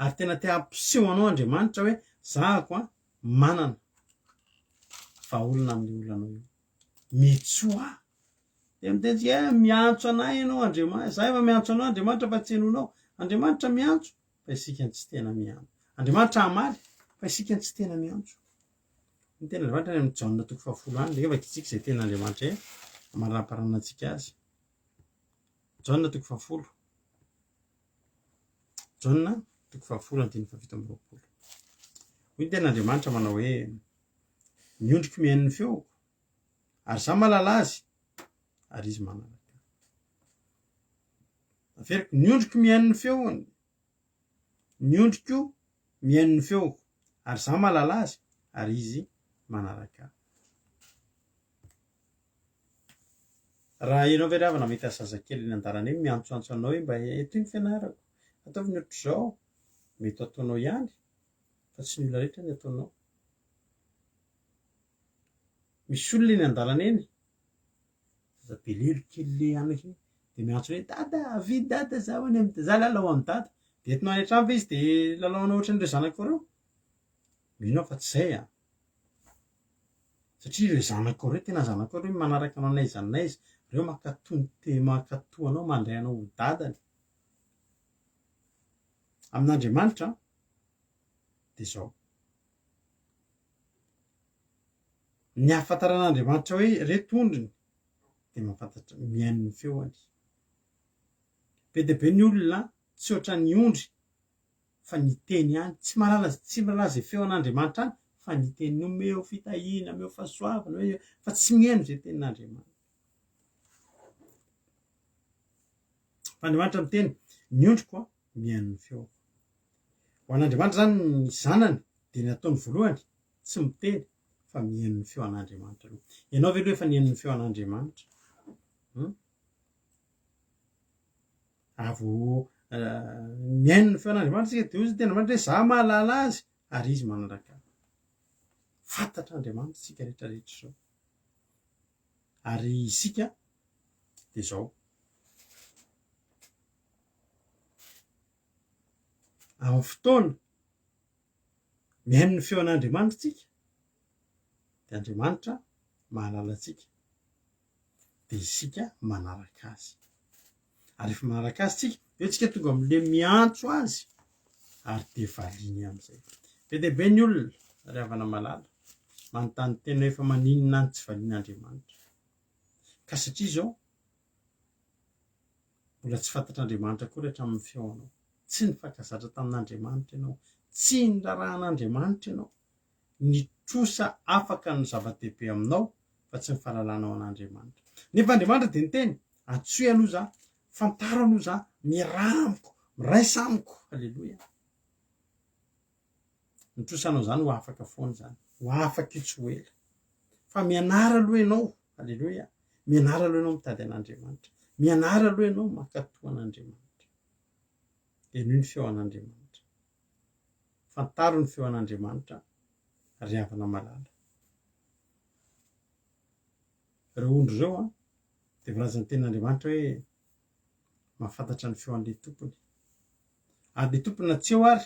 Ary tena te hampiseho anao Andriamanitra hoe zahako an, manana vahaolana amin'io olanao io. Mitsoaha. Dia miteny tsika hoe miantso anay ianao Andriamanitra, za efa miantso anao Andriamanitra fa tsy henonao. Andriamanitra miantso fa isika no tsy tena miantso. Andriamanitra hamaly fa isika no tsy tena miantso. Ny tenin'Andriamanitra any amin'ny Jaona toko fahafolo any, dia vakitsika izay tenin'Andriamanitra e, amaraparanantsika azy. Jaona toko fahafolo. Jaona toko fahafolo andininy fahafito amby roapolo. Hoy ny tenin'Andriamanitra manao hoe, ny ondriko mihaino ny feoko, ary izaho mahalala azy, ary izy manaraka ahy. Averiko, ny ondriko mihaino ny feony, ny ondriko mihaino ny feoko, ary izaho mahalala azy, ary izy manaraka ahy. Raha ianao ve ry havana mahita zazakely eny an-dalana eny miantsoantso anao hoe mba etoy ny fianarako, ataovy ny ohatr'izao, mety ho ataonao ihany, fa tsy ny olona rehetra ny ataonao. Misy olona eny an-dalana eny, zaza be lelo kely le anaka iny, de miantso hoe dada avia dada zaho any am- za lalao amin'i dada, de entinao any an-trano ve izy de lalaonao ohatran'ireo zanakao ireo? Mino aho fa tsy zay an! Satria ireo zanakao ireo tena zanakao ireo manaraka anao n'aiza n'aiza, ireo mankatò ny te- mankatò anao mandray anao ho dadany. Amin'Andriamanitra de zao. Ny ahafantaran'Andriamanitra hoe ireto ondriny dia mahafantatra mihaino ny feony. Be dia be ny olona tsy ohatran'ny ondry fa ny teny ihany, tsy mahalala tsy mahalala izay feon'Andriamanitra any fa ny teny omeo fitahiana, omeo fahasoavana, omeo fa tsy mihaino izay tenin'Andriamanitra. Fa Andriamanitra miteny, ny ondriko mihaino ny feoko. Ho an'Andriamanitra izany ny zanany dia ny ataony voalohany tsy miteny fa mihaino ny feo an'Andriamanitra aloha. Ianao ve aloha efa nihaino ny feo an'Andriamanitra? Hum? Raha vao mihaino ny feo an'Andriamanitra isika dia hoy ny tenin'Andriamanitra hoe za mahalala azy ary izy manaraka ahy. Fantatr'Andriamanitra isika rehetra rehetra izao. Ary isika dia izao. Amin'ny fotoana mihaino ny feon'Andriamanitra isika dia Andriamanitra mahalala antsika dia isika manaraka azy. Ary rehefa manaraka azy tsika, eo tsika tonga amin'le miantso azy ary dia valiany amin'izay. Be dia be ny olona ry havana malala manontany tena hoe fa maninona any tsy valian'Andriamanitra. Ka satria izao Mbola tsy fantatr'Andriamanitra akory hatramin'ny feonao. Tsy nifankazatra tamin'Andriamanitra ianao. Tsy niraharahan'Andriamanitra ianao. Ny trosa afaka no zava-dehibe aminao fa tsy ny fahalalanao an'Andriamanitra. Nefa Andriamanitra dia niteny, antsoy aloha za, fantaro aloha za, miraha amiko, miraisa amiko. Aleloia. Ny trosanao izany ho afaka foana izany. Ho afaka io tsy ho ela. Fa mianara aloha ianao. Aleloia. Mianara aloha ianao mitady an'Andriamanitra. Mianara aloha ianao mankatò an'Andriamanitra. Henoy ny feo an'Andriamanitra. Fantaro ny feo an'Andriamanitra, ry havana malala. Ireo ondry ireo an, dia voalazan'ny tenin'Andriamanitra hoe mahafantatra ny feo an'ilay tompony. Ary ilay tompony na tsy eo ary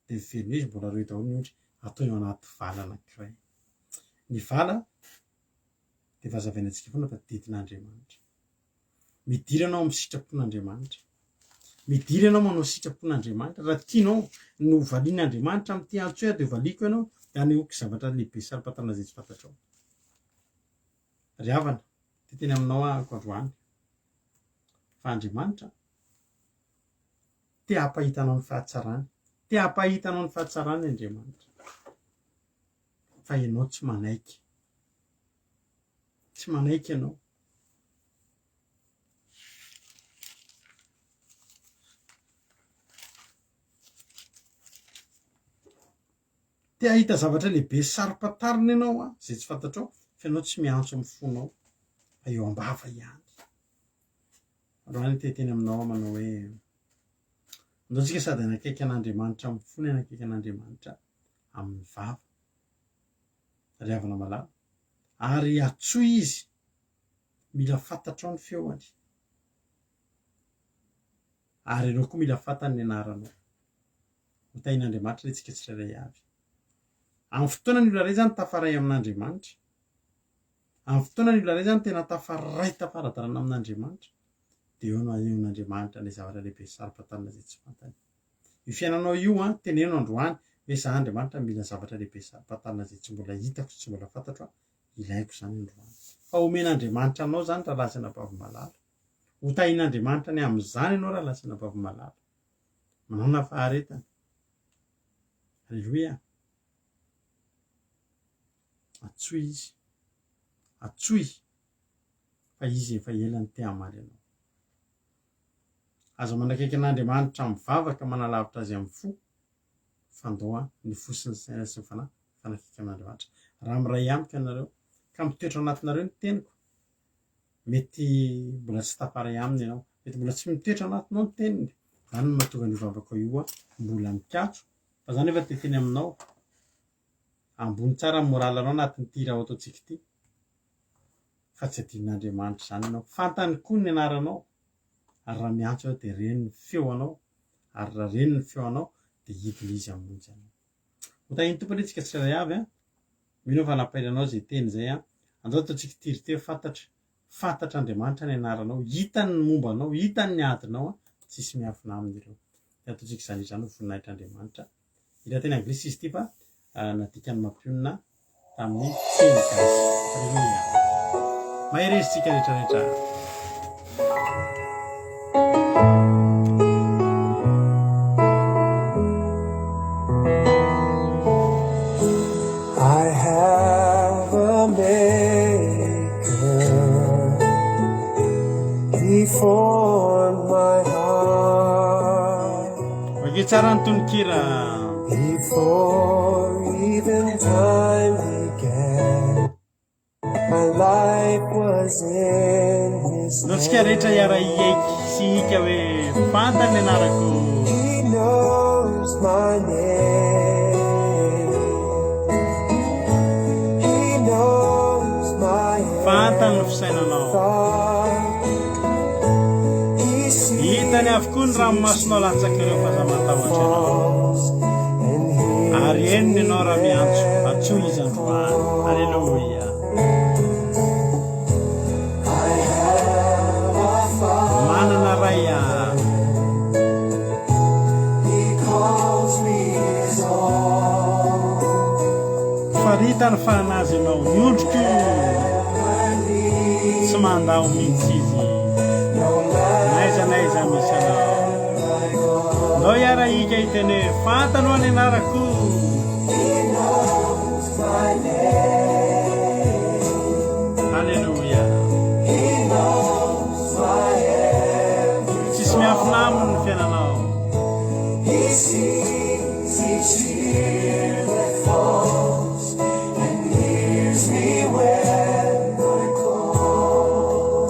dia velona izy mbola reo daholo ny ondry ataony ao anaty vala anankiray. Ny vala dia efa hazavaina antsika foana fa didin'Andriamanitra. Midira ianao amin'ny sitrapon'Andriamanitra. Midira ianao manao sitrapon'Andriamanitra. Raha tianao ny ho valian'Andriamanitra amin'ity antso io dia valiako ianao dia hanehoako zavatra lehibe saro-patana izay tsy fantatrao. Ry havana, te teny aminao aho androany fa Andriamanitra Te hampahita anao ny fahatsarany. Te hampahita anao ny fahatsarany Andriamanitra. Fa ianao tsy manaiky. Tsy manaiky ianao. Te hahita zavatra lehibe saro-pantarina ianao an, izay tsy fantatrao, fa ianao tsy miantso amin'ny fonao, fa eo am-bava ihany. Androany te hiteny aminao aho manao hoe, andao tsika sady hanakaiky an'Andriamanitra amin'ny fo no hanakaiky an'Andriamanitra amin'ny vava. Ry havana malala. Ary antsoy izy, mila fantatrao ny feoany. Ary ianao koa mila fantany ny anaranao. Ho tahin'Andriamanitra anie tsika tsirairay avy. Amin'ny fotoana ny olona iray izany tafaray amin'Andriamanitra. Amin'ny fotoana ny olona iray izany tena tafaray tafara-dalana amin'Andriamanitra, dia eo no anehoan'Andriamanitra ilay zavatra lehibe saro-pantarina izay tsy fantany. Io fiainanao io an, teneno androany hoe za Andriamanitra mila zavatra lehibe saro-pantarina izay tsy mbola hitako sy tsy mbola fantatro an, ilaiko izany androany. Fa omen'Andriamanitra anao izany rahalahy sy anabavy malala. Ho tahin'Andriamanitra ny amin'izany ianao rahalahy sy anabavy malala. Manana faharetana. Aleloia. Antsoy izy. Antsoy fa izy efa ela no te hamaly anao. Aza manakaiky an'Andriamanitra amin'ny vavaka manalavitra azy amin'ny fo, fa ndao ny fo sy ny saina sy ny fanahy mifanakaiky amin'Andriamanitra. Raha miray amiko ianareo, ka mitoetra ao anatinareo ny teniko, Mety mbola tsy tafaray aminy ianao. Mety mbola tsy mitoetra anatinao ny teniny. Izany no mahatonga an'io vavakao io mbola mikatso. Fa za nefa te hiteny aminao, ambony tsara ny moral-nao anatin'ity raha ataontsika ity. Fa tsy adinon'Andriamanitra izany ianao. Fantany koa ny anaranao. Ary raha miantso ianao dia reny ny feo anao. Ary raha reny ny feo anao dia hidina izy hamonjy anao. Ho tahin'ny Tompo anie tsika tsirairay avy an! Mino aho fa nampahery anao izay teny izay an! Andao ataontsika tirite fantatra, fantatr'Andriamanitra ny anaranao, hitany ny momba anao, hitany ny adinao an! Tsisy miafina aminy ireo. Dia ataontsika izany izany ho voninahitr'Andriamanitra. Hira teny anglisy izy ity fa nadikan'i Mampionona tamin'ny teny gasy. Aleloia! Mahereza tsika rehetra rehetra. I have a maker. He formed my heart. Vakio tsara ny tononkira. Before even time began. My life was in his Ndao tsika rehetra hiara-hiaiky sy hika hoe fantany ny anarako. He knows my name. He knows my Fantany ny every fisainanao. thought. He Hitany avokoa ny sees each ranomasonao latsaka ireo fa aza tear that matahotra ianao. falls and Ary hears henony me ianao raha miantso, when antsoy I izy androany. call. Aleloia. I have a Manana Ray father. aho. He calls me his own. Faritany fa an'azy ianao. Ny ondriko Never tsy leave mandao me. mihitsy izy. No N'aiza matter n'aiza misy anao. where I go. Ndao hiara-hika hiteny hoe, Fantany hoa ny anarako. He knows my name. Aleloia. He knows my every Tsisy miafina aminy ny fiainanao. thought. He sees each tear that falls and hears me when I call.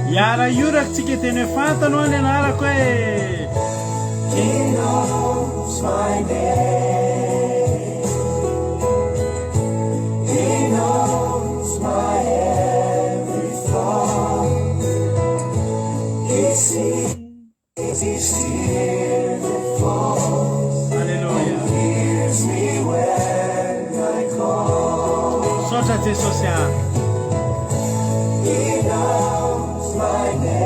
Hiara-hioraka tsika teny hoe fantany hoa ny anarako e. He knows my name. He knows my every thought. He sees each tear that falls Aleloia. and hears me when I call. Misaotra Jesosy a. He knows my name.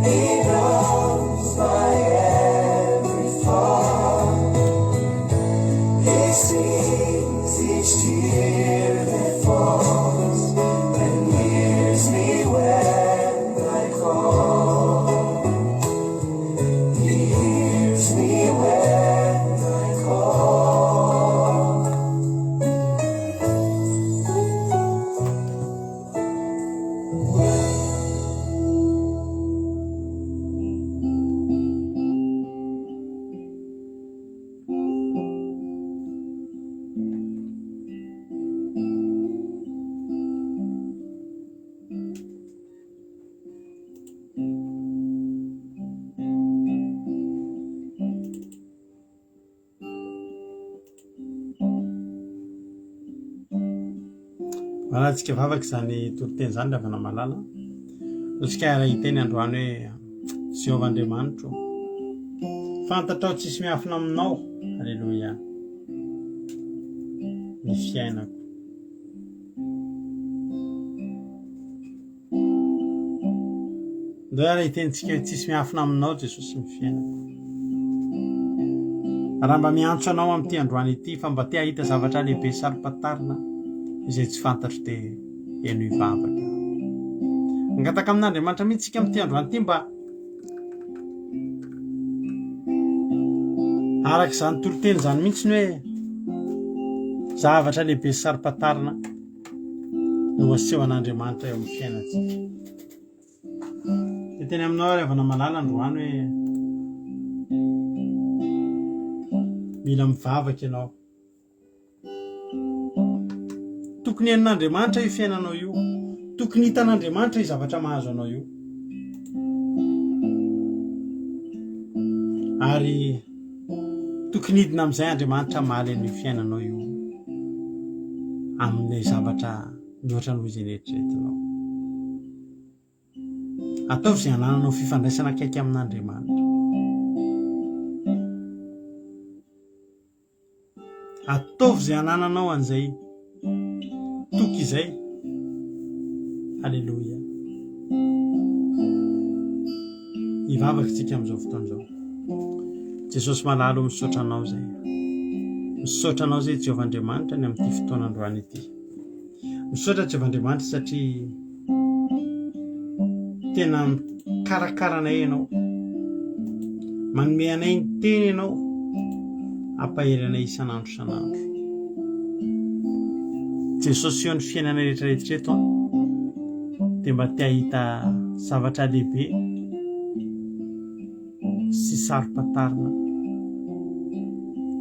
He knows my every thought. He sees each tear that falls and hears me Arahantsika vavaka izany toriteny izany ry havana malala. Antsika hiara-hiteny androany hoe Jehovah Andriamanitro. Fantatrao tsisy miafina aminao. Aleloia. Ny fiainako. Ndao ary hitentsika hoe tsisy miafina aminao Jesosy ny fiainako. Raha mba miantso anao amin'ity androany ity fa mba te hahita zavatra lehibe saro-pantarina izay tsy fantatro dia henoy vavaka. Mangataka amin'Andriamanitra mihitsy isika amin'ity androany ity mba araka izany toriteny izany mihitsy ny hoe zavatra lehibe saro-pantarina no asehon'Andriamanitra eo amin'ny fiainantsika. Dia teny aminao ary havana malala androany hoe mila mivavaka ianao. Tokony henon'Andriamanitra io fiainanao io. Tokony hitan'Andriamanitra io zavatra mahazo anao io. Ary tokony hidina amin'izay Andriamanitra hamaly an'io fiainanao io amin'ilay zavatra mihoatra noho izay neritreretinao. Ataovy izay hanananao fifandraisana akaiky amin'Andriamanitra. Ataovy izay hanananao an'izay toky izay. Aleloia. Hivavaka isika amin'izao fotoana izao. Jesosy malala o, misaotra anao izay. Misaotra anao izay Jehovah Andriamanitra ny amin'ity fotoana androany ity. Misaotra Jehovah Andriamanitra satria tena mikarakara anay ianao. Manome anay ny teny ianao, ampahery anay isan'andro isan'andro. Jesosy eo ny fiainana rehetra rehetra eto an, dia mba te hahita zavatra lehibe sy saro-pantarina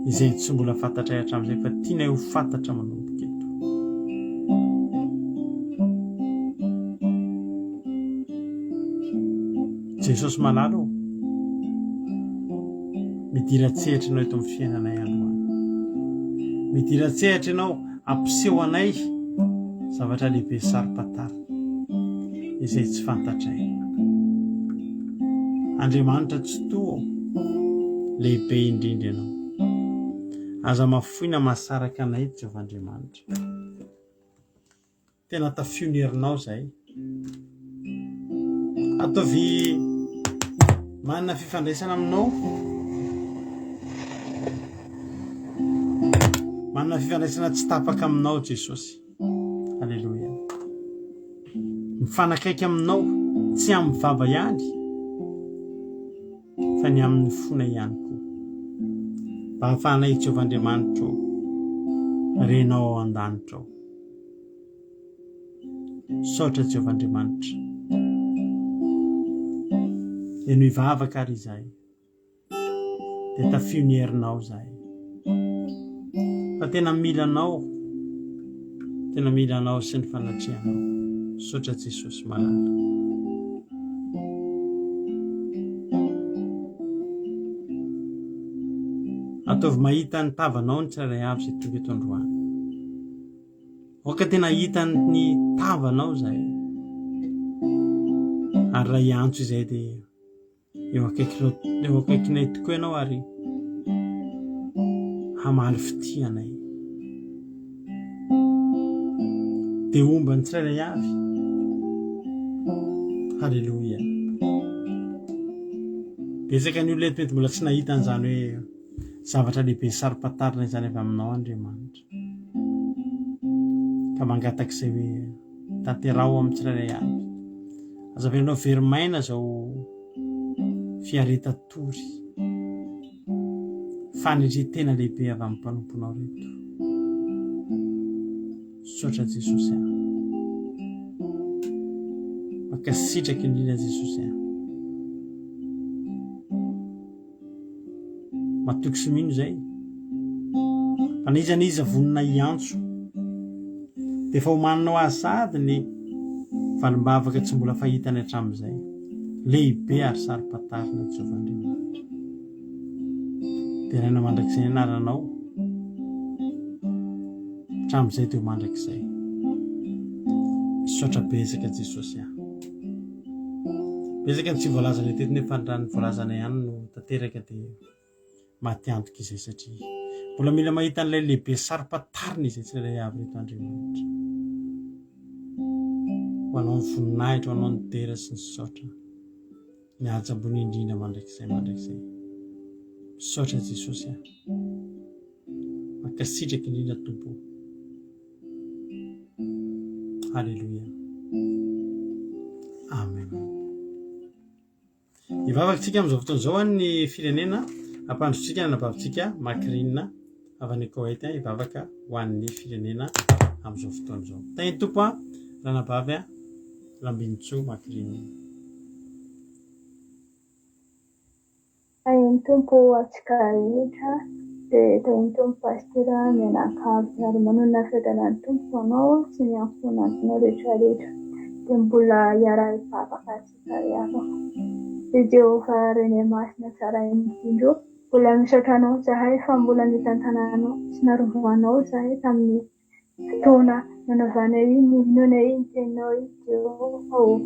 izay tsy mbola fantatray hatramin'izay fa tianay ho fantatra manomboka eto. Jesosy malala ô, midira an-tsehatra ianao eto amin'ny fiainanay androany. Midira an-tsehatra ianao hampiseho anay zavatra lehibe saro-pantarina. izay tsy fantatray. Andriamanitra Tsitoha ô, lehibe indrindra Ianao. Aza mafoy na mahasaraka anay, Jehovah Andriamanitra. Tena tafio ny herinao izahay. Ataovy manana fifandraisana aminao. Manana fifandraisana tsy tapaka aminao Jesosy. Aleloia. Mifanakaiky aminao, tsy amin'ny vava ihany, fa ny amin'ny fona ihany koa. Mba hahafahanay Jehovah Andriamanitro, renao ao an-danitra ao. Misaotra Jehovah Andriamanitra. Henoy vavaka ary izahay. Dia tafio ny herinao izahay. Fa tena mila anao, tena mila anao sy ny fanatrehanao. Misaotra Jesosy malala. Ataovy mahita ny tavanao ny tsirairay avy izay tonga eto androany. Aoka tena hahita ny tavanao izahay. Ary raha hiantso izay dia Eo akaikinao, eo akaikinay tokoa ianao ary hamaly fitia anay. Dia homba ny tsirairay avy. Haleloia. Betsaka ny olona eto mety mbola tsy nahita an'izany hoe zavatra lehibe saro-pantarina izany avy aminao Andriamanitra. Ka mangataka izay hoe tanteraho amin'ny tsirairay avy. Aza avelanao very maina izao fiaretan-tory fanetren-tena lehibe avy amin'ny mpanomponao ireto. Misaotra Jesosy ah. Mankasitraka indrindra Jesosy ah. Matoky sy mino izay. Fa na iza na iza vonona hiantso, dia efa omaninao azy sahady ny valim-bavaka tsy mbola fahitany hatramin'izay. Lehibe ary saro-pantarina Jehovah Andriamanitra. Deraina mandrakizay ny anaranao, hatramin'izay dia ho mandrakizay. Misaotra betsaka Jesosy a. Betsaka ny tsy voalazanay teto nefa raha ny voalazanay ihany no tanteraka dia maty antoka izay satria mbola mila mahita an'ilay lehibe saro-patarina izay tsirairay avy reto Andriamanitra. Ho anao ny voninahitra, ho anao ny dera sy ny saotra. Ny haja ambony indrindra mandrakizay mandrakizay. Misaotra Jesosy a. Mankasitraka indrindra Tompo. Alléluia. Amen. Hivavaka tsika amin'izao fotoana izao an'ny firenena ampandrotsika ny anabavintsika Macrine avy any Koweït hivavaka ho an'ny firenena amin'izao fotoana izao. Tahin'ny Tompo a, ranabavy a, Rambinintsoa Macrine. Tahin'ny Tompo ho antsika rehetra, dia tahin'ny Tompo Pasitera mianakavy ary manonona fiadanan'ny Tompo ho anao sy ny ankohonanao rehetra rehetra. Dia mbola hiara-hivavaka antsika ry havako. Ry Jehovah Renay Masina tsara indrindra ô, mbola misaotra Anao izahay fa mbola nitantananao sy narovanao izahay tamin'ny fotoana nanaovanay iny, ninoanay iny teninao iny Jehovah ô.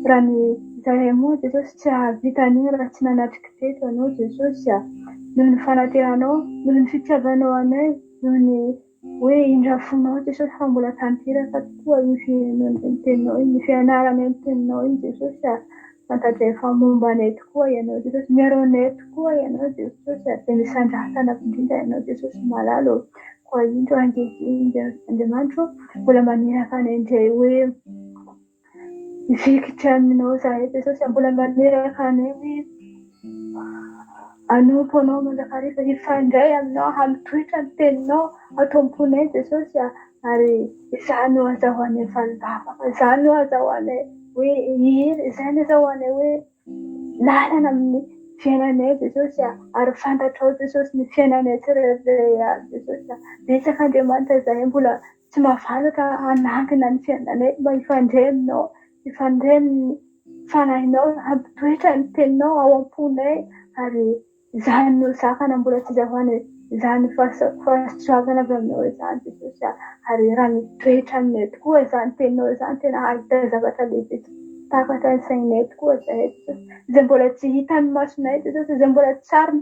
Raha ny izahay moa Jesosy tsy hahavita an'iny raha tsy nanatrika teto Ianao Jesosy a. Noho ny fanatrehanao, noho ny fitiavanao anay, noho ny hoe indrafonao Jesosy fa mbola tanteraka tokoa iny finoanay ny teninao iny, ny fianaranay ny teninao iny Jesosy a. Fantatray fa momba anay tokoa Ianao Jesosy, miaro anay tokoa Ianao Jesosy ary dia misandrahaka anao indrindra Ianao Jesosy malala ô. Koa indro ankehitriny Andriamanitra ô, mbola maniraka anay indray hoe hifikitra aminao izahay Jesosy, mbola maniraka anay hoe hanompo Anao mandrakariva, hifandray aminao, hampitoetra ny teninao ato am-ponay Jesosy ary izany no azahoanay valim-bavaka, izany no azahoanay hoe hery, izay no azahoanay hoe lalana amin'ny fiainanay Jesosy a, ary fantatrao Jesosy ny fiainanay tsirairay avy Jesosy a. Betsaka Andriamanitra izahay mbola tsy mahavantatra hanangina ny fiainanay mba hifandray aminao, hifandray amin'ny fanahinao, hampitoetra ny teninao ao am-ponay ary Izany no sakana mbola tsy izavana izany fahasoavana avy aminao izany Jesosy a! Ary raha mitoetra aminay tokoa izany teninao izany tena hahita zavatra lehibe tsy takatra ny sainay tokoa izahay Jesosy. Izay mbola tsy hitan'ny masonay Jesosy, izay mbola tsy ary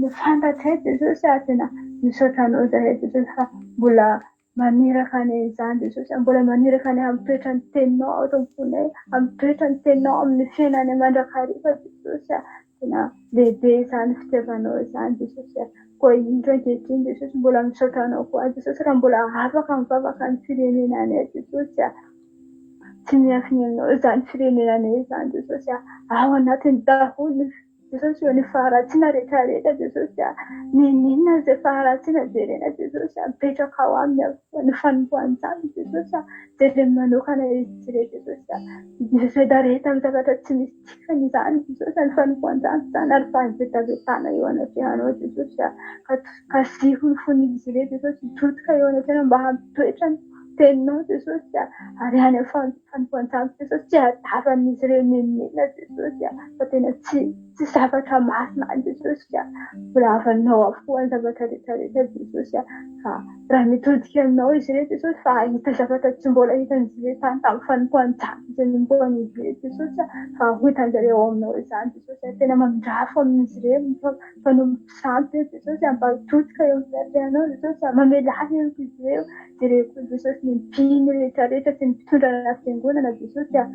ny fantatray Jesosy a! Tena misaotra anao izahay Jesosy fa mbola Maniraka anay izany Jesosy a, mbola maniraka anay hampitoetra ny teninao ato am-ponay, hampitoetra ny teninao amin'ny fiainanay mandrakariva Jesosy a, tena lehibe izany fitiavanao izany Jesosy a, koa indro ankehitriny Jesosy mbola misaotra anao koa Jesosy raha mbola afaka mivavaka ny firenenanay Jesosy a, tsy miankina aminao izany firenenanay izany Jesosy a, ao anatiny daholo ny Jesosy ô, ny faharatsiana rehetra rehetra Jesosy a, n'inon'inona izay faharatsiana jerena Jesosy a, mipetraka ao aminy avokoa ny fanompoan-tsampy Jesosy a, jereny manokana izy ireo Jesosy a, rehetra amin'ny zavatra tsy misy dikany izany Jesosy a, ny fanompoan-tsampy izany ary fahavetavetana eo anatrehanao Jesosy a, ka kasiho ny fon'izy ireo Jesosy, hitotoka eo anatrehanao mba hampitoetra ny teninao Jesosy a, ary any amin'ny fanompoan-tsampy Jesosy, tsy hadavan'izy ireo n'inon'inona Jesosy a, fa tena tsy tsy zavatra masina any Jesosy a, mbola havanao avokoa ny zavatra rehetra rehetra Jesosy a, fa raha mitodika aminao izy ireo Jesosy fa hahita zavatra tsy mbola hitan'izy ireo tany tamin'ny fanompoan-tsampy izay nompoan'izy ireo Jesosy a, fa ho hitan'izareo ao aminao izany Jesosy a, tena mamindrafo amin'izy ireo mpanompo sampy Jesosy a, mba hitodika eo amin'ny fiatrehanao Jesosy a, mamelà heloka izy ireo Jereo koa Jesosy ny mpino rehetra rehetra sy ny mpitondra ny fiangonana Jesosy a,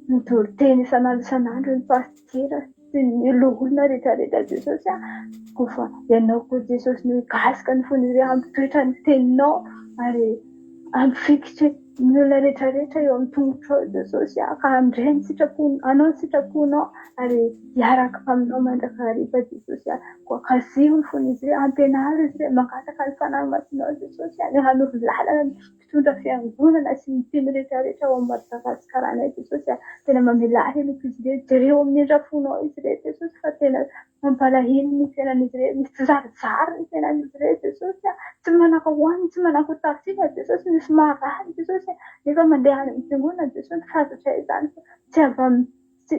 mitory teny isan'andro isan'andro ny pasitera sy ny loholona rehetra rehetra Jesosy a, koa fa ianao koa Jesosy no hikasika ny fon'izy ireo hampitoetra ny teninao ary hampifikitra ny olona rehetra rehetra eo amin'ny tongotrao Jesosy a, ka handre ny sitrapon, hanao ny sitraponao ary hiaraka aminao mandrakariva Jesosy a. Koa kasiho ny fon'izy ireo, ampianaro izy ireo, mangataka ny Fanahy Masinao Jesosy a, ny hanoro lalana ny mpitondra fiangonana sy ny mpino rehetra rehetra ao amin'ny Madagasikaranay Jesosy a, tena mamelà heloka izy ireo, jereo amin'ny indra-fonao izy ireo Jesosy fa tena mampalahelo ny fiainan'izy ireo, misy tsizarizary ny fiainan'izy ireo Jesosy a, tsy manan-kohanina, tsy manan-kotafiana Jesosy, misy marary Jesosy a, nefa mandeha any amin'ny fiangonana Jesosy, fantatray izany fa tsy avy amin'ny. Tsy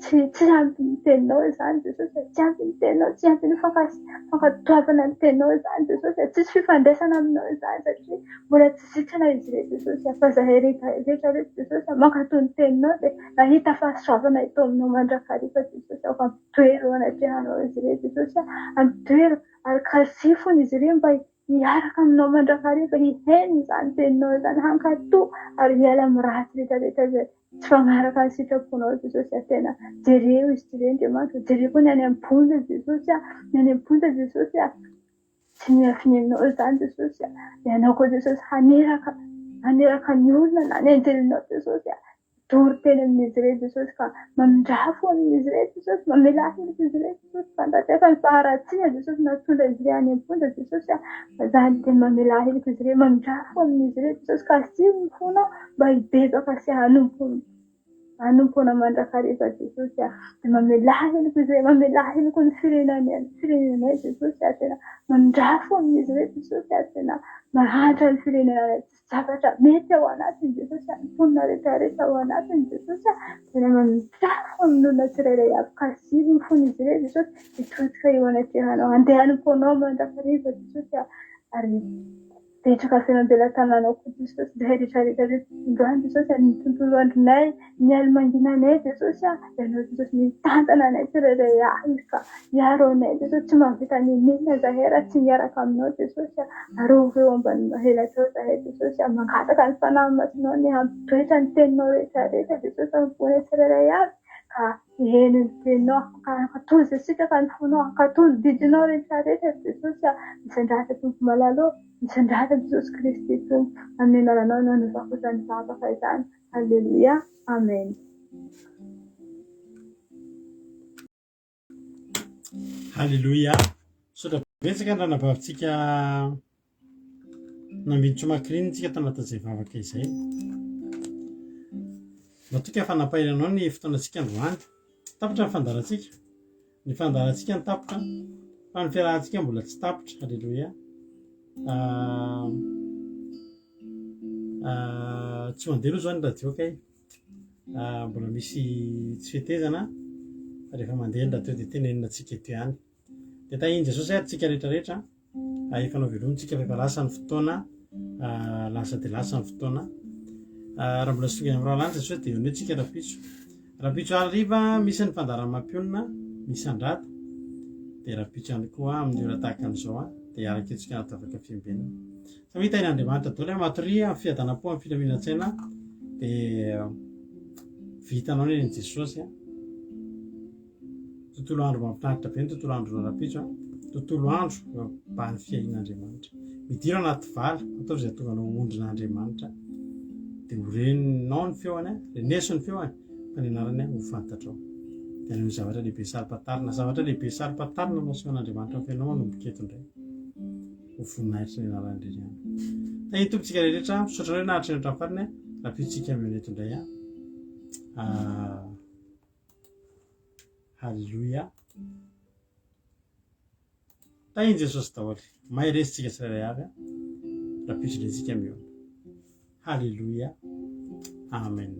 tsy tsy ampy ny teninao izany Jesosy a, tsy ampy ny teninao, tsy ampy ny fankatoavana ny teninao izany Jesosy a, tsisy fifandraisana aminao izany satria mbola tsy sitrana izy ireo Jesosy a, fa zahay rehetra rehetra Jesosy a, mankatò ny teninao dia nahita fahasoavana eto aminao mandrakariva Jesosy a, ampitoero eo anatrehanao izy ireo Jesosy a, ampitoero ary kasifony izy ireo mba hiaraka aminao mandrakariva, hihaino izany teninao izany, hankatò ary hiala amin'ny ratsy rehetra rehetra izay tsy fanaraka ny sitraponao Jesosy a, tena jereo izy jereo Andriamanitra, jereo koa ny any am-ponja Jesosy a, ny any am-ponja Jesosy a, tsy miafina aminao izany Jesosy a, ianao koa Jesosy haniraka, haniraka ny olona na ny anjelinao Jesosy a, Doro teny amin'izy ireo Jesosy ka mamindrafo amin'izy ireo Jesosy, mamela heloka izy ireo Jesosy, fantatrao fa ny faharatsiana Jesosy nahatonga izy ireo any am-ponja Jesosy a, fa izany dia mamela heloka izy ireo, mamindrafo amin'izy ireo Jesosy ka asio ny fonao mba hibebaka sy hanompo hanompo anao mandrakariva Jesosy a, dia mamela heloka izy ireo, mamela heloka ny firenanay, firenenay Jesosy a, tena mamindrafo amin'izy ireo Jesosy a, tena mahantra ny firenenay. Zavatra mety ao anatiny Jesosy a, ny mponina rehetra rehetra ao anatiny Jesosy a, tena mamitafo amin'ny olona tsirairay avy ka asio ny fon'izy ireo Jesosy hitodika eo anatrehanao, handeha hanompo anao mandrakariva Jesosy a, ary hipetraka feno am-pelatananao koa Jesosy, izahay rehetra rehetra rehetra androany Jesosy a, ny tontolo andronay, ny ali-manginanay Jesosy a, ianao Jesosy mitantana anay tsirairay avy ka Miaro anay Jesosy, tsy mahavita n'inon'inona izahay raha tsy miaraka aminao Jesosy a, arovy eo ambany elatrao izahay Jesosy a, mangataka ny Fanahy Masinao ny hampitoetra ny teninao rehetra rehetra Jesosy amin'ny fonay tsirairay avy ka hihaino ny teninao, hankatò izay sitraka ny fonao, hankatò ny didinao rehetra rehetra Jesosy a, misandrata Tompo malala ô, misandrata Jesosy Kristy Tompo, amin'ny anaranao no anaovako izany vavaka izany, Aleloia, Amen. Haleloia. Misaotra betsaka ny ranabavintsika Nambinintsoa Macrine tsika tao anatin'izay vavaka izay. Matoky fa nampahery anao ny fotoanantsika androany. Tapitra ny fandaharantsika. Ny fandaharantsika ny tapitra fa ny fiarahantsika mbola tsy tapitra. Haleloia. Ah, ah, tsy mandeha aloha izao ny radio kay. Mbola misy tsy fetezana fa rehefa mandeha ny radio dia tenenina antsika eto ihany. Dia tahian'i Jesosy ary tsika rehetra rehetra. Efa nao veloma tsika fa efa lasa ny fotoana, lasa dia lasa ny fotoana. Raha mbola tsy tonga any amin'ny rahalahy Jesosy dia eo tsika rahampitso. Rahampitso hariva misy ny fandaharan'ny mampionona, misy andrata. Dia rahampitso ihany koa amin'ny ora tahaka an'izao dia hiaraka etsika anaty vavaka fiambenana. Samia tahin'Andriamanitra daholo eh, matoria amin'ny fiadanam-po amin'ny filaminan-tsaina dia vitanao ny an'i Jesosy a. Tontolo andro mahafinaritra be ny tontolo andro rahampitso a. Tontolo andro eo ambany fiahian'Andriamanitra. Midira anaty vala, ataovy izay hahatonga anao ho ondrin'Andriamanitra. Dia ho reninao ny feony, reneso ny feony, fa ny anarany ho fantatrao. Dia ny zavatra lehibe saro-pantarina, zavatra lehibe saro-pantarina no asehon'Andriamanitra amin'ny fiainanao manomboka eto indray. Ho voninahitry ny anarany irery ihany. Tahin'ny Tompo tsika rehetra, misaotra anareo naharitra ny hatramin'ny farany, rahampitso tsika mihaona eto indray. Ah. Haleloia. Tahin'i Jesosy daholo. Mahereza tsika tsirairay avy. Rahampitso indray tsika mihaona. Haleloia. Amen.